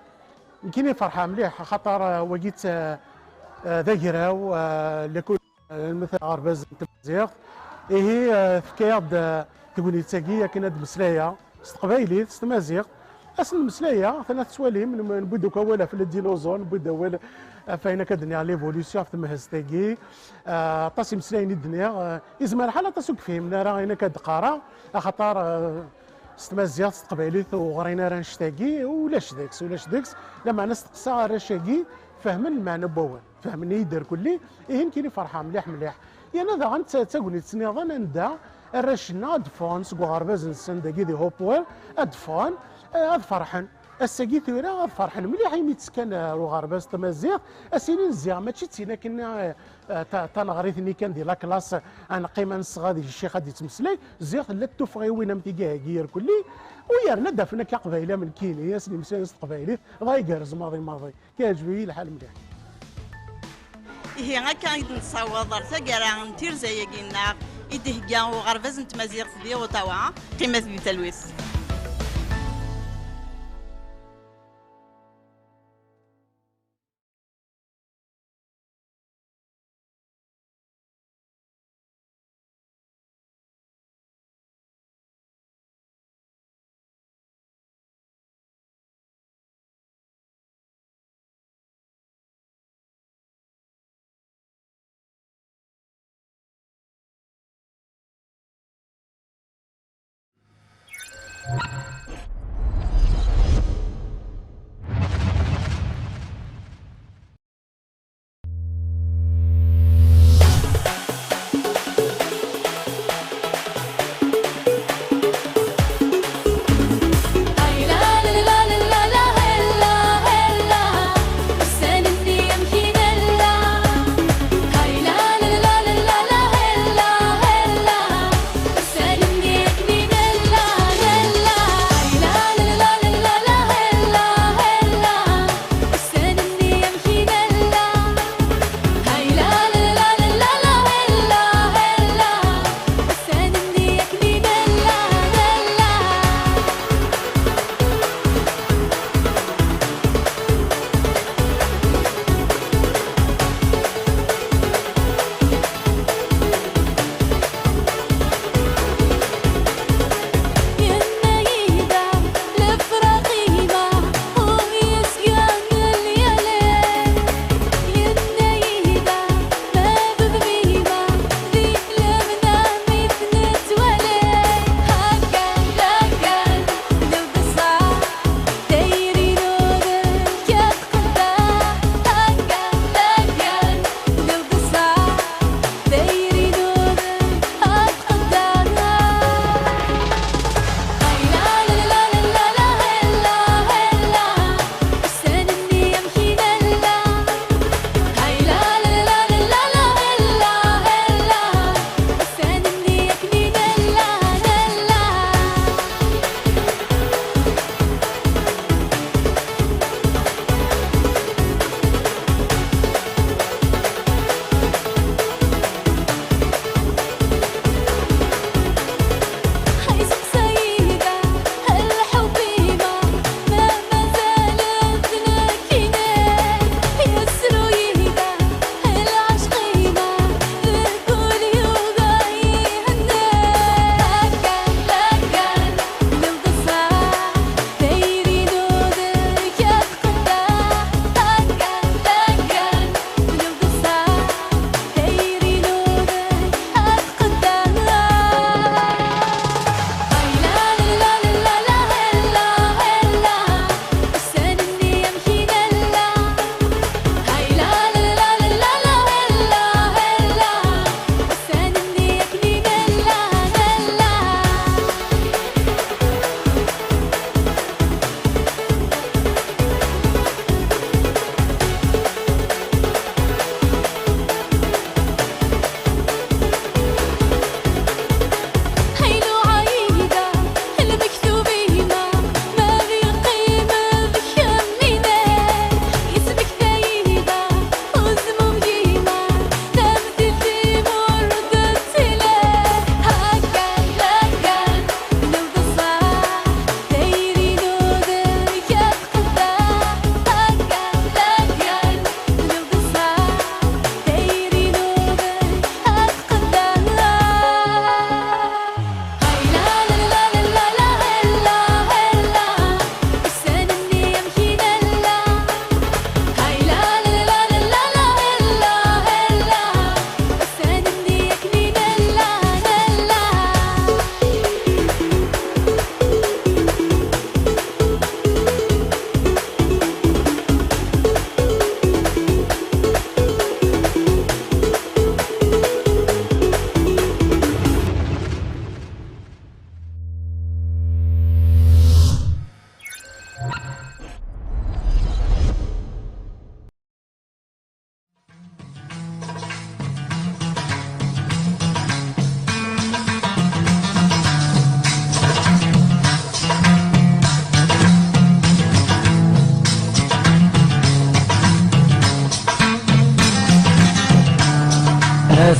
nekkini ferḥeɣ mliḥ, axaṭer, eh, wagi d, eh, d agraw, eh, lakul Lmet aɣerbaz n tmaziɣt. Ihi, eh, tefka-yaɣ-d, eh, tegnit-agi akken ad d-meslayeɣ s teqbaylit, s tmaziɣt. Ass n tmeslayeɣ, tana tettwalim, n-, newwi-d akk awal ɣef les dinosaures, newwi-d awal ɣef ayen akka d-nniɣ l'évolution, ɣef temhest-agi. Eh, aṭas imeslayen i d-nniɣ, eh, izmer lḥal aṭas ur k-fhimen ara ayen akka d-qqareɣ, axaṭer, eh, s tmaziɣt, s teqbaylit, ur ɣrin ara annect-agi, ulac deg-s, ulac deg-s, lameɛna steqsaɣ arrac-agi, fehmen lmeɛna n wawal. Fehmen-iyi-d irkelli, ihi nekkini ferḥeɣ mliḥ mliḥ. Yerna daɣen d ta-, d tagnit nniḍen anda arrac-nneɣ ad d-ffɣen seg uɣerbaz-nsen dagi di Hopewell, ad d-ffɣen, eh, ad ferḥen. Ass-agi tura ad ferḥen mliḥ imi ttekkan ar uɣerbaz tamaziɣt, ad s-inin ziɣ mačči d tin akken, eh, eh, ta-, taneɣrit-nni kan di la classe, ad neqqim ad nesseɣ ad yili ccix ad d-yettmeslay, ziɣ tella-d tuffɣiwin am tigi-agi irkelli, u yerna ad d-afen akka aqbayli am nekkini, ad sen-imeslayen s teqbaylit, dɣa igerrez maḍi maḍi. Yeɛjeb-iyi lḥal mliḥ. Ihi akka i d-nessaweḍ ar taggara n tirza-agi-nneɣ i d-ihegga uɣerbaz n tmaziɣt di Ottawa. Qqimet di talwit.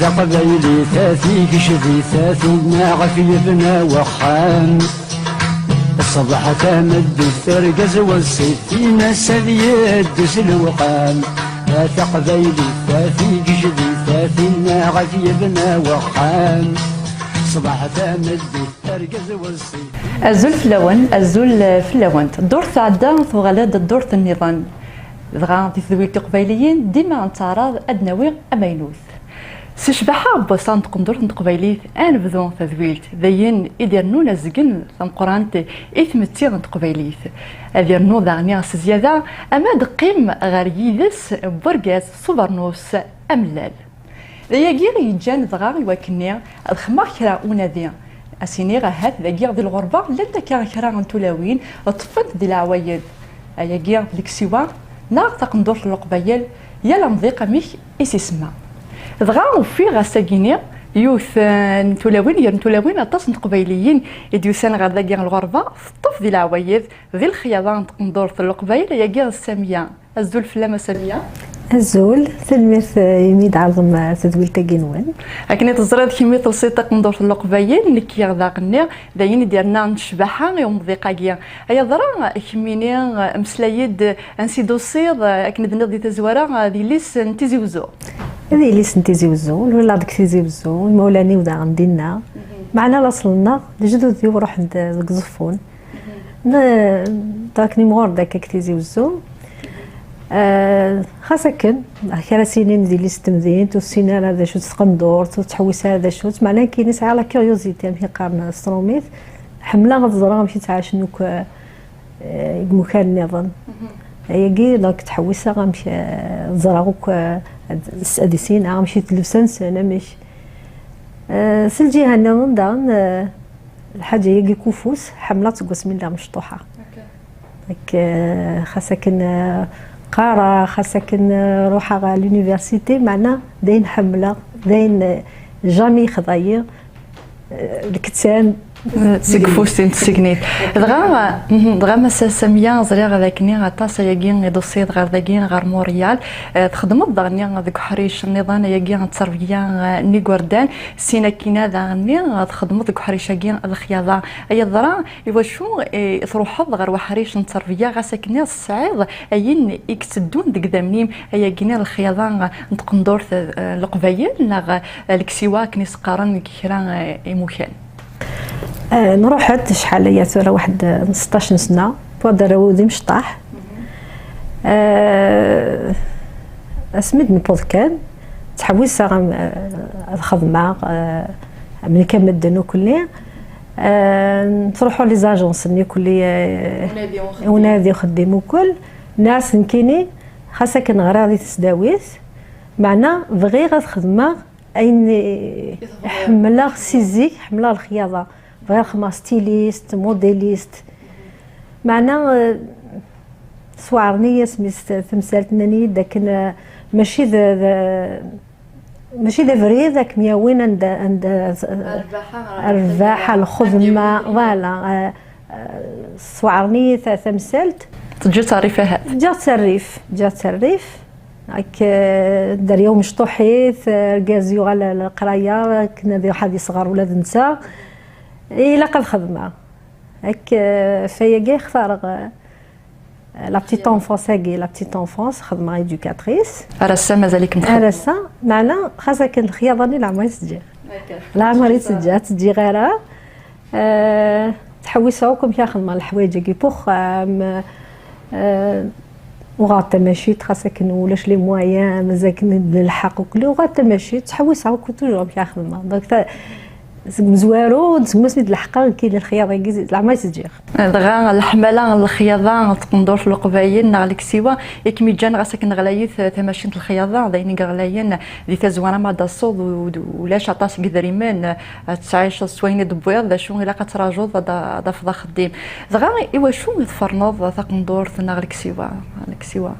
Taqbaylit a tigejdit a tinna ɣef yebna wexxam. Ṣṣbeḥ tameddit argaz weṣṣit, tin-as ad yeddu s lewqam. A taqbaylit a tigejdit a tinna ɣef yebna wexxam. Ṣṣbeḥ tameddit argaz weṣṣit. Azul fell-awen, azul fell-awent. Ddurt tɛedda, tuɣal-d ddurt nniḍen. Dɣa di tedwilt iqbayliyin, dima nettaɛraḍ ad d-nawi amaynut. Si ccbaḥa n wass-a n tqendurt n teqbaylit, ad nebdu tadwilt. D ayen i d-irennun azgen tameqqrant i tmetti n teqbaylit. Ad irnu daɣen s zzyada, ama ad qqim ɣer yides n urgaz s ubernus amellal. D ayagi i yeǧǧan dɣa i wakken ad xedmeɣ kra unadi. Ad s-iniɣ ahat dagi di lɣerba llant akka kra n tulawin ṭṭfent di leɛwayed. Ayagi d leksiwa neɣ taqendurt n Leqbayel, yal amḍiq amek i s-isemma. Dɣa ufiɣ ass-agi-ni yiwet, eh, n tulawin, gar n tulawin aṭas n teqbayliyin i d-yusan ɣer dagi n lɣerba, teṭṭef di leɛwayed, di lexyaḍa n tqendurt n Leqbayel, ayagi d Samiya. Azul fell-am a Samiya. Azul, tanemmirt, eh, imi d-ɛerḍem, eh, tadwilt-agi-nwen. Akken i teẓriḍ kemmi telsiḍ taqendurt n Leqbayel, nekk daɣen-nni, d ayen i d-yernan ccbaḥa i umḍiq-agi. Ay aḍra, kemmini, eh, mmeslay-d, eh, ansi d-tusiḍ, eh, akken d-nniḍ di tazwara, eh, d yelli-s n Tizi Wezzu. D yelli-s n Tizi Wezzu, luleɣ deg Tizi Wezzu, imawlan-iw daɣen dinna. Meɛna laṣel-nneɣ, lejdud-iw ruḥen-d, eh, deg Uẓeffun. Ne-, donc, nimɣur-d akka deg Tizi Wezzu. Eh, xas akken, kra sinin di list temdint, ur tessin ara d acu-tt tqendurt, ur tettḥewwis ara d acu-tt, meɛna nekkini sɛiɣ la curiosité, amek i qqaren s trumit, ḥemmleɣ ad ẓreɣ amek i ttɛacen akk, eh, imukan nniḍen. Ayagi, donc, ttḥewwiseɣ amek, eh, ẓreɣ akk, eh, ad, ad issineɣ amek i llebsa-nsen, amek. Eh, s lǧiha nniḍen daɣen, eh, lḥaǧa-agi n ufus, ḥemmleɣ-tt seg wasmi lliɣ mecṭuḥa. Ak, eh, xas akken, eh, qqareɣ, xas akken, eh, ruḥeɣ ɣer l'université, meɛna d ayen ḥemmleɣ, d ayen, eh, jamais yexḍa-yi, eh, lektan. Seg ufus i n-tsegnit. Dɣa, mhm, dɣa Massa Samiya, ẓriɣ d akken aṭas ayagi i d-tusiḍ ɣer dagi, ɣer Montréal. Eh, txedmeḍ daɣen deg uḥric nniḍen ayagi n tterbiya, eh, n yigerdan. Sin akkin daɣen, eh, txedmeḍ deg uḥric-agi n lexyaḍa. Ay aḍra, iwacu, eh, truḥeḍ ɣer uḥric n tterbiya, ɣas akken tesɛiḍ ayen i yetteddun deg idammen-im, ayagi n lexyaḍa n tqendurt, eh, n Leqbayel, neɣ, eh, leksiwa, akken i s-qqaren deg kra, eh, imukan? Eh, nruḥ-d acḥal aya tura, waḥed n seṭṭac n sna, wad arraw d imecṭaḥ. Eh, asmi d-newweḍ kan, ttḥewwiseɣ am-, eh, ad xedmeɣ, eh, am nekk am medden ukelli. Eh, ttruḥuɣ les agences-nni ukelli, eh, unadi uxeddim. Unadi uxeddim ukkel. Nniɣ-as nekkini, xas akken ɣriɣ di tesdawit, meɛna bɣiɣ ad xedmeɣ ayen i ḥemmleɣ si zik, ḥemmleɣ lexyaḍa. Bɣiɣ xedmeɣ styliste, modéliste. Meɛna, eh, sweɛren-iyi asmi s temsalt, nnan-iyi-d akken, eh, mačči d, d, mačči d abrid ad kem-yawin anda, anda, rrbaḥa, rrbaḥa, lxedma, voilà, eh, eh, sweɛren-iyi ta-, tamsalt. Teǧǧiḍ rrif ahat? Ǧǧiɣ-tt rrif, ǧǧiɣ-tt rrif. Ak, eh, dderya umecṭuḥ-it, eh, argaz yuɣal ɣer leqraya, akken ad iruḥ ad yesɣer ula d netta. Ilaq ad xedmeɣ. Ak, eh, fayagi xtareɣ, eh, la petite enfance-agi, la petite enfance, xedmeɣ éducatrice. Ar ass-a mazal-ikem txeddmeḍ? Ar ass-a, meɛna xas akken lexyaḍa-nni leɛmer i s-ǧǧiɣ. Leɛmer i s-ǧǧiɣ, ur tt-ǧǧiɣ ara. Eh, ttḥewwiseɣ akk amek ara xedmeɣ leḥwayeǧ-agi n uxxam. Eh, uɣeɣ tamacint, xas akken ulac les moyens, mazal akken d lḥeqq ukli, uɣeɣ tamacint, ttḥewwiseɣ akk toujours amek ara xedmeɣ. Donc, ta-, seg umezwaru, seg wasmi d-leḥqeɣ, kili lexyaḍ-agi, leɛmer i s-ǧǧiɣ. Dɣa leḥmala n lexyaḍa n tqendurt n Leqbayel neɣ leksiwa i kem-iǧǧan ɣas akken ɣlayet tamacint n lexyaḍa, d ayen i yeɣlayen di tazwara ma d-taseḍ u-, ulac aṭas n yedrimen, ad tettɛiceḍ s wayen i d-tewwiḍ, d acu ilaq ad trajuḍ ad, ad tafeḍ axeddim. Dɣa iwacu i tferneḍ taqendurt neɣ leksiwa? Leksiwa.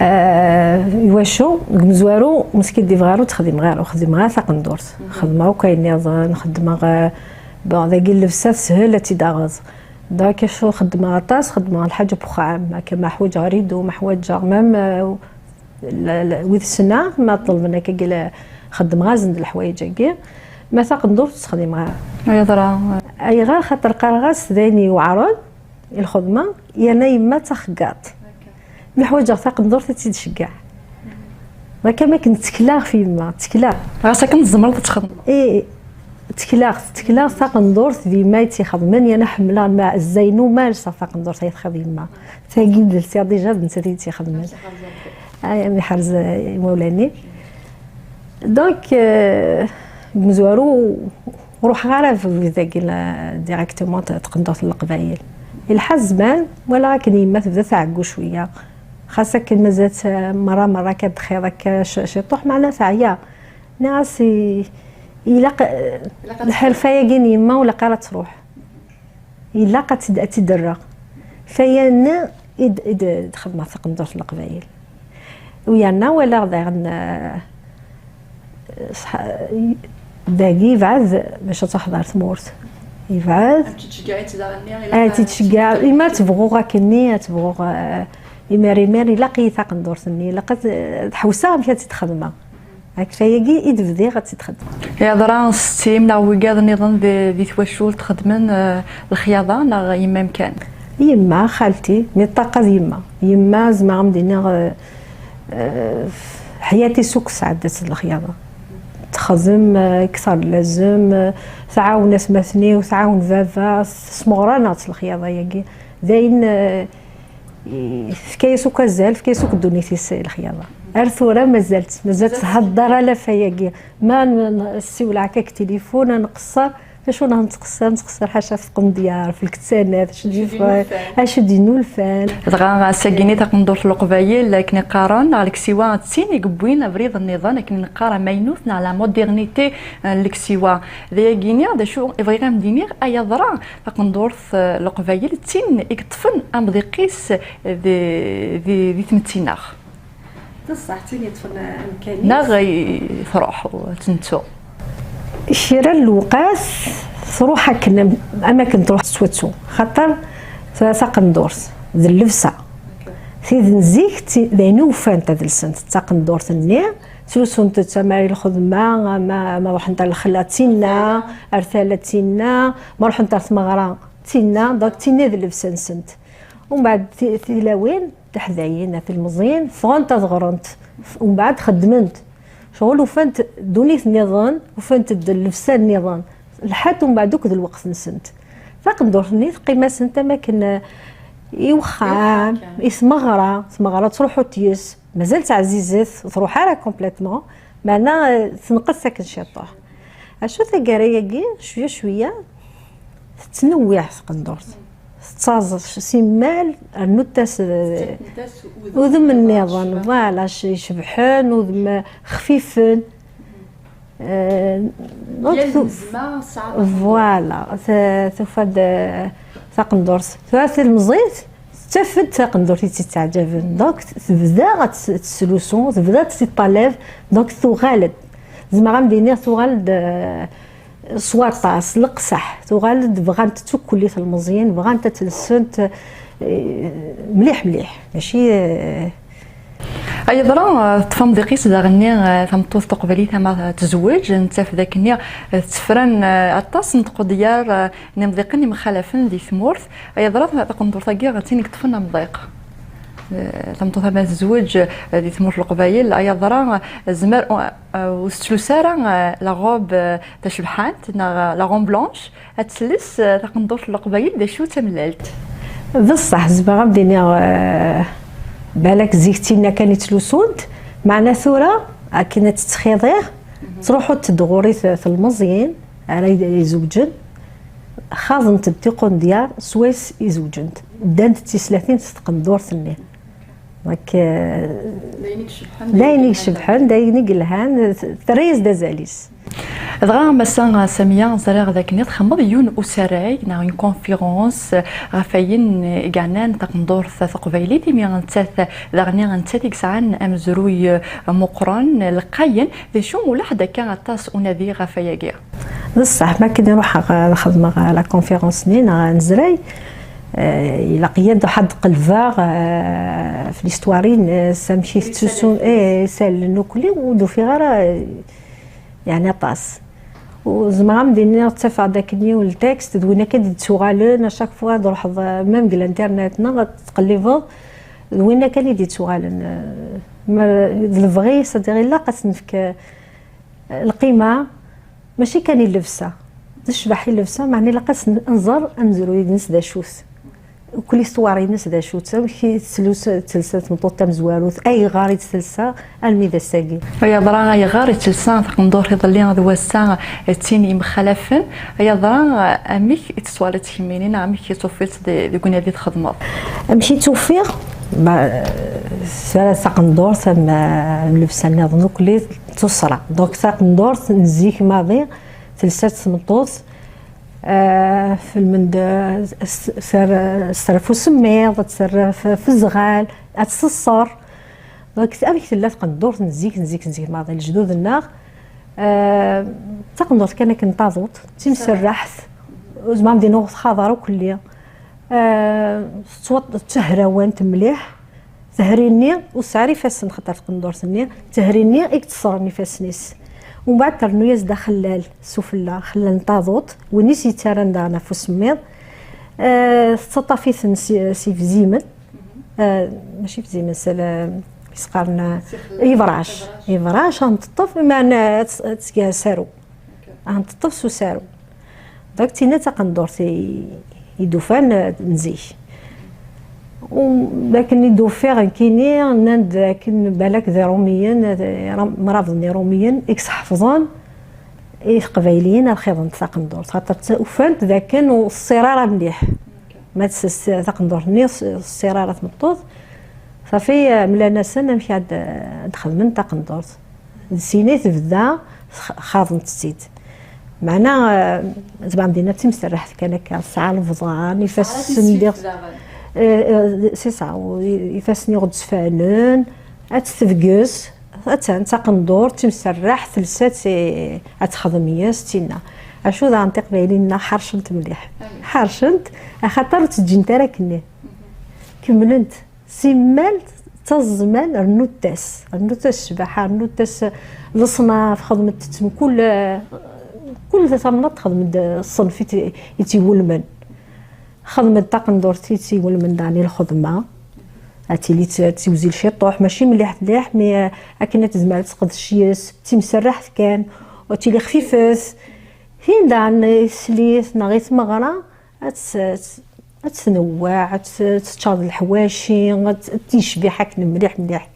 Ah, iwacu? Deg umezwaru, ur skiddibeɣ ara, ur ttxeddimeɣ ara, ur xeddimeɣ ara taqendurt. Xedmeɣ akk ayen nniḍen, xeddmeɣ, ah, bon, dagi llebsa teshel ad tt-id-taɣeḍ. Donc, acu xeddmeɣ aṭas, xeddmeɣ lḥaǧa n uxxam, akka ma ḥwaǧeɣ rideau, ma ḥwaǧeɣ même, euh, la, la, wid ssneɣ, ma ṭelben akka la, Xeddmeɣ-asen-d leḥwayeǧ-agi, ma taqendurt ur tt-xdimeɣ ara. Yeḍra. Ayɣer? Xaṭer qqareɣ-as d ayen iweɛren i lxedma, yerna yemma d taxeggaṭ. Mi ḥwaǧeɣ taqendurt, ad tt-id-ceggeɛ. Akka, mi akken ttekleɣ f yemma, ttekleɣ. Ɣas akken tzemreḍ ad txedmeḍ. Ih, ttekleɣ, ttekleɣ taqendurt d yemma i tt-ixedmen, yerna ḥemmleɣ ma zzaynu ma lseɣ taqendurt ay txedm yemma. Tagi d lsiɣ déjà d nettat i tt-ixedmen. Ay, am iḥrez imawlan-ik. Donc, euh, deg umezwaru, ur ruḥeɣ ara dagi la, directement taqendurt n Leqbayel. Ilḥa zzman, walaɣ akken yemma tebda tɛeggu cwiya. Xas akken mazal-tt, euh, merra, merra akka d-txiḍ akka c-, ciṭuḥ, meɛna teɛya. Nniɣ-as i-, ilaq, euh, lḥirfa-yagi n yemma ur ilaq ara truḥ. Ilaq ad tt-id-, ad tt-id-rreɣ. Faya-nni i d-, i d-, i d-xedmeɣ taqendurt n Leqbayel. U yerna walaɣ daɣen, eh, ṣḥa-, dagi yebɛed bac ad truḥeḍ ɣer tmurt. Yebɛed. Ad tt-tceggeɛ, ad tt-tceggeɛ. Ima ad tebɣuɣ akkenni, ad tebɣuɣ, eh, imir, imir, ilaq-iyi taqendurt-nni, ilaq ad, ad ḥewseɣ amek ad tt-id-xedmeɣ. Akfayagi i d-bdiɣ ad tt-id-xedmeɣ. Yeḍra s ttim neɣ wigad nniḍen di, di twacult xedmen, eh, lexyaḍa neɣ yemma-m kan? Yemma, xalti, mi ṭṭaqa d yemma. Yemma, zemreɣ ad m-d-iniɣ, eh, eh, ḥyati s akk tesɛedda-tt d lexyaḍa. Texdem, eh, kter n lazem, eh, tɛawen atmaten-iw, tɛawen baba, tesmeɣra-neɣ-tt lexyaḍa-yagi. D ayen, eh, tefka-yas akk azal, tefka-yas akk ddunit-is i lexyaḍa. Ar tura mazal-tt, mazal tetthedder alaf-agi. Ma n-, n-, ssiwleɣ akka deg tilifun, ad nqeṣṣer, d acu neɣ nettqeṣṣer, nettqeṣṣer ḥaca f tqendyar, f lkettanat, acu d-yeffɣen, acu d-yennulfan. Dɣa ass-agi-nni taqendurt n Leqbayel, akken i qqaren, neɣ leksiwa d tin i yewwin abrid nniḍen, akken i neqqar amaynut, neɣ la modernité, eh, n leksiwa. D ayagi-nni, d acu i bɣiɣ ad m-d-iniɣ, ay aḍra, taqendurt, eh, n Leqbayel, d tin i yeṭṭfen amḍiq-is di, di, di tmetti-nneɣ. D ṣṣeḥ, d tin yeṭṭfen amkan-is. Neɣ i truḥ u ad tt-nettu. Kra n lewqat truḥ akken am, am akken truḥ tettwattu. Xaṭer ta-, taqendurt d llebsa. Tid n zik, d ti-, d ayen i ufant ad lsent. D taqendurt-nni, ttlusunt-tt ama i lxedma, ama, ama ruḥent ar lexla, d tinna, ar tala, d tinna, ma ruḥent ar tmeɣra, d tinna, donc d tinna i d llebsa-nsent. Umbeɛd ti-, tilawin, tiḥdayin, at ilmeẓyen, ffɣent ad ɣrent, umbeɛd xeddment. Ccɣel ufant ddunit nniḍen, ufant-d llebsa nniḍen, lḥat umbeɛd akk d lweqt-nsent. Taqendurt-nni teqqim-asent am akken, eh, i wexxam, i tmeɣra, tmeɣra ttruḥu tyes, mazal-tt ɛzizet, ur truḥ ara complètement, meɛna, eh, tenqes akken ciṭuḥ. Acu taggara-agi, cwiya cwiya, tettnewwiɛ tqendurt. Tettaẓ simmal, rnu-tas, eh, udem nniḍen, voilà, c-, icebḥen, udem xfifen. Eh, donc, yal tu-, nezma tesɛa taqendurt. Voilà, t-, tufa-d, eh, taqendurt. Tura tilmeẓit, tettaf-d taqendurt i tt-ittaɛǧaben. Donc, tebda ad tt-, tettlusu, tebda ad tt-tṭalab, donc tuɣal-d. Zemreɣ ad m-d-iniɣ tuɣal-d, eh, s waṭas, leqseḥ, tuɣal-d bɣant-tt akk kulli telmeẓyin, bɣant ad tt-lsent, eh, mliḥ, mliḥ, mačči, eh. Ay aḍra, eh, teṭṭef amḍiq-is daɣenni, eh, tameṭṭut taqbaylit ama tezweǧ, nettaf dakken, eh, tettefren, eh, aṭas n tqudyar, eh, n yimḍiqen imxalafen di tmurt. Ay aḍra, taqendurt-agi d tin i yeṭṭfen amḍiq. Eh, tameṭṭut ama tezweǧ, eh, di tmurt n Leqbayel, ay aḍra, eh, zmer, eh, ur tettlus ara, eh, la robe, eh, tacebḥant, neɣ, eh, la robe blanche, ad telles, eh, taqendurt n Leqbayel, d acu d tamellalt? D ṣṣeḥ, zemreɣ ad d-iniɣ, eh, balak zik d tinna kan i ttlusunt, meɛna tura, akken ad tt-ttxiḍiɣ, ttruḥunt-d ɣur-i t-, telmeẓyin, ara i-, izewǧen, xaḍent-d tiqendyar swayes i zewǧent. Ddant d tislatin s tqendurt-nni. Donc, eh, d ayen i icebḥen, d ayen i icebḥen, d ayen i yelhan, terra-yas-d azal-is. Dɣa, a Massa Samiya, ẓriɣ d akken i txedmeḍ yiwen usarag neɣ une conférence ɣef wayen i yeɛnan taqendurt taqbaylit, imi nettat daɣen nettat i yesɛan amezruy meqqren, lqayen, d acu ulaḥ d akka aṭas unadi ɣef wayagi? D ṣṣeḥ, mi akken i ruḥeɣ ad xedmeɣ la conférence-nni neɣ anezray, eh, ilaq-iyi ad ruḥeɣ ad qelbeɣ, eh, f l'histoire-ines, amek i tettusun, eh, isallen ukli, ur d-ufiɣ ara, eh, Yeɛni aṭas. U zemreɣ ad m-d-iniɣ ttafeɣ-d akken yiwen ltekst, d winna kan i d-yettuɣalen, à chaque fois ad truḥeḍ, même deg l'internet neɣ ad tettqellibeḍ, d winna kan i d-yettuɣalen. Ma d lebɣi, c'est-à-dire ilaq ad s-nefk, eh, lqima, mačči kan i llebsa. D ccbaḥ i llebsa, meɛna ilaq ad s-n-, nẓer amezruy-ines d acu-t. Mkul histoire-ines d acu-tt, amek i tettlusu, telsa tmeṭṭut tamezwarut, ayɣer i tt-telsa armi d ass-agi. Ay aḍra, ayɣer i telsa taqendurt iḍelli d wass-a d tin yemxalafen? Ay aḍra, amek i tt-twaliḍ kemmini, neɣ amek i tt-tufiḍ de-, deg unadi txedmeḍ? Amek i tt-ufiɣ? Ma, s-, taqendurt am, am llebsa nniḍen ukli d tuṣṣra. Donc taqendurt n zik maḍi telsa-tt tmeṭṭut, ah, f lmend, ah, s-, s-, s-, terra f usemmiḍ, ad terra f, f uzɣal, ad teṣṣer. Donc, amek tella tqendurt n zik, n zik, n zik, maḍi lejdud-nneɣ? Ah, d taqendurt kan akken n taḍuṭ, d timserraḥt, ur zmireɣ ad d-iniɣ ur txaḍ ara ukelli. Ah, tettwa-, ttehrawant mliḥ. Tehri-nni ur tesɛi ara ifassen, xaṭer taqendurt-nni, tehri-nni i yettṣerren ifassen-is. Umbeɛd ternu-yas-d axellal sufella, axellal n taḍuṭ, win i s-yettarran daɣen ɣef usemmiḍ. Ah, tettaṭṭaf-iten s, s ibzimen. Ah, mačči ibzimen, s l-, i s-qqaren, ah, ibrac. Ibrac, ad ten-teṭṭef, meɛna ad tt-, ad tga asaru. Ad ten-teṭṭef s usaru. Donc, tinna d taqendurt i, i d-ufan, eh, n zik. U d akken i d-ufiɣ nekkini, nnan-d akken balak d Iṛumiyen, eh, Iṛum-, mrabeḍ n Iṛumiyen i iseḥfḍen i teqbayliyin ad xeḍent taqendurt, xaṭer tt-, ufant d akken ur teṣṣir ara mliḥ. Ma tses-, taqendurt-nni ur teṣṣir ara tmeṭṭut, ṣafi, eh, mlan-asen amek ad, ad xedmen taqendurt. D sin i tebda, x-, xaḍent-tt-id. Meɛna, eh, zɛma dinna d timserraḥt kan akka, tesɛa lebḍan, ifassen diɣ, eh, eh, c'est ça, u-, ifassen iɣezzfanen, ad tt-tebges, attan d taqendurt, d timserraḥt, telsa-tt, eh, ad texdem yes, tinna. Acu daɣen tiqbayliyin-nneɣ ḥercent mliḥ. Ḥercent, axaṭer ur tt-ǧǧint ara akkenni. Kemmlent. Simmal ttaẓẓman, rnut-as, rnut-as ccbaḥa, rnut-as leṣnaf, xedmet-tt mkul, mkul tamnaḍt, xedmet-d ṣṣenf i tt-, i tt-iwulmen. Xedmet taqendurt i tt-iwulmen daɣen i lxedma. Ad tili tt-, tiwzil ciṭuḥ, mačči mliḥ mliḥ, mi akken ad tezmer ad tesqedec yes, d timserraḥt kan, ad tili xfifet. Tin daɣen i teslit neɣ i tmeɣra, ad tt-, ad tt-, ad tnewweɛ, ad tt-, ad teččar d leḥwaci, ad tt-, ad tt-yecbiḥ akken mliḥ mliḥ.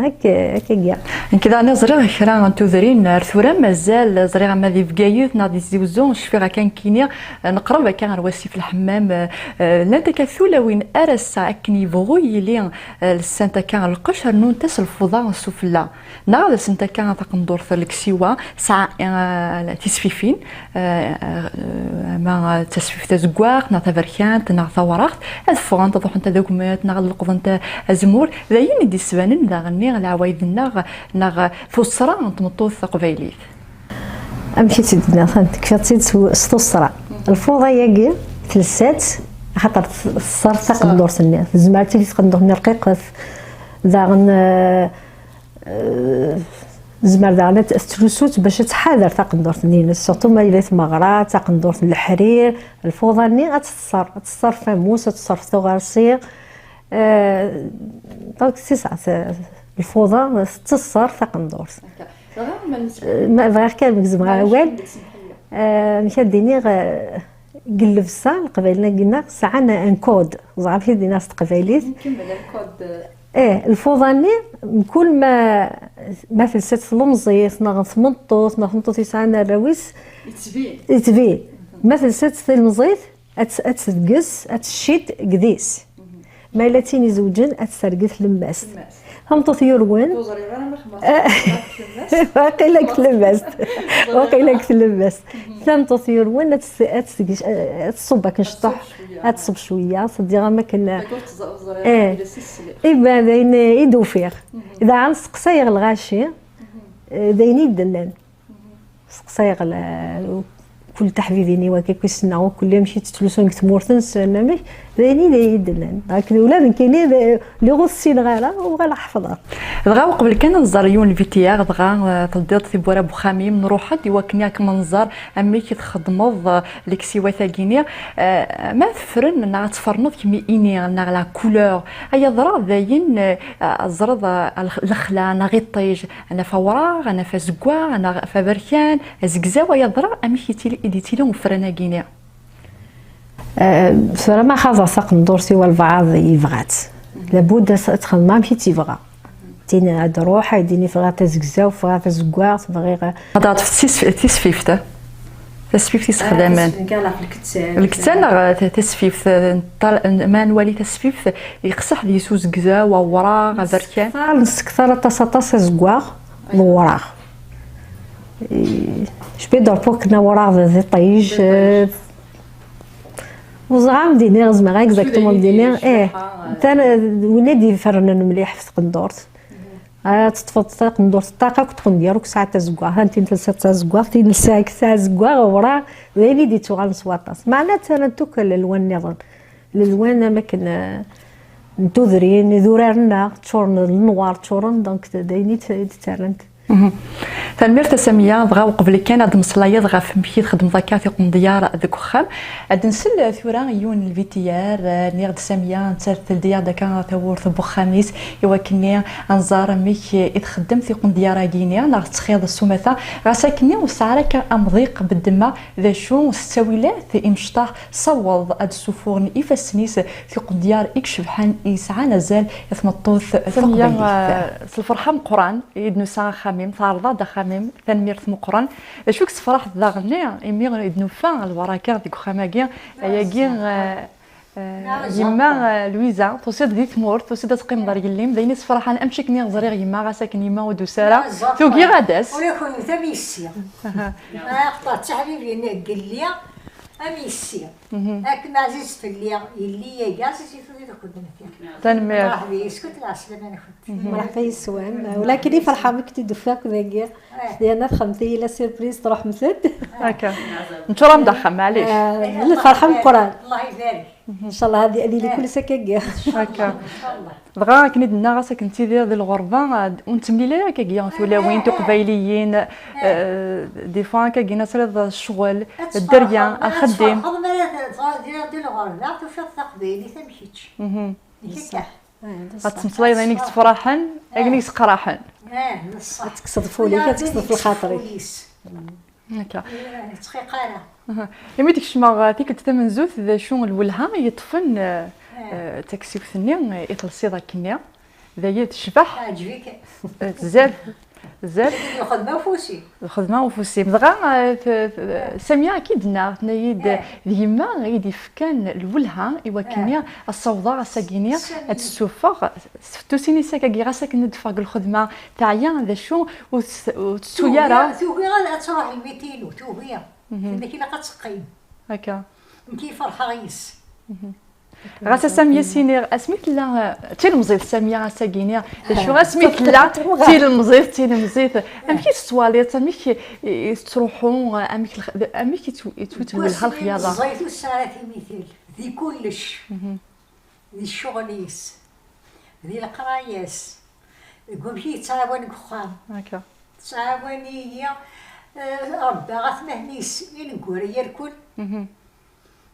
Ak-, akkagi. Nekk daɣen ẓriɣ kra n tudrin ar tura mazal, ẓriɣ ama di Bgayet neɣ di Tizi Uzzu, cfiɣ akka nekkini, eh, neqreb akka ɣer wasif Lḥemmam, eh, eh, llant akka tulawin ar ass-a akken yebɣu yili, eh, lsant akka lqecc, rnunt-as lfuḍa sufella. Neɣ ad asent akka taqendurt n leksiwa, tesɛa, eh, tisfifin, eh, eh, ama d tasfift tazeggaɣt, neɣ taberkant, neɣ tawraɣt, ad ffɣent, ad ruḥent ad agment, neɣ ad leqḍent azemmur. D ayen i d-yesbanen daɣenni leɛwayed-nneɣ, neɣ tuṣṣra n tmeṭṭut taqbaylit. Amek i tt-id-nniɣ, tekfiḍ-tt-id s, s tuṣṣra. Lfuḍa-yagi, telsa-tt, axaṭer teṣṣer taqendurt-nni. Tezmer ad tili taqendurt-nni rqiqet, daɣen, eh, Eh, tezmer daɣen ad tettlusu-tt bac ad tḥader taqendurt-nni-ines, surtout ma yella tmeɣra, taqendurt n leḥrir, lfuḍa-nni ad teṣṣer, ad teṣṣer f ammus, ad teṣṣer f tuɣersi. Eh, donc, c'est ça, c'est, lfuḍa teṣṣer taqendurt. D'accord. Dɣa ma nett-, eh, ma bɣiɣ kan ad gezmeɣ awal. Eh, amek ad d-iniɣ, eh, deg llebsa, Leqbayel-agi-nneɣ sɛan un code. Ẓer amek i d-iniɣ s teqbaylit. Nkemmel un code. Eh, lfuḍa-nni, mkul ma, ma telsa-tt tlemẓit, neɣ tmeṭṭut, neɣ tmeṭṭut yesɛan arraw-is, yettbin. Yettbin. Ma telsa-tt tlemẓit, ad tt-, ad tt-tgez, ad tt-tcidd deg-s. Ma yella d tin izewǧen, ad tt-tergel tlemmast. Tlemmast. Tameṭṭut yurwen. Ur ẓriɣ ara ma xemmeɣ. Eh, tlemmast. Waqila deg tlemmast. Waqila deg tlemmast. Tameṭṭut yurwen, ad tt-, ad tt-tgec-, ad tṣubb akken cṭuḥ. Ad tṣubb cwiya. Ad tṣubb cwiya, s-, ddiɣ am akken. D'accord, ur ẓriɣ ara, eh, ila sisli. Iban d ayen i d-ufiɣ. Daɣen steqsayeɣ lɣaci, eh, d ayen i d-nnan. Steqsayeɣ la-, kul taḥbibin-iw akka, kul ssneɣ, kul amek i ttlusun deg tmurt-nsen, amek, D ayen i d ay-d-llan. Akken ula d nekkini d-, lliɣ ur ssineɣ ara, uɣaleɣ ḥefḍeɣ. Dɣa uqbel kan ad nẓer yiwen lvitiar, dɣa, eh, teldiḍ tiwwura n uxxam-im, nruḥ-d i wakken ad kem-nẓer amek i txeddmeḍ, eh, leksiwat-agi-nni. Eh, ma tefren neɣ ad tferneḍ kemmini neɣ la couleur, ay aḍra dayen, eh, ad teẓreḍ, eh, lexla neɣ iṭij, anaf awraɣ, anaf azeggaɣ, anaf aberkan, azegzaw, ay aḍra amek i d-yettili ufran-agi-nni? Eh, tura ma xaḍeɣ taqendurt-iw albaɛḍ yebɣa-tt. Labud ad txedmeɣ amek i tt-yebɣa. Tin ad d-ruḥ, ad d-tini tebɣa tazegzawt, tebɣa tazeggaɣt, bɣiɣ. Ad aɣ-tefk tis-, tisfift. Tasfift i sexdamen. Lkettan neɣ ta-, tasfift, eh, ṭal-, ma nwali tasfift, yeqseḥ deg-s uzegzaw, awraɣ, aberkan. Nessektar, nessektar aṭas, aṭas azeggaɣ d uwraɣ. Eh, je peux dire pour que awraɣ d, d iṭij, eh, Ur ẓriɣ ad m-d-iniɣ, zemreɣ exactement ad m-d-iniɣ, ih, tan, win i d-ifernen mliḥ ɣef tqendurt. Ad teṭṭfeḍ taqendurt ṭṭaq akk tqendyar ur tesɛi tazeggaɣt, tin telsa d tazeggaɣt, tin telsa tesɛa azeggaɣ, awraɣ, d ayen i d-yettuɣalen s waṭas. Meɛna ttarrant akk lelwan nniḍen. Lelwan am akken, eh, n tudrin, idurar-nneɣ, ččuren d lenwar, ččuren, donc d ayen i d-, i d-ttarrant. Tanemmirt a Samiya, dɣa uqbel kan ad d-meslayeḍ ɣef amek i txeddmeḍ akka tiqendyar deg uxxam, ad nsel tura i yiwen n lvitiar, eh, nniɣ-d Samiya, nettat teldi-aɣ-d akka tawwurt n uxxam-is, i wakken ad nẓer amek i txeddem tiqendyar-agi-nni, neɣ tettxiḍ s umata, ɣas akkenni ur tesɛi ara akka amḍiq beddemma d acu s ttawilat imecṭaḥ saweḍ ad d-ssufuɣen ifassen-is tiqendyar i icebḥen i yesɛan azal i tmeṭṭut Samiya, taqbaylit. Eh, s lferḥ ameqqran i d-nusa axxam-im, tɛerḍeḍ-d axxam-im, tanemmirt meqqren. D acu i yessefraḥen daɣenni imi i d-nufa lbaraka deg uxxam-agi, ayagi, eh, eh, yemma, eh, Lwiza, tusiḍ di tmurt, tusiḍ ad teqqimeḍ ar yelli-m, d ayen yessefraḥen, amek akken i ẓriɣ yemma, ɣas akken yemma ur d-tusi ara, tugi ad d-tas. Ula d kennemti am yessi. Aha. Aqeṭṭer d tiḥbibin n yelli am yessi. Akken ɛziz fell-i yelli-agi, ɛziz i tura di kennemti. Tanemmirt. Mṛeḥba yes-kent, lɛeslama-nkent. Mṛeḥba yes-wen. Walakin i ferḥeɣ mi kent-id-ufiɣ dagi. Yerna texdem-iyi la surprise, truḥemt-d. Akka. Neččur-am-d axxam, maɛlic. Eh, lferḥ ameqqran. Allah ibarek. Ncallah ad, ad yili kullec akkagi. Akka. Ncallah. Dɣa akken i d-nniɣ, ɣas akken nettidir di lɣerba, ad, ur nettemlil ara akkagi tulawin tiqbayliyin, eh, des fois akkagi ad tesɛiḍ ccɣel, dderya, axeddim. Ad tferḥeḍ mi ara d-, d-, di, di lɣerba, tufiḍ taqbaylit am kečč. Nekk akka. Ad tettmeslayeḍ ayen i yettefraḥen, ayen i yesqraḥen. Ad tekkseḍ f wul-ik, ad tekkseḍ f lxaṭer-ik. Akka. Ur yettxiq ara. Aha. Imi d-kecmeɣ, eh, tikkelt tamenzut, d acu lwelha i yeṭṭfen, eh, eh, taksiwt-nni, eh, i telsiḍ akkenni? D aya tecbeḥ. Teɛǧeb-ik? Eh, tezzer, tezzer. Lxedma ufus-im. Lxedma ufus-im. Dɣa, eh, t-, t-, Samiya akka i d-tenna, tenna-yi-d, d yemma i d-yefkan lwelha i wakken ad ssawḍeɣ ass-agi-nni, ad d-ssufeɣ s tfettusin-is akkagi, ɣas akken ad d-ffeɣ deg lxedma, teɛya, d acu, ur tes-, ur tettu ara. Tugi, tugi ad, ad truḥ lmiti-inu, tugi. Tenna-k ilaq ad teqqim. Akka. Nekk i ferḥeɣ yes. Ɣas a Samiya, siniɣ, asmi tella, eh, d tilemẓit Samiya ass-agi-nni, d acu, asmi tella d tilemẓit, d tilemẓit, amek i tettwaliḍ, amek i, i tettruḥu, amek lx-, amek i ttw-, i ttwitwelha lexyaḍa? Tilemẓit ur tesɛi ara timital, di kullec. Di ccɣel-is, di leqraya-s, deg wamek i yettɛawan deg uxxam. Akka. Tettɛawan-iyi, eh, rebbaɣ atmaten-is ineggura irkul.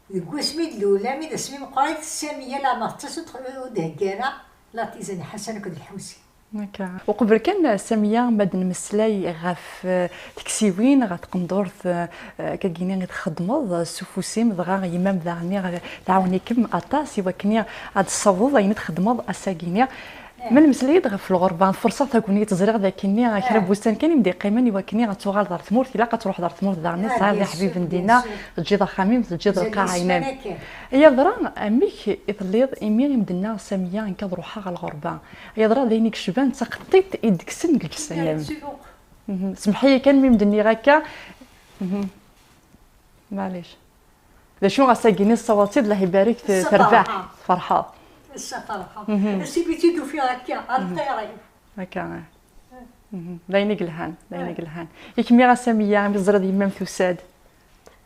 Deg wasmi d-lula, mi d asmi meqqrit, Samiya leɛmer tettas ur d-, ur d-theggi ara la tisane n Ḥasan akked Lḥusin. Akka. Uqbel kan, Samiya, ma d-nemmeslay ɣef, eh, teksiwin, ɣef tqendurt, eh, akkagini i txeddmeḍ, eh, s ufus-im, dɣa yemma-m daɣenni, eh, tɛawen-ikem aṭas i wakken ad tessawḍeḍ ayen i txeddmeḍ ass-agini. Ma nemmeslay-d ɣef lɣerba, tferṣeḍ tagnit, ẓriɣ d akkenni, eh, kra n wussan kan i m-d-iqqimen i wakken ad tuɣaleḍ ɣer tmurt, ilaq ad truḥeḍ ɣer tmurt daɣenni, tesɛiḍ iḥbiben dinna, teǧǧiḍ axxam-im, teǧǧiḍ lqaɛa-inem. Ay aḍra, amek i telliḍ imi i m-d-tenna Samiya nekk ad ruḥeɣ ɣer lɣerba? Ay aḍra, d ayen i yecban d taqeṭṭiṭ i d-kksen deg leǧsan-im. Mhm. Semmeḥ-iyi kan mi m-d-nniɣ akka. Mhm. Maɛlic. D acu, ass-agi-nni tessawaḍ-tt-id, Allah ibarek, t-, terbeḥ, tferḥeḍ. Ass-a ferḥeɣ. Mhm. Ass imi tt-id-ufiɣ akka, ar lxir-iw. Akka, eh. Mhm. D ayen i yelhan, d ayen i yelhan. I kemmi a Samiya, mi teẓriḍ yemma-m tusa-d?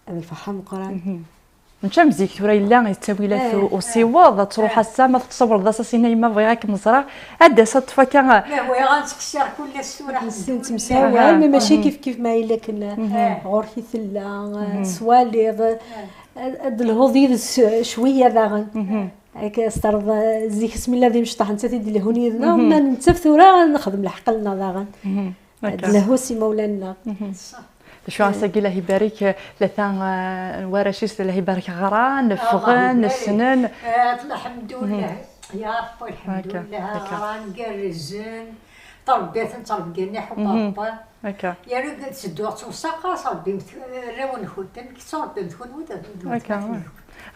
D lferḥ ameqqran. Mhm. Nečča am zik, tura yella yettawilat u- usiweḍ, ad truḥ ass-a, ma tettṣabreḍ d asasin a yemma, bɣiɣ ad kem-ẓreɣ, ad d-tas ad ṭṭef akka. Ma bɣiɣ ad nttqeṣṣireɣ kul ass tura. Nettemsawal, mais mačči kif kif ma yella akken ɣur-k i tella, tettwaliḍ, ad d-telhuḍ yid-s cwiya daɣen. Akka s terreḍ zik asmi la d imecṭaḥ, nettat i d-ilehhun yid-neɣ, ma nettaf tura nexdem leḥqel-nneɣ daɣen. Ad d-lehhu s imawlan-nneɣ. D acu, ass-agi, Allah ibarek, tlata, eh, warrac-is, Allah ibarek, ɣran, ffɣen, ssnen. Lḥemdullah. Ya Ṛebbi, lḥemdullah. Ɣran, gerrzen. Ttṛebbiɣ-ten, ttṛebbiɣ-ten, iḥubb Ṛebbi. Akka. Yerna deg ttedduɣ ttewṣaqa, ttṛebbimt arraw-nkent, amek i ttṛebbimt kunwi, d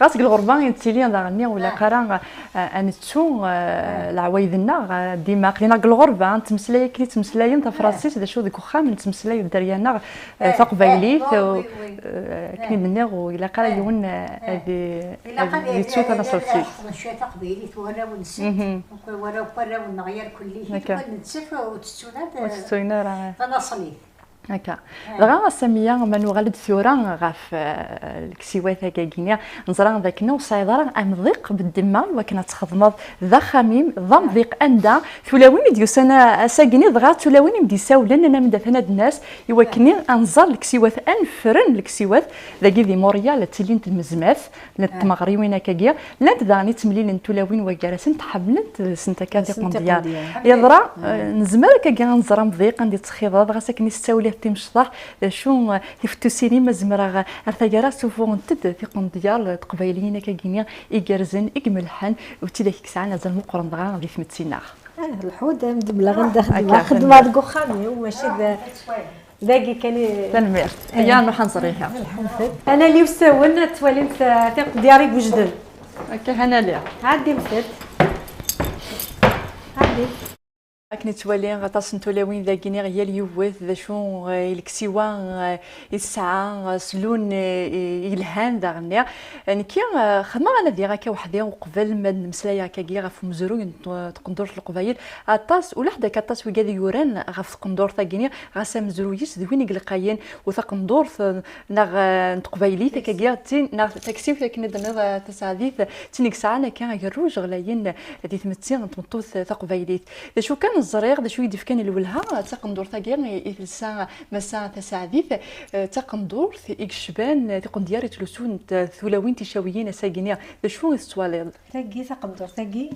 Ɣas deg lɣerba i nettili daɣen-nni, ur ilaq ara, eh, ad nettu, eh, leɛwayed-nneɣ, eh, dima aql-aneɣ deg lɣerba, nettmeslay akken i ttmeslayen tafransist, d acu deg uxxam, nettmeslay dderya-nneɣ, eh, taqbaylit, eh, akken i d-nniɣ, ur ilaq ara yiwen, eh, ad i-, ad yettu tanaṣlit. Ilaq ad ḥefḍen cwiya taqbaylit warraw-nsen, warraw n warraw-nneɣ, yerkulli, ur tettun ara, ur tettun ara, eh, tanaṣlit. Akka. Dɣa a Samiya, ma nuɣal-d tura ɣef, eh, leksiwat-agi-nni, neẓra d akken ur tesɛiḍ ara amḍiq beddemma i wakken ad txedmeḍ d axxam-im, d amḍiq anda tulawin i d-yusan a-, ass-agi-nni, dɣa d tulawin i m-d-isawlen, anamd atan ad d-nas, i wakken ad nẓer leksiwat, ad nefren leksiwat, dagi di Montréal, ttilint lmezmat, llant tmeɣriwin akkagi, llant daɣen i ttemlilent tulawin waggar-asent, ḥemmlent deg-sent akka tiqendyar. Yeḍra, eh, nezmer akkagi ad nẓer amḍiq anda i tettxiḍeḍ, ɣas akken i s-ttawliɣ timecṭaḥ, d acu, eh, tifettusin-im, ma zemreɣ, eh, ar taggara ssufɣent-d tiqendyar teqbayliyin akkagi-nni igerrzen, i imelḥen, u d tidak i yesɛan azal meqqren dɣa di tmetti-nneɣ. Ah, lḥud, am d-mleɣ anda xeddmeɣ, xeddmeɣ deg uxxam-iw, mačči d Dagi kan i. Tanemmirt. Aya, nruḥ ad nẓer ihi. Lḥemdet. Anali usawen, ad twalimt, eh, tiqendyar igejden. Akka, hanali. Ɛeddimt-d. Ɛeddi. Akken i ttwaliɣ, aṭas n tulawin dagi, niɣ yal yiwet, d acu, eh, i leksiwa, eh, i tesɛa, eh, slun, eh, i, yelhan daɣen-nni. Eh, nekki, eh, xedmeɣ anadi akka weḥdi uqbel ma d-nemmeslay akkagi ɣef umezruy n t-, tqendurt n Leqbayel. Aṭas, ulaḥ d akka aṭas wigad i yuran ɣef tqendurt-agi-nni, ɣas amezruy-is d win i yelqayen, u taqendurt, eh, neɣ, eh, n teqbaylit, akkagi, d tin, neɣ taksiwt akken i d-tenniḍ, eh, Taseɛdit, d tin i yesɛan akka agerruj ɣlayen di tmetti n tmeṭṭut taqbaylit. D acu kan ẓriɣ, d acu i d-ifkan lwelha, d taqendurt-agi i, i telsa Massa Taseɛdit, eh, d taqendurt i yecban tiqendyar i ttlusunt, eh, tulawin ticawiyin ass-agi-nni. D acu i tettwaliḍ? Tagi, taqendurt-agi,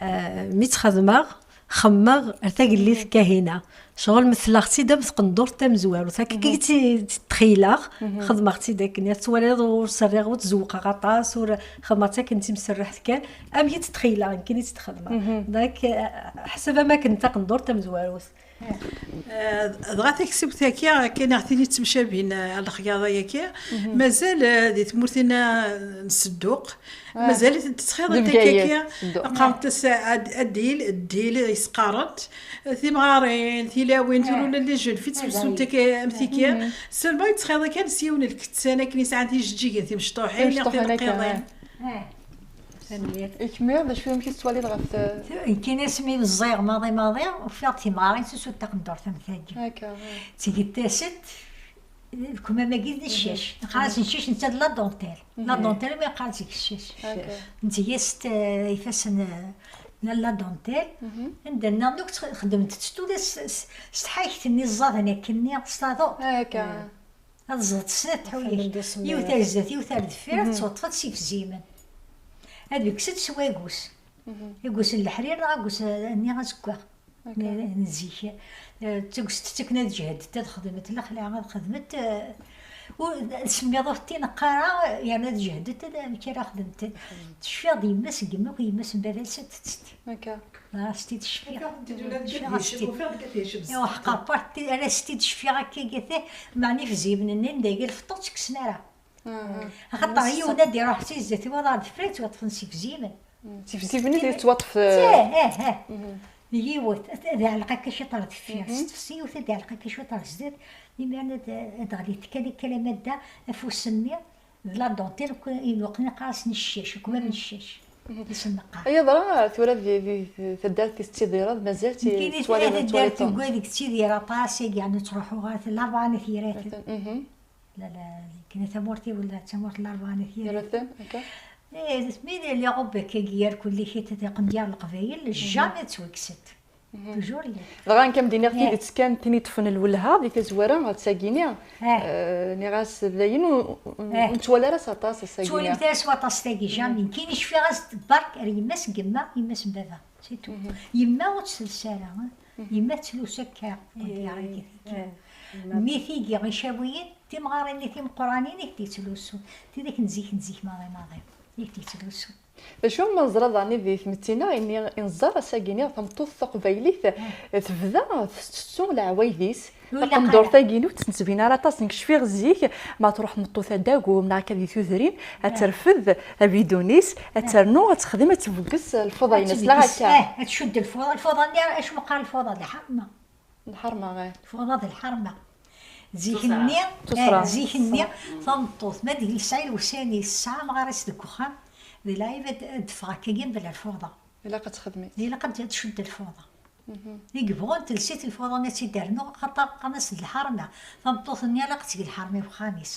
Eh, mi tt-xedmeɣ, xemmeɣ ar tagellidt Kahina. Ccɣel metleɣ-tt-id am tqendurt tamezwarut. Akka i tt-, tt-, ttxeyleɣ, xedmeɣ-tt-id akken. Ad twaliḍ ur serriɣ, ur tzewqeɣ aṭas, ur xedmeɣ-tt akken d timserreḥt kan. Amek i tt-ttxeyleɣ, nekkini i tt-xedmeɣ. Donc, eh, ḥsab am akken d taqendurt tamezwarut. Eh, dɣa taksiwt-agi, akken aɣ-tini ttemcabin, eh, ar lexyaḍa-agi, mazal, eh, di tmurt-inna n Sedduq, mazal-itent ttxiḍent akka-agi, qqarent-as ad-, addil, ddil, i s-qqarent, timɣarin, tilawin, tura ula d les jeunes filles ttlusunt akka am tigi, seulement yettxiḍ kan s yiwen n lkettan akken yesɛan tijeǧǧigin timecṭuḥin, neɣ tileqqiḍin. Tanemmirt. I kemmi, d acu, amek i tettwaliḍ ɣef te- Nekkini asmi meẓẓiyeɣ maḍi maḍi, ufiɣ-d timɣarin ttlusunt taqendurt am tagi. Akka, ah. Ttgent-asent, lekmam-agi d ccac. Neqqar-as ccac, netta d la dentelle. La dentelle, mi yeqqar-as ccac. Akka. Nteg-as-t, eh, ifassen, eh, n la dentelle. Anda nniḍen akk ttx-, xeddment-tt tura s, s, s tḥayekt-nni ẓẓaden akkenni, s taḍuṭ. Akka. Ad ẓẓeḍ snat tḥuyac. Yiwet ar zdat, yiwet ar deffir, ad tettwaṭṭfeḍ s ifzimen. Ad ikkes-d s wagus. Agus n leḥrir neɣ agus, eh, nni azeggaɣ. N, n zik. Eh, d tagust ttaken ad jehdet, ad xedmet lexla, ad xedmet, eh, ur, semmiḍ ur t-neqqar ara, yerna ad jehdet, ad, amek ara xedmet. Tecfiḍ d yemma-s n yemma-k, yemma-s n baba-s ad tettett. Akka. Dɣa s-t-id-cfiɣ. Akka, ur d-, ur d-, cfiɣ ur d-, s-t-id. Ufiɣ-d akka, yeɛjeb-d. Iwa, ḥqa, part-, ara s-t-id-cfiɣ akka, gata, meɛna ifzimen-nni, dagi lfeṭṭa ur tt-kksen ara. Axaṭer yiwen ad iruḥ si zdat, iwaḍ ɣer deffir, ad ttwaṭṭfen s ifzimen. S ifzimen i d-yettwaṭṭef, eh. Eh, eh, eh. Yiwet, ad, ad iɛelleq akka ciṭ ar deffir, s tefsi, yiwet ad iɛelleq akka ciṭ ar zdat, imiren ad, ad d-ɣli tekka, tekka la madda, afus-nni, d la dentelle, akk, i lweqt-nni qqar-asen ccac, akk ma d ccac. I sen-neqqar. Ay yeḍra tura di, di, di taddart i tettidireḍ, mazal ti-, nekkini tettwaliḍ, taddart tettwaliḍ deg wayeg ttidireɣ aṭas, agi, yeɛni ttruḥuɣ ɣer Laban, At Yiraten. Mhm. La, la, kena tamurt-iw, la, d tamurt n Larebɛa n At Yiraten. Yiraten, akka. Eh, mi lliɣ ubbak-agi, yar kulli kit ad iqqen dyaṛ Leqbayel, jamais ad ttwakkset. Toujours lliɣ. Dɣa nekk am d-iniɣ tidet kan, tin iṭṭfen lwelha di tazwara d tagini. Eh. Eh, nniɣ-as dayen ur, ur, ur nettwali ara s aṭas ass-agi. Ttwalimt ara s waṭas tagi, jamais. Nekkini cfiɣ-as-d berk ar yemma-s n yemma, yemma-s n baba. C'est tout. Yemma ur tt-telsa ara, eh. Yemma tettlusu akka, eh, eh, mi tigi icawiyen, timɣarin-nni timeqqranin i k-d-yettlusun. Tidak n zik, n zik maḍi maḍi, i k-d-yettlusun. D acu ma neẓra daɣen di tmetti-nneɣ, imi i nẓer ass-agi-nni tameṭṭut taqbaylit tebda tettettu leɛwayed-is. Taqendurt-agi-inu ur tettbin ara aṭas. Nekk cfiɣ zik ma truḥ tmeṭṭut ad d-tagem neɣ akka di tudrin, ad terfed abidun-is, ad ternu, ad texdem, ad tbegges lfuḍa-ines. La akka. Eh, ad tcudd lfuḍa, lfuḍa-nni, acu meqqar lfuḍa? D lḥerma. Lḥerma, eh. Lfuḍa d lḥerma. Zik-nni, eh, zik-nni, tameṭṭut, ma d-yesɛa lewsan-is, tesɛa amɣar-is deg uxxam, di lɛib ad, ad d-teffeɣ akkagi mebla lfuḍa. Ilaq ad texdem. Ilaq ad, ad tcudd lfuḍa. I yebɣun telsi-t lfuḍa-nni ad tt-id-ternu, axaṭer qqaren-as d lḥerma. Tameṭṭut-nni ilaq ad teg lḥerma i uxxam-is.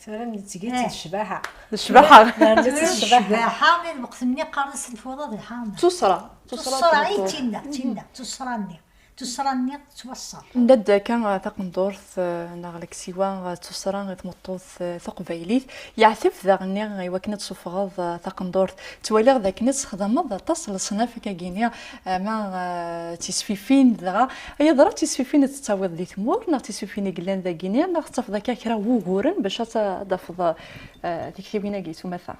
Tura netteg-itt d ccbaḥa. D ccbaḥa. Tura d ccbaḥa, mi d lweqt-nni qqaren-as lfuḍa d lḥerma. D tuṣṣra. D tuṣṣra, i d tinna, d tinna, d tuṣṣra-nni. Tuṣṣra-nni tettwaṣṣer. Nna-d akka, eh, taqendurt, eh, neɣ leksiwa, eh, d tuṣṣra i tmeṭṭut, eh, taqbaylit. Yeɛteb daɣen i wakken ad tessufɣeḍ, eh, taqendurt. Ttwaliɣ d akken ad txedmeḍ aṭas n leṣnaf akkagini, eh, ma, eh, d tisfifin dɣa. Ay aḍra d tisfifin i tettawiḍ di tmurt, neɣ d tisfifin i yellan dagini, neɣ tettafeḍ akka kra n wuguren bac ad ta-, ad tafeḍ, eh, tiktiwin-agi s umata?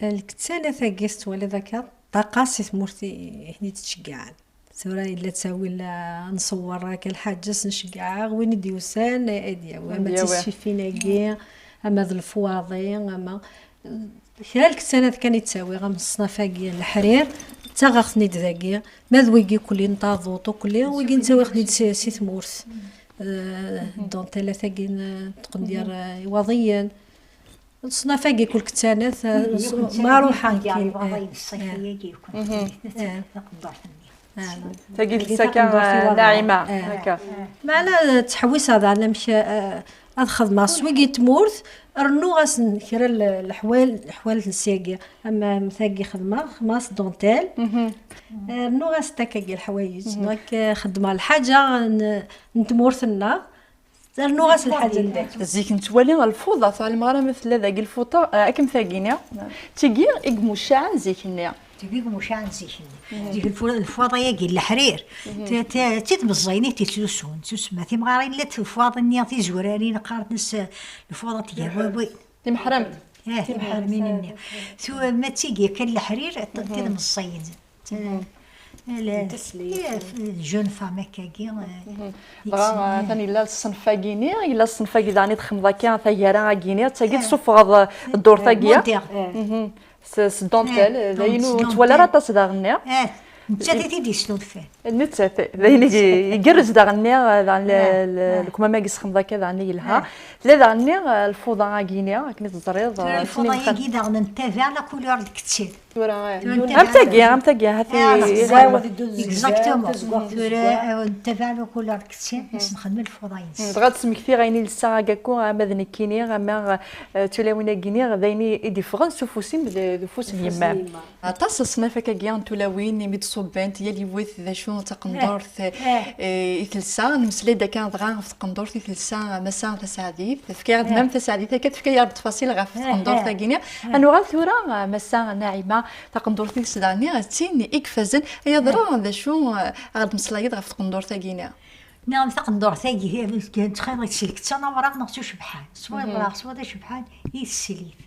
Lkettanat-agi tettwaliḍ akka, ṭṭaqa si tmurt i, i ten-id-ttceggiɛen. Tura yella ttawil, ah, nṣewwer akka lḥaǧa-s, nceggeɛ win i d-yusan, eh, ad yawi. Ama d tisfifin-agi, ama d lefwaḍi, ama, eh, kra lkettanat kan i ttawiɣ, am ṣṣnaf-agi n leḥrir, ttaɣeɣ-ten-id dagi. Ma d wigi ukli n taḍuṭ ukli, wigi nttawiɣ-ten-id si, si tmurt. Eh, ddantilat-agi n tqendyar, eh, iwaḍiyen. Leṣnaf-agi kul kettanat, eh, ma ruḥeɣ nekkin. Tagi d ṣṣaka, eh, Naɛima, akka. Meɛna ttḥewwiseɣ daɣen amek, eh, ad xedmeɣ s wigi n tmurt, rnuɣ-asen kra n leḥwal, leḥwal n sagi. Am, am tagi xedmeɣ, xedmeɣ-as dentelle. Eh, rnuɣ-as takagi leḥwayeǧ. Donc, eh, xedmeɣ lḥaǧa n, n tmurt-nneɣ. Rnuɣ-as lḥaǧa n dagi. Zik nettwali lfuḍa, ur ɛlimeɣ ara ma tella dagi lfuḍa, eh, akken tagi-nni. Tigi i imucaɛen zik-nni. Tigi i imucaɛen zik-nni. Zik lfu-, lfuḍa-agi n leḥrir. T-, t-, d tid meẓẓayen i t-ittlusun. Tusma timɣarin la tfuḍ-nni tizurarin qqaren-as, eh, lfuḍa n tgerwawi. Timeḥramt. Eh, timeḥramin-nni. Tura ma d tigi kan leḥrir, t-, tid meẓẓayen. Ala, jeune femme akkagi, eh, dɣa, eh, atan yella ṣṣenf-agi-ni, yella ṣṣenf-agi daɣen i txedmeḍ akka, taggara-agi-ni, d tagi tessufɣeḍ, eh, ddurt-agi. Moderne. S, s dentelle, eh, d ayen ur nettwali ara aṭas daɣen-nni. Eh, nettat i t-id-yesnulfan. Nettat, d ayen i igerrez daɣen-nni, eh, daɣen le-, le-, lekmam-agi txedmeḍ akka daɣen-nni yelha. Tella daɣen-nni, eh, lfuḍa-agi-ni, akken i teẓriḍ, tura eh, lfuḍa-agi daɣen nettabaɛ la couleur n lkettan. Tura, eh. Tura am tagi, am tagi, ha-t-i. Exactement. Tura, eh, nettabaɛ la couleur n lkettan, as nxeddem lfuḍa-ines. Dɣa ad d-smektiɣ ayen i lsa agaku, ama d nekkini, ama, eh, d tulawin-agi-ni, d ayen i, i d-iffɣen s ufus-im d, d ufus n yemma-m. Aṭas n ṣṣnaf akkagi n tulawin imi d-ṣubbent, yal yiwet d acu n taqendurt, eh, i telsa. Nemmeslay-d akka dɣa ɣef taqendurt i telsa Massa Taseɛdit. Tefka-yaɣ-d Mam Taseɛdit akka, tefka-yaɣ-d ttfaṣil ɣef taqendurt-agi-ni. Ad nuɣal tura, eh, Massa Naɛima, taqendurt i telsa daɣen-nni d tin i ifazen. Ay aḍra, d acu, eh, aɣ-d-meslayeḍ ɣef taqendurt-agi-ni? Nniɣ-am taqendurt-agi, ttxil-k, selket-tt n awraɣ neɣ s ucebḥan. Swa awraɣ, swa d acebḥan, i teslit.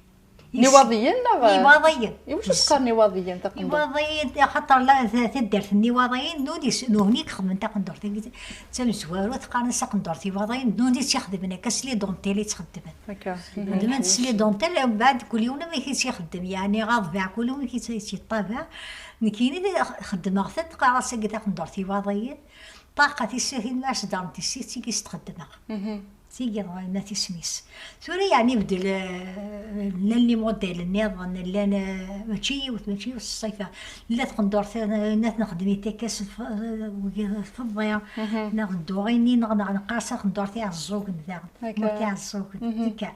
N Iwaḍiyen neɣ? Iwaḍiyen. Iwacu s-qqaren Iwaḍiyen taqendurt? Iwaḍiyen, axaṭer la, ta-, taddart n Iwaḍiyen, nuni s-, nuhni i ixedmen taqendurt. D tamezwarut, qqaren-as taqendurt Iwaḍiyen, nuni tt-ixedmen akka, s les dentelles i tt-xeddmen. Akka. Xeddmen s les dentelles, mbeɛd kul yiwen amek i tt-ixeddem, yeɛni aḍbaɛ kul yiwen amek i tt-, i tt-yeṭṭabaɛ. Nekkini xeddmeɣ-tent, qqareɣ-as agi taqendurt Iwaḍiyen. Ṭaqa tissatin ma s-ddren tissit, tigi s-txeddmeɣ. Tigi dɣa yenna-t isem-is. Tura yeɛni beddel, eh, llan les modèles nniḍen, llan, eh, mačči yiwet, mačči yiwet ṣṣifa. Llan tqendurt, eh, yenna-t nexdem-it akka s lf-, eh, wigi d lfeḍḍi, neɣ d dduɣini, neɣ, neɣ neqqar-as taqendurt iɛeẓẓugen daɣen. Akka. Taqendurt iɛeẓẓugen. Akka.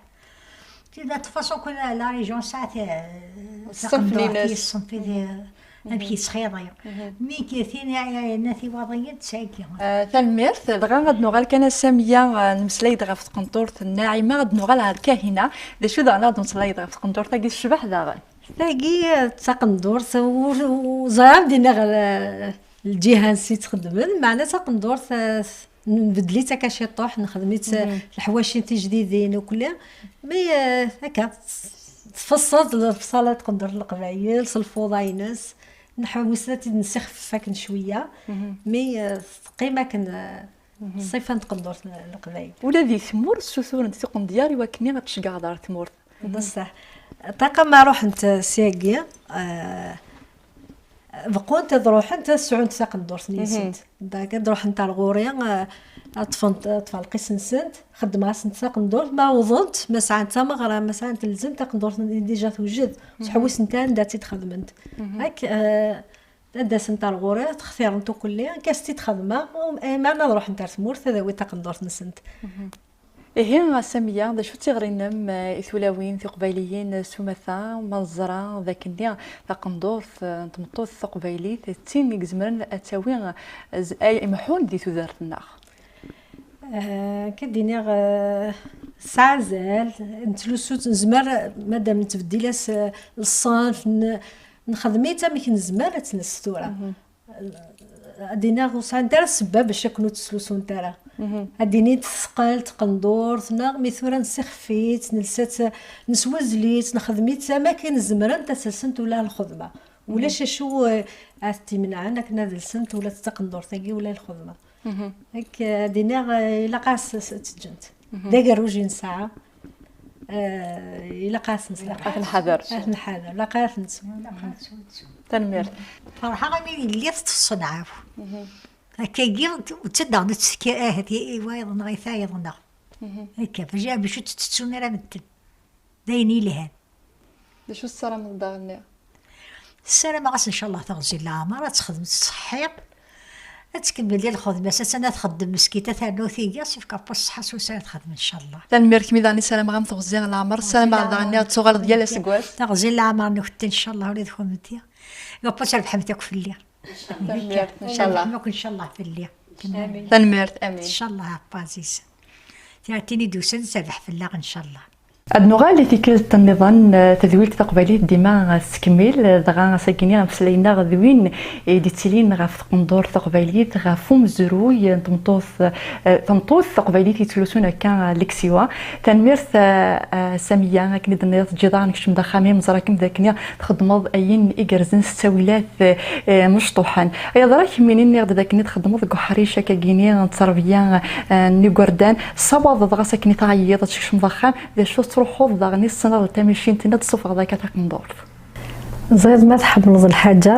Tida tfaṣuk la, la région tesɛa ta-, s taqendurt-is, ṣṣenf-ines. Amek yettxiḍi. Mi k-, tin i, i, yenna-t iwaḍiyen d tagi. Ah, tanemmirt. Dɣa ad nuɣal kan a Samiya, ah, nemmeslay-d ɣef tqendurt n Naɛima, ad nuɣal ɣer Kahina. D acu daɣen ad nemmeslay-d ɣef tqendurt-agi tecbeḥ daɣen? Tagi, eh, d taqendurt, ur, ur ẓriɣ ad d-iniɣ, eh, lǧiha ansi tt-xeddmen, meɛna taqendurt, eh, nbeddel-itt akka ciṭuḥ, nexdem-itt, eh, leḥwaci tijdidin ukli. Mi, eh, akka, tfesseḍ lefṣala n tqendurt n Leqbayel, s lfuḍa-ines, nḥewwes ad tt-id-nessixfef akken cwiya, mi, eh, teqqim akken, eh, ṣṣifa n tqendurt n Leqbayel. Ula di tmurt ssuturen-d tiqendyar i wakken ad tceggɛeḍ ar tmurt. D ṣṣeḥ. Ṭaqa ma ruḥent syagi, eh, beqqunent ad ruḥent ad sɛunt taqendurt-nsent. Dak ad ruḥent ar ɣur-i, eh, ad ṭṭfent, ad ṭṭfeɣ lqis-nsent, xeddmeɣ-asent taqendurt, ma wwḍent, ma sɛant tameɣra, ma sɛant lzem, taqendurt-nni déjà tewjed, ttḥewwisent anda ad tt-id-xedment. Ak, eh, ad d-asent ar ɣur-i, ad xtirent ukelli, akka s-tt-id-xedmeɣ, u-, eh, meɛna ad ruḥent ar tmurt, ad awint taqendurt-nsent. Ihi, a Samiya, d acu d tiɣri-nnem, eh, i tulawin tiqbayliyin s umata, ma neẓra d akken taqendurt, eh, n tmeṭṭut taqbaylit d tin i izemren ad tawi, eh, z-, ay imeḥḥun di tudert-nneɣ? Eh, akka d-iniɣ, eh, tesɛa azal, nettlusu-tt, nezmer, madam nettbeddil-as, eh, ṣṣenf, n-, nexdem-itt amek nezmer ad tt-ness tura. Ad d-iniɣ ur sɛint ara ssebba bac akken ur tt-slussunt ara. Ad d-ini teqqel tqendurt, neɣ mi tura nessixef-itt, nelsa-tt, neswezzel-itt, nexdem-itt am akken zemrent ad tt-lsent ula lxedma. Ulac acu, eh, ad tt-imenɛen akken ad lsent ula d taqendurt-agi ula lxedma. Ak, eh, ad d-iniɣ, eh, ilaq-as s-, ad tt-ǧǧent. D agerruj i nesɛa. Eh, ilaq-as nesɛa. Ad t-nḥader. Ad t-nḥader, ilaq ad t-nettu. Tanemmirt. Ferḥeɣ imi yelli teṭṭef ṣṣenɛa-w. Akkagi, d ta daɣen i tettekka ahat i, i wayeḍ-nneɣ, i tayeḍ-nneɣ. Akka, bac, bac ur tt-ttettun ara medden. D ayen yelhan. D acu tessarameḍ daɣen-nni? Ssarameɣ-as, ncallah, teɣzi n leɛmer, ad texdem tettṣeḥḥi, ad tkemmel di lxedma-s, attan ad txeddem meskint, ad ternu tigi, sifka ɣef ṣṣeḥḥa s wussan ad texdem, ncallah. Tanemmirt kemmi daɣen, ssarameɣ-am teɣzi n leɛmer, ssarameɣ daɣen ad tuɣaleḍ yal aseggas. Teɣzi n leɛmer n uketti, ncallah, ula d kunemti. Ɣef ad trebḥemt akk fell-i. Tanemmirt, ncallah. Ncallah fell-i. Amin. Tanemmirt, amin. Ncallah, a Ɛebba Ɛziz. Tin i d-yusan, terbeḥ fell-aɣ, ncallah. Ad nuɣal i tikkelt nniḍen, eh, tadwilt taqbaylit dima, eh, tettkemmil, eh, dɣa ass-agi ameslay-nneɣ d win i d-yettilin ɣef tqendurt taqbaylit, ɣef umezruy n tmeṭṭut, eh, tameṭṭut taqbaylit yettlusun akka, eh, leksiwa. Tanemmirt, eh, eh, Samiya, akken i d-tenniḍ, teǧǧiḍ-aɣ nekcem d axxam-im, neẓra-kem d akken txeddmeḍ ayen igerrzen s ttawilat, eh, mecṭuḥen. Ay aḍra kemmini, nniɣ-d d akken i txeddmeḍ deg uḥric akkagini n tterbiya, eh, n yigerdan, tessawaḍeḍ ɣas akken i tɛeyyiḍ ad tkecmeḍ axxam, d acu tettruḥuḍ daɣen i tessneḍ d tamacint-nni ad d-tessufɣeḍ akka taqendurt? Ẓriɣ ma tḥemmleḍ lḥaǧa,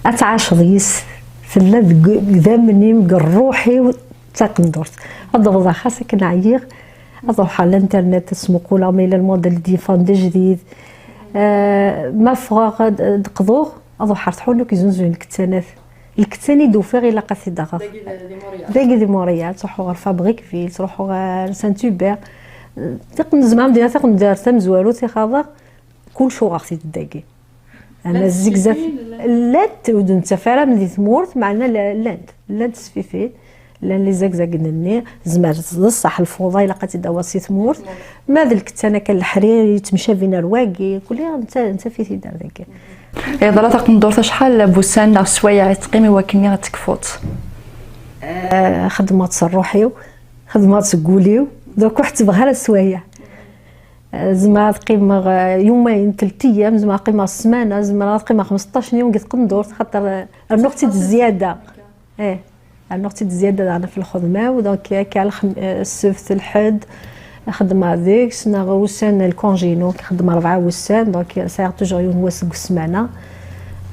ad tɛaceḍ yis, tella deg idammen-im, deg ṛṛuḥ-iw, d taqendurt. Ad d-awḍeɣ xas akken ɛyiɣ, ad ruḥeɣ ɣer l'internet, ad smuquleɣ ma yella lmodèle i d-yeffɣen d ajdid. Eh, ma ffɣeɣ ad, ad d-qḍuɣ, ad ruḥeɣ ɣer tḥuna i yeznuzuyen lkettanat. Lkettan i d-ufiɣ ilaq ad t-id-aɣeɣ. Dagi di Montréal. Dagi di Montréal, ttruḥuɣ ɣer Fabriqueville, ttruḥuɣ ɣer Saint-Hubert. Tiqen-, zemreɣ ad m-d-iniɣ taqendurt tamezwarut i xaḍeɣ, kullec uɣeɣ-t-id dagi. Ama zegzaf, llant, ur d-nettaf ara di tmurt, meɛna la-, llant, llant tesfifin, llan les zagzagen-nni, tzemreḍ d ṣṣeḥ lfuḍa ilaq ad tt-id-tawiḍ si tmurt, ma d lkettan akka n leḥrir yettemcabin ar wagi, kulli netta-, nettaf-it-id ar dagi. Iḍra taqendurt acḥal n wussan neɣ sswayeɛ i teqqim i wakken ad tekfuḍ? Eh, xedmeɣ-tt s ṛṛuḥ-iw, xedmeɣ-tt seg wul-iw, donc ur ḥettbeɣ ara sswayeɛ. Zemreɣ ad qqimeɣ, eh, yumayen, telt ayyam, zemreɣ ad qqimeɣ ssmana, zemreɣ ad qqimeɣ xmesṭac n yum deg tqendurt, xaṭer, eh, rnuɣ-tt-id zzyada. Ih, rnuɣ-tt-id zzyada daɣen ɣef lxedma-w, donc akka lxem-, eh, ssebt, lḥedd, xeddmeɣ deg-s, neɣ ussan n lkunji-inu, xeddmeɣ rebɛa wussan, donc sɛiɣ toujours yiwen wass deg ssmana.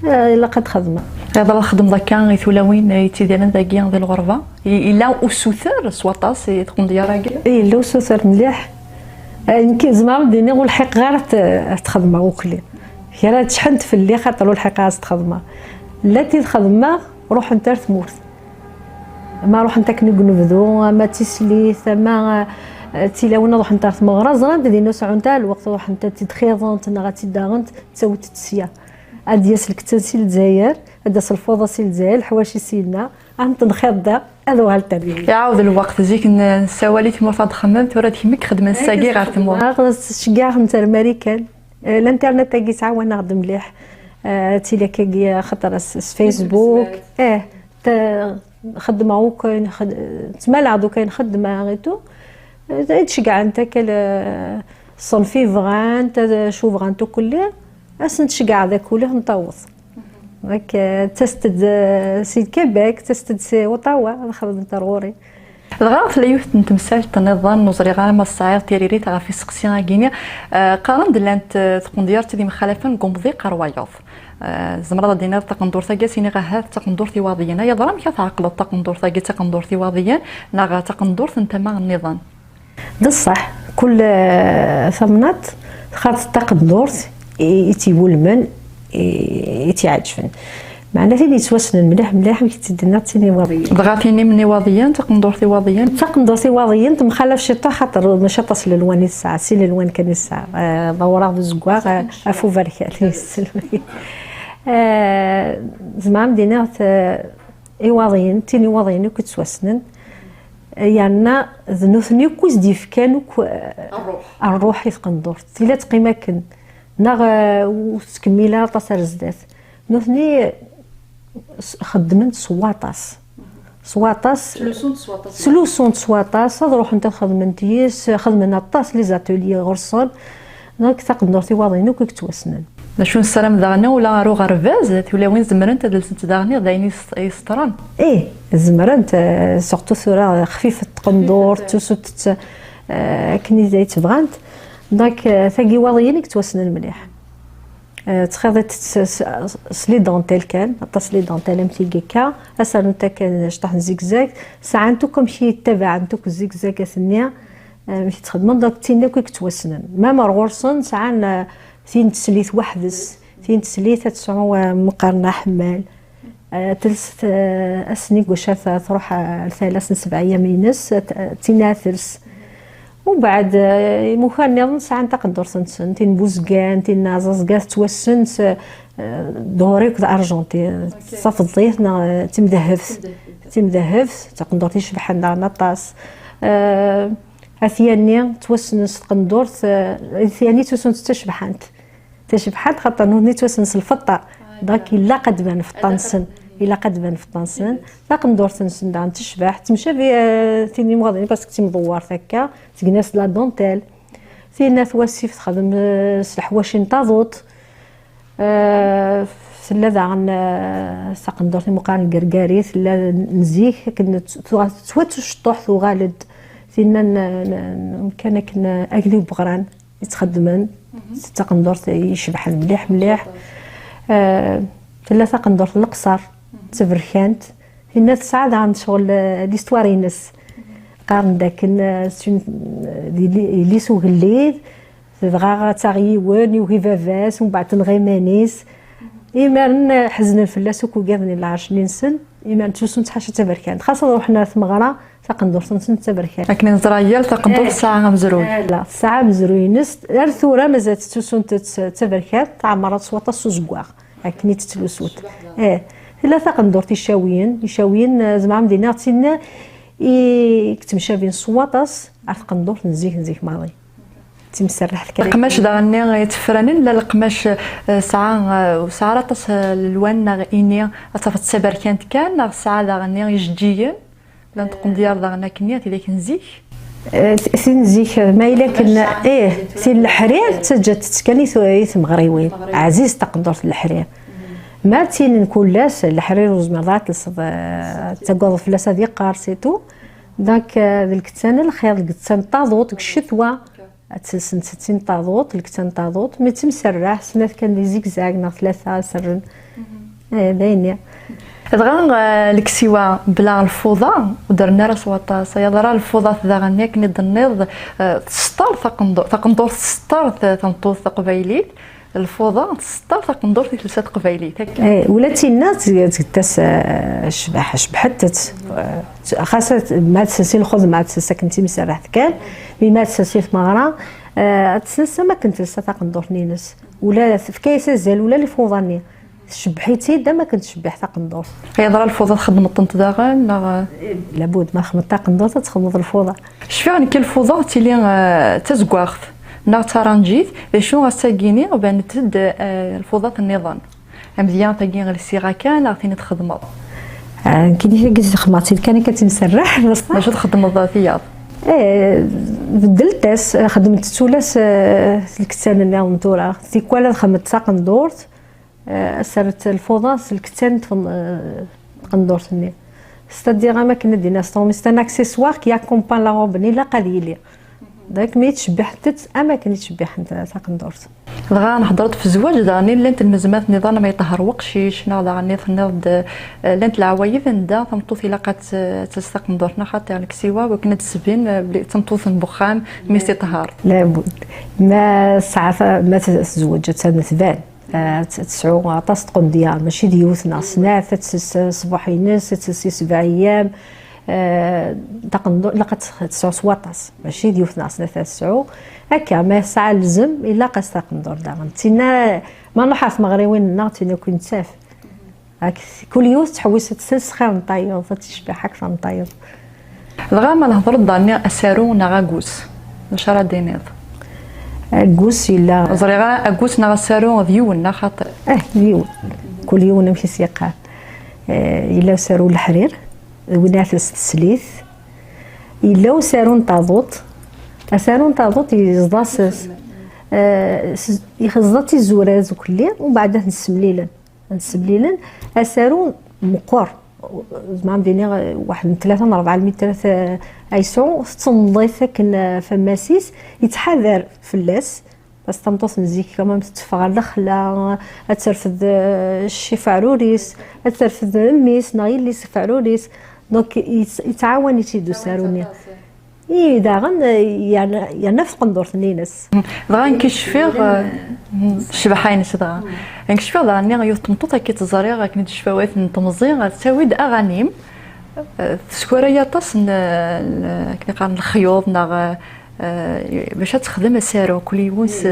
Eh, ilaq ad xedmeɣ. Iḍ ara txedmeḍ akka i tulawin yettidiren dagi di lɣerba? I- Yella usuter s waṭas i tqendyar-agi? Eh, yella usuter mliḥ. Eh, nekk zemreɣ ad d-iniɣ ur lḥiqeɣ ara t-, ad t-xedmeɣ ukli. Kra ad tecḥent fell-i xaṭer ur lḥiqeɣ ara ad t-xedmeɣ. Llant i t-xedmeɣ, ruḥent ar tmurt. Ma ruḥent akken i unebdu, ama d tislit, ama, eh, d tilawin, ruḥent ar tmeɣra, ẓrant din ur sɛunt ara lweqt, ruḥent ad tt-id-xiḍent neɣ ad tt-id-aɣent, ttawent-tt sya. Ad d-yas lektan si Lezzayer, ad d-as lfuḍa si Lezzayer, leḥwaci syenna, ad tent-nxiḍ da, ad uɣalent ar din. Iɛawed lweqt, zik n-, nessawal i tmurt ad txemmem, tura d kemm i ixedmen sagi ɣer tmurt. Ɣer tceggeɛ tent ar Marikan. Eh, l'internet-agi yettɛawan-aɣ-d mliḥ. Eh, tili akkagi, xaṭer s, s Facebook. Eh, ta-, xeddmeɣ akk ayen xed-, ttmaleɣ-d akk ayen xeddmeɣ et tout. Eh, i d-ceggɛent akka le-, ṣṣenf i bɣant, acu bɣant akk lli, ad sent-ceggɛeḍ akk uli n-taweḍ. Donc, eh, ttast-d, eh, si Québec, ttast-d si Ottawa, ad xedment ar ɣur-i. Dɣa tella yiwet n temsalt nniḍen, ur ẓriɣ ara ma tesɛiḍ tiririt ɣef iseqsi-agi-nni. Eh, qqaren-d llant, eh, tqendyar d tid yemxalafen deg umḍiq ar wayeḍ. Eh, tzemreḍ ad d-tiniḍ taqendurt-agi, ad s-iniɣ ahat d taqendurt Iwaḍiyen. Ay aḍra, amek ad tɛeqleḍ taqendurt-agi d taqendurt Iwaḍiyen neɣ d taqendurt n tama nniḍen? D ṣṣeḥ, kul, eh, tamnaḍt txaḍ taqendurt i, i tt-iwulmen, i, i tt-iɛeǧben. Meɛna tin yettwassnen mliḥ mliḥ, amek i tt-id-tenniḍ, d tin Iwaḍiyen. Dɣa tin n Iwaḍiyen, taqendurt Iwaḍiyen? Taqendurt Iwaḍiyen temxalaf ciṭuḥ, xaṭer mačči aṭas n lelwan i tesɛa, sin lelwan kan i tesɛa. Eh, d awraɣ d uzeggaɣ, eh, af uberkan. Eh, zemreɣ ad d-iniɣ, eh, Iwaḍiyen, tin Iwaḍiyen akk yettwassnen, eh, yerna d nutni akk i s-d-yefkan akk, eh, ṛṛuḥ i tqendurt. Tili ad teqqim akken, neɣ, eh, ur tettkemmil ara aṭas ar zdat. Nutni s-, xeddmen s waṭas. S waṭas. Ttlusunt s waṭas. Ttlusunt s waṭas, ad ruḥent ad xedment yis, xedmen aṭas les ateliers ɣur-sen. Donc, taqendurt Iwaḍiyen akk i yettwassnen. D acu nessaram daɣen ula ar uɣerbaz, tulawin zemrent ad lsent daɣen d ayen is-, iseṭṭren? Ih, zemrent, eh, surtout tura xfifet tqendurt, ttusunt, eh, akken i, i tt-bɣant. Donc, eh, tagi Iwaḍiyen i yettwassnen mliḥ. Eh, ttxiḍit s, s, s les dentelles kan, aṭas les dentelles am tigi akka, ad s-rnunt akka cṭaḥ n zigzag, sɛant akk amek i ttabaɛent akk zigzagat-nni, eh, amek i ttxedmen, donc d tin akk i yettwassnen. Même ar ɣur-sen sɛan, eh, tin n teslit weḥd-s, tin n teslit ad tesɛu, eh, meqqar n aḥemmal, eh, tels, eh, ass-nni deg wacu ara tṛuḥ, eh, ar tala-s n sebɛa yyam-ines, eh, t-, eh, d tin ara tels. Umbeɛd, eh, imukan nniḍen sɛan taqendurt-nsen, tin n Buzgan, tin n Aẓaẓga, tettwassen s, eh, ddhur akked argent, eh, d tafeḍḍit neɣ, eh, d timdehhebt. Timdehhebt, d taqendurt icebḥen daɣen aṭas. Eh, At Yanni, ttwassnen s tqendurt, eh, At Yanni ttwassen d tacebḥant. Tacebḥant, xaṭer nutni ttwassen s lfeṭṭa. Donc, ilaq ad d-tban lfeṭṭa-nsen. Ilaq ad d-tban lfeṭṭa-nsen. Taqendurt-nsen daɣen tecbeḥ, temcabi, eh, tin Iwaḍiyen, parce que d timdewwert akka, tegna-s d la dentelle. Tin n At Wasif texdem, eh, s leḥwaci n taḍuṭ. Eh, tella daɣen, eh, taqendurt imuqaren n Gergari, tella n zik, akken t-, tuɣal tettwattucṭuḥ, tuɣal-d tinna n, n, n, kan akken, eh, agdi n Ubeɣran. I ttxeddmen, s taqendurt icebḥen mliḥ, mliḥ. Eh, tella taqendurt n Leqṣer, d taberkant. Tinna tesɛa daɣen ccɣel, eh, l'histoire-ines. Qqaren-d akken, eh, s une, di li-, yelli-s ugellid, dɣa ad taɣ yiwen, yugi baba-s, umbeɛd tenɣa iman-is. Imaren, eh, ḥeznen fell-as akk ugaden i lɛerc-nni-nsen. Imaren ttlusun-tt ḥaca d taberkant. Xas ad ruḥen ar tmeɣra, taqendurt-nsen d taberkant. Akken i neẓra, yal taqendurt tesɛa amezruy. Eh, la, tesɛa amezruy-ines. Ar tura mazal tettlusunt d taberkant, tɛemmer-as s waṭas s uzeggaɣ. Akken i tettlusut. Eh, tella taqendurt icawiyen, icawiyen, eh, zemreɣ ad d-iniɣ d tin i yettemcabin s waṭas ar tqendurt n zik, n zik maḍi. Timserreḥt kan. Leqmac daɣen-nni yettefranen, la leqmac, eh, sɛa, eh, ur sɛa ara aṭas, eh, lelwan neɣ ini, ad tafeḍ d taberkant kan, neɣ tesɛa daɣen-nni ijeǧǧigen, llant tqendyar daɣen akkenni, tidak n zik. Eh, t-, tin zik, eh, ma yella akken, eh, tin leḥrir, ttaǧǧant-tt kan i tu-, i tmeɣriwin. Ɛziz taqendurt n leḥrir. Ma d tin n kul ass, leḥrir ur zmireḍ ara ad telseḍ, eh, ttaggadeḍ fell-as ad yeqqar, c'est tout. Donc, eh, d lkettan n lxir, lkettan n taḍuṭ, deg ccetwa. ad telsent settin taḍuṭ, lekta n taḍuṭ, mi ttemserraḥ, snat kan di zigzag neɣ tlata serren. Eh, d ayen-nni. Dɣa, eh, leksiwa bla lfuḍa, ur d-rren ara s waṭas. Yeḍra lfuḍat daɣen, akken i d-tenniḍ, eh, tseṭṭer taqendur-, taqendurt tseṭṭer t-, tameṭṭut taqbaylit, lfuḍa tseṭṭer taqendurt i telsa taqbaylit, akka. Eh, ula d tinna tg-, tgetta-s, eh, ccbaḥa, cebḥet-tt. Eh, xas at-, ma tselsi lxedma, tselsi akken d timserraḥt kan, mi ma tselsi tmeɣra, eh, ad tselsi am akken telsa taqendurt-nni-ines. Ula tefka-yas azal, ula lfuḍa-nni. Tcebbeḥ-itt-id am akken tcebbeḥ taqendurt. Yeḍra lfuḍa txeddmeḍ-tent daɣen, neɣ? Labud, ma txedmeḍ taqendurt, ad txedmeḍ lfuḍa. Cfiɣ nekk lfuḍa tili, eh, d tazeggaɣt, neɣ d taranǧit, d acu ass-agi-ni banent-d, eh, lfuḍat nniḍen. Amedya tagi lsiɣa kan, neɣ tin i txedmeḍ? Ah, nekk tagi txedmeɣ-tt-id kan akka timserraḥ, d acu txedmeḍ tiyaḍ? Eh, beddelt-as, xedment-tt ula s, eh, s lkettan nniḍen tura. Tikwal ad xedment taqendurt, eh, ad serret lfuḍa s lkettan n tfen-, eh, tqendurt-nni. C'est-à-dire, am akken ad d-iniɣ s tṛumist, un accessoire qui accompagne la robe-nni, ilaq ad yili. Donc, mi ttcebbiḥent-tt, am akken i ttcebbiḥent taqendurt. Dɣa nehḍer-d f zzwaǧ, daɣen llant lmezmat nniḍen, ma yeṭṭehher weqcic, neɣ daɣen i tenniḍ-d, eh, llant leɛwayed anda tameṭṭut ilaq ad t-, ad tels taqendurt, neɣ xaṭi leksiwa, wakken ad d-tesbin, eh, belli d tameṭṭut n wexxam, mi s-iṭehher. Labud. Ma tesɛa ta-, ma t-, tezweǧ, attan tban. Ah, ad tt-, ad tesɛu aṭas n tqendyar, mačči d yiwet neɣ snat, ad tels ṣṣbuḥ-ines, ad tels i sebɛa ayyam. Ah, taqendur-, ilaq ad tt-, ad tesɛu s waṭas, mačči d yiwet neɣ snat ad tesɛu. Akka, ma tesɛa lzem, ilaq-as taqendurt daɣen. Tinna, ma nruḥ ɣer tmeɣriwin-nneɣ, tinna akk i nettaf. Ak-, kul yiwet tettḥewwis ad tels xir n tayeḍ, ad tecbeḥ akter n tayeḍ. Dɣa ma nehḍer-d daɣen asaru neɣ agus, d acu ara d-tiniḍ? Agus yella. Ẓriɣ ara agus neɣ asaru d yiwen neɣ xaṭi? Eh, d yiwen. Kul yiwen amek i s-yeqqar. Eh, yella usaru n leḥrir, d win ara tels teslit. Yella usaru n taḍuṭ. Asaru n taḍuṭ yeẓḍa s, s, eh, s, yeẓḍa tizura zukkli, umbeɛd ad ten-ssemlilen. Ad t-ssemlilen, asaru meqqer. Zemreɣ ad d-iniɣ, eh, waḥed n tlata n rebɛa lmitrat, eh, ay yesɛu, tettenḍ-it akken, eh, ɣef ammas-is, yettḥadar fell-as, parce que tameṭṭut n zik, quand même, tetteffeɣ ɣer lexla, ad terfed, eh, cci ɣef uɛrur-is, ad terfed mmi-s neɣ yelli-s ɣef uɛrur-is. Donc, yett-, yettɛawan-itt-id usaru-nni. I daɣen, eh, yerna, yerna ɣef tqendurt-nni-ines. Dɣa nekk cfiɣ, eh, ccbaḥa-ines dɣa. Nekk cfiɣ daɣen nniɣ yiwet n tmeṭṭut akka i tt-ẓriɣ akken i d-cfawat n temẓi, tettawi-d aɣanim, eh, teskuray aṭas n, n, akken i qqaren, lexyuḍ neɣ, eh, bac ad texdem asaru, kul yiwen s,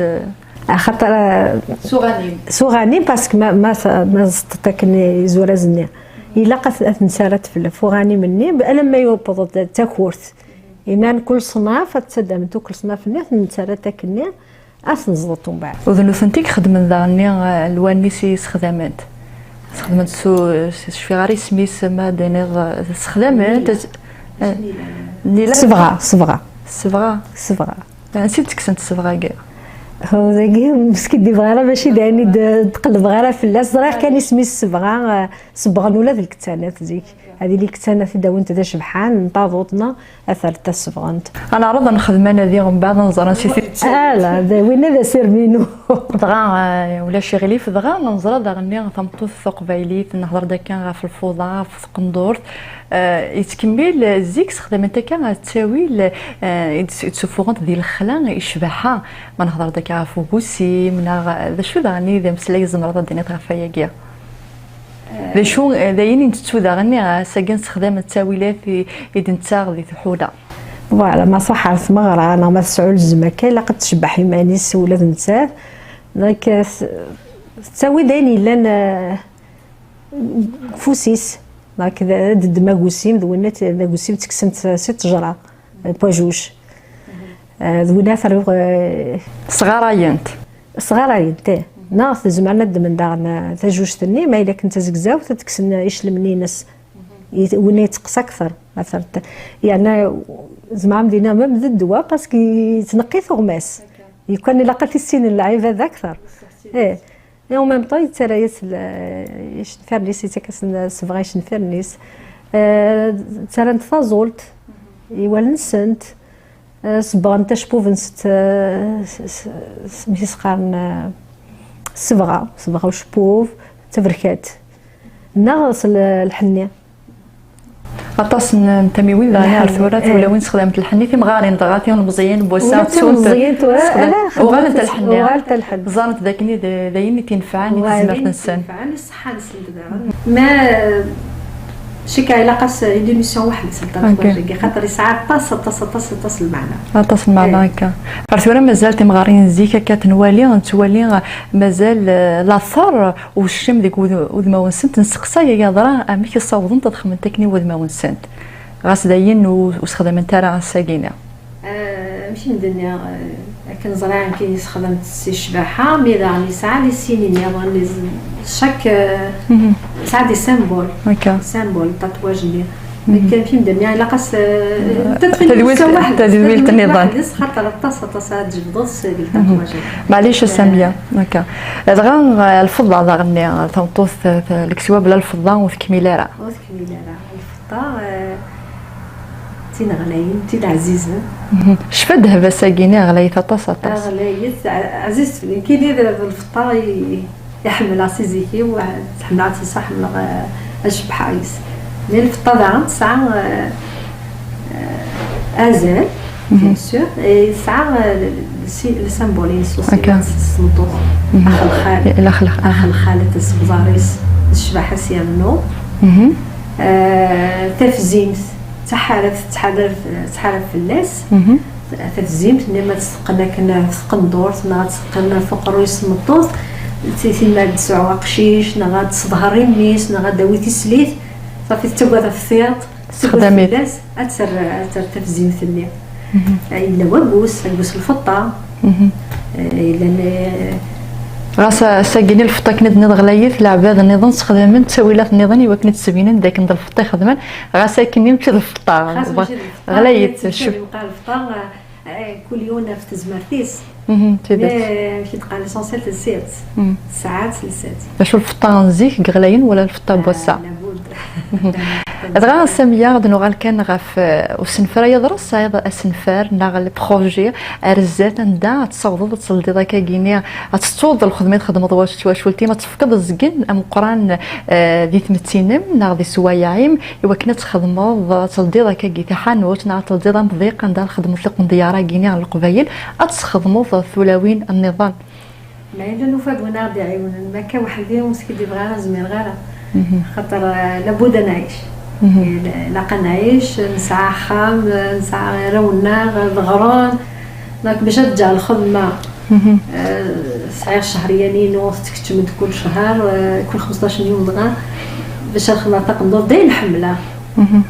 axaṭer, eh, s uɣanim. S uɣanim, parce que ma, ma, ma ẓeṭṭet akken izura-nni, ilaq ad, ad ten-ttarrat fell-, f uɣanim-nni, alamma yewweḍ-d d takurt. Iman kul ṣnaf ad ttaddament, kul ṣnaf-nni ad ten-nettarra akkenni, ad ten-neẓḍet umbeɛd. U d nutenti i ixeddmen daɣen-nni, eh, lwanis i sexdament. Sexdament su, s-, cfiɣ ara isem-is ma d-iniḍ, eh, sexdament, eh, nila. Sebɣa, sebɣa. Sebɣa. Sebɣa. Ansi d-kksent sebɣa-agi? Ho, dagi, ur skiddibeɣ ara, mačči d ayen i d-, d-qellbeɣ ara fell-as. Ẓriɣ kan isem-is sebɣa, eh, sebbɣen ula d lkettanat zik. Ad yili lkettanat i d-awint d acebḥan, n taḍuṭ-nneɣ, ad t-rrent ad sebɣent. Ad neɛreḍ ad nexdem anadi, mbeɛd ad nẓer ansi t-, ala, d winna d asirem-inu. Dɣa, eh, ulac iɣilif, dɣa neẓra daɣen-nni tameṭṭut taqbaylit, nehḍer-d akka ɣef lfuḍa, ɣef tqendurt, eh, yettkemmil, eh, zik sexdament akka ttawil, eh, i d-, i d-ssufuɣent di lexla i ccbaḥa. Ma nehḍer-d akka ɣef ugusim, neɣ, eh, d acu daɣen i d ameslay i tzemreḍ ad d-tiniḍ ɣef wayagi? D acu, d ayen i ntettu daɣen, ass-agi nessexdam ttawilat i, i d-nettaɣ di tḥula. Voilà, ma ṣaḥ ar tmeɣra, neɣ ma tesɛu lzem akka, ilaq ad tcebbeḥ iman-is ula d nettat. Donc, eh, s-, tettawi-d ayen yellan, eh, deg ufus-is. Donc, d, d ddem agusim, d winna t-, d agusim ttekksen-t si ttejra, eh, pois juge. Eh, d winna terwiɣ, eh, sɣarayent. Sɣarayent, ih. Neɣ zemren ad ddmen daɣen, eh, tajuct-nni, ma yella akken d tazegzawt, ad kksen iclem-nni-ines. Yet-, winna yetteqqes akter. Akter t-, yerna zemren dinna même d ddwa, parce que yettneqqi tuɣmas. Akka. Lukan ilaq ad t-issinen lɛibad akter. Ih. Et en même temps, yettarra-yas l-, icenfiren-is, yettak-asen sebɣa icenfiren-is. Eh, ttarran-d taẓult i wallen-nsent. Eh, sebbɣent acebbub-nsent, eh, s-, s-, s-, amek i s-qqaren, eh, sebɣa, sebɣa ucebbub, d taberkat. Neɣ s l-, lḥenni. Aṭas n, n tamiwin daɣen ar tura, eh, tulawin ssexdament lḥenni, timɣarin dɣa, tilemẓiyin n wass-a, ula d tilemẓiyin tura, sexdam-, ala, uɣalent ar lḥenni. Uɣalent ar lḥenni. Ẓrant dakken d, d ayen i t-inefɛen i tezmert-nsen. Ṣṣeḥḥa-nsent daɣen. Ma, cikkeɣ ilaq-as une émission waḥd-s n tatwaji-agi, xaṭer yesɛa aṭas, aṭas, aṭas, aṭas n lmeɛna. Aṭas n lmeɛna, akka. Ar tura mazal timɣarin n zik akka tenwali, nettwali mazal, eh, later uccem deg wud-, udmawen-nsent, nseqsa ya yeḍra amek i ssawḍent ad xedment akken i wudmawen-nsent, ɣas d ayen ur, ur sexdament ara ass-agi-nni. Eh, amek i m-d-nniɣ, eh, akken ẓriɣ amek i sexdament si ccbaḥa, mi daɣen yesɛa les signes nniḍen, les, chaque, eh, yesɛa des symboles. Symbole, tatouage-nni. Nekk amek i m-d-nniɣ, ilaq-as, eh, tadwilt, tadwilt nniḍen. Xaṭer aṭas, aṭas ara d-tjebdeḍ seg tatouage-agi. Maɛlic a Samia, akka. Dɣa, eh, lfeḍḍa daɣen-nni, tameṭṭut, eh, leksiwa bla lfeḍḍa ur tkmil ara. Ur tkmil ara. Lfeḍḍa, eh, d tin ɣlayen, d tin ɛzizen. Cfa ddheb ass-agi-nni ɣlayet aṭas, aṭas. Ɣlayet, ɛ-, ɛzizet fell-i. Nekkini d, d lfeṭṭa i, i ḥemmleɣ si zik-iw, ḥemmleɣ ad tt-lseɣ, ḥemmleɣ, eh, ad cebbḥeɣ yes. Mais lfeṭṭa daɣen tesɛa, eh, eh, azal, bien sûr, et tesɛa, eh, le, le, le symbole-ines aussi, s tmeṭṭut. Ax lxal. Ax lxal. Ax lxal, d asebẓar-is, d ccbaḥa-s yernu. Eh, tafzimt, d taḥarabt, tettḥarab, tettḥarab fell-as. Tafzimt, nni ma tt-teqqen akken ɣef tqendurt, neɣ ad tt-teqqen ɣef uqerruy-s n tmeṭṭut, ti-, tin ma ad d-tesɛu aqcic, neɣ ad tesseḍher i mmi-s, neɣ ad d-tawi tislit, ṣafi tettagad ɣef tiṭ, tettagad fell-as, ad terr, ad terr tafzimt-nni. Eh, yella waggus, aggus n lfeṭṭa. Eh, yellan, eh, ɣas ass-agi-nni lfeṭṭa akken i d-tenniḍ ɣlayet, leɛbad nniḍen ssexdamen ttawilat nniḍen i wakken ad d-sbinen d akken d lfeṭṭa i xedmen, ɣas akken mačči d lfeṭṭa. Ɣas mačči d lfeṭṭa, ɣlayet, akken ceb- ttwali meqqar lfeṭṭa, eh, kul yiwen ɣef tezmert-is. Mhm, d tidet. Mais, eh, amek i d-qqaren, l'essentiel tesɛa-tt. Tesɛa-tt, telsa-tt. D acu, lfeṭṭa n zik i ɣlayen wala lfeṭṭa n wass-a? Ah, labud. Dɣa a Samia, ad nuɣal kan ɣef, eh, usenfar ay aḍris, tesɛiḍ asenfar neɣ le projet ar zdat anda ad tessawḍeḍ ad teldiḍ akkagi-nni, ad tettuḍ lxedma i txedmeḍ twacult-im, ad tefkeḍ azgen ameqqran, eh, di tmetti-nnem neɣ di sswayeɛ-im, i wakken ad txedmeḍ, ad teldiḍ akkagi taḥanut neɣ ad teldiḍ amḍiq anda ad xedmeḍ tiqendyar-agi-nni n Leqbayel, ad tesxedmeḍ tulawin nniḍen. Ma yella nufa-d win ara ɣ-d-iɛiwnen, ma akka weḥd-i ur skiddibeɣ ara, ur zmireɣ ara. Xaṭer, eh, labud ad nɛic. Ilaq ad nɛic, nesɛa axxam, nesɛa arraw-nneɣ, ad ɣren. Donc, bac ad ǧǧeɣ lxedma, eh, sɛiɣ ccehriya-inu tettkeččem-d kul ccher, eh, kul xmesṭac n yum dɣa, bac ad xedmeɣ taqendurt, d ayen ḥemmleɣ.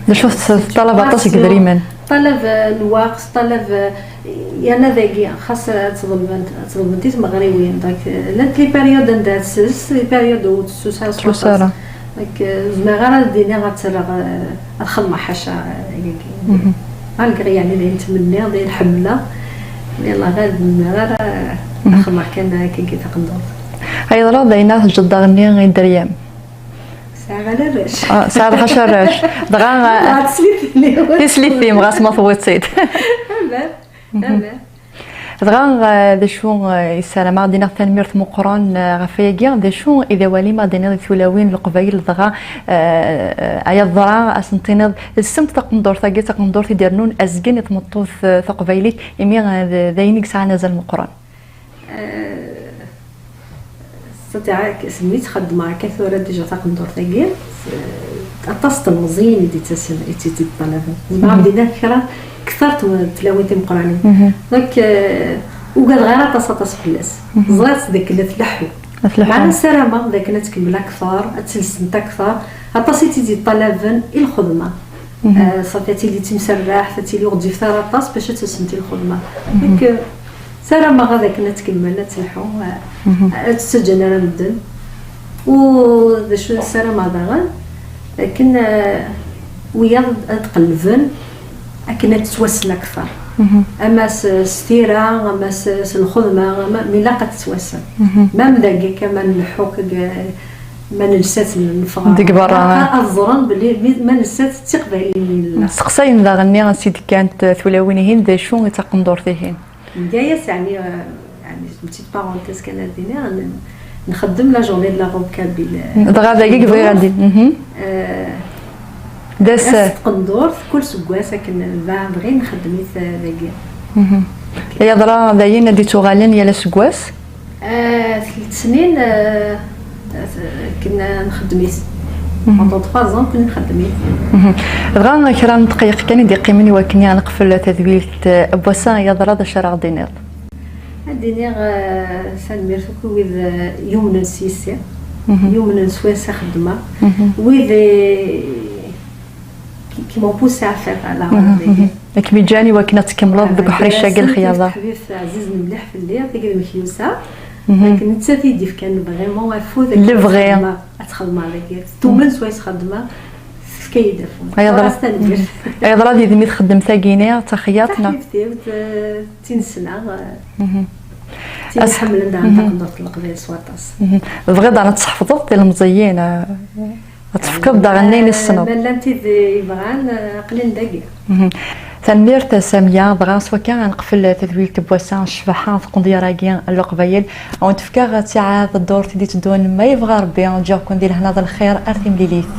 D acu teṭṭalab aṭas n yedrimen? Teṭṭalab, eh, lweqt, teṭṭalab, eh, yerna dagi, xas ad tt-ḍelbent, ad tt-ḍelbent i tmeɣriwin. Donc, eh, llant les périodes anda ad tsess, les périodes ur tessus ara s waṭas. Donc, eh, ur zmireɣ ara ad d-iniɣ ad tt-rreɣ, eh, ad xedmeɣ ḥaca, eh, ayagi. Malgré, yeɛni, d ayen ttmenniɣ, d ayen ḥemmleɣ. Mais Allah ɣer ur zmireɣ ara, eh, ad xedmeɣ kan akkagi taqendurt. Ay yeḍra d ayen ara teǧǧeḍ daɣen i dderya-m? Sɛiɣ ala arrac. Ah, tesɛiḍ ḥaca arrac. Dɣa, ah, tislit-im, ɣas ma tewwiḍ-tt-id. Amer, amer. Dɣa, ah, d acu, ah, i ssarameɣ ad d-iniɣ tanemmirt meqqren, ah, ɣef wayagi, d acu i d awal-im ad d-tiniḍ i tulawin n Leqbayel, dɣa, ah, ah, ay aḍra ad sen-tiniḍ, lsemt taqendurt-agi, taqendurt i d-irennun azgen i tmeṭṭut, ah, taqbaylit, imi, ah, d, d ayen i yesɛan azal meqqren. Eh, c'est-à-dire, segmi tt-xeddmeɣ akka tura déjà taqendurt-agi, eh, aṭas n telmeẓyin i d-ittasen, i tt-id-iṭṭalaben. Zemreɣ ad d-iniɣ kra kter n tlawin timeqqranin. Donc, eh, ugadeɣ ara aṭas, aṭas fell-as. Ẓriɣ-tt dakken la tleḥḥu. Meɛna ssarameɣ dakken ad tkemmel akter, ad tt-lsent akter. Aṭas i tt-id-iṭṭalaben i lxedma. Eh, ṣafi ad tili d timserraḥt, ad tili ur ɣezzifet ara aṭas bac ad tt-lsent i lxedma. Donc, eh, ssarameɣ ad akken ad tkemmel, ad telḥu, eh, ad tt-ttaǧǧan ara medden. U d acu ssarameɣ daɣen, akken, eh, wiyaḍ ad qellben akken ad tettwassen akter. Ama s, s tira, ama s, s lxedma, ama, mi ilaq ad tettwassen. Même dagi kan ma nleḥḥu, Ma nelsa-tt neffeɣ deg berra, ad ẓren belli ma nelsa-tt d tiqbayliyin. Nesteqsayen daɣen-nni ansi d-kkant tulawin-ihin, d acu i d taqendurt-ihin? Nga yas, yeɛni, eh, yeɛni, une petite parenthèse kan ad d-iniɣ, n-, nxeddem la journée de la langue kabyle. Dɣa dagi i bɣiɣ ad d-, mhm. Eh, d ass, ass n tqendurt, kul seggas akken bɣa bɣi nxeddem-it, eh, dagi. Mhm. Yeḍra d ayen ad d-ittuɣalen yal aseggas? Eh, tlet snin, eh, akken nxeddem-it. Mhm. Pendant trois ans, akken nxeddem-it. Mhm. Dɣa kra n ddqayeq kan i d-iqqimen i wakken ad neqfel tadwilt, eh, n wass-a, yeḍra d acu ara ɣ-d-tiniḍ? Ad d-iniɣ, eh, tanemmirt akk i wid, eh, yumnen s yis-i, mhm, yumnen s wayen s xeddmeɣ, mhm, wid, eh, qui, qui m'ont poussé à faire la, mhm, rentrée. Mhm. Akken i ǧǧan i wakken ad tkemmleḍ deg uḥric-agi n lxyaḍa. Taḥbibt ɛzizen mliḥ fell-i, tagi d Mekyusa. Mhm. Akken nettat i d-yefkan vraiment afud akken ad xedmeɣ, ad xedmeɣ dagi. Tumen s wayen s xeddmeɣ, tefka-yi-d afud. Ay, yeḍra-, tanemmirt. Ay, yeḍra d yid-m i txeddem tagi-ni, d taxeyyaṭ, neɣ? Taḥbibt-iw, d, d tinesna, eh, mhm, tin iḥemmlen daɣen, mhm, taqendurt n Leqbayel s waṭas. Mhm. Tebɣiḍ daɣen ad tseḥfḍeḍ tilmeẓyin, eh, ad tefkeḍ daɣen ayen i tessneḍ. Ma llan tid yebɣan, eh, aql-in dagi. Mhm. Tanemmirt a Samia, dɣa s wakka ad neqfel tadwilt n wass-a, ccbaḥa taqendyar-agi n Leqbayel. Ad wen-d-fkeɣ ttiɛad ddurt i d-iteddun, ma yebɣa Rebbi, ǧǧiɣ-ken di lehna d lxir, ar timlilit.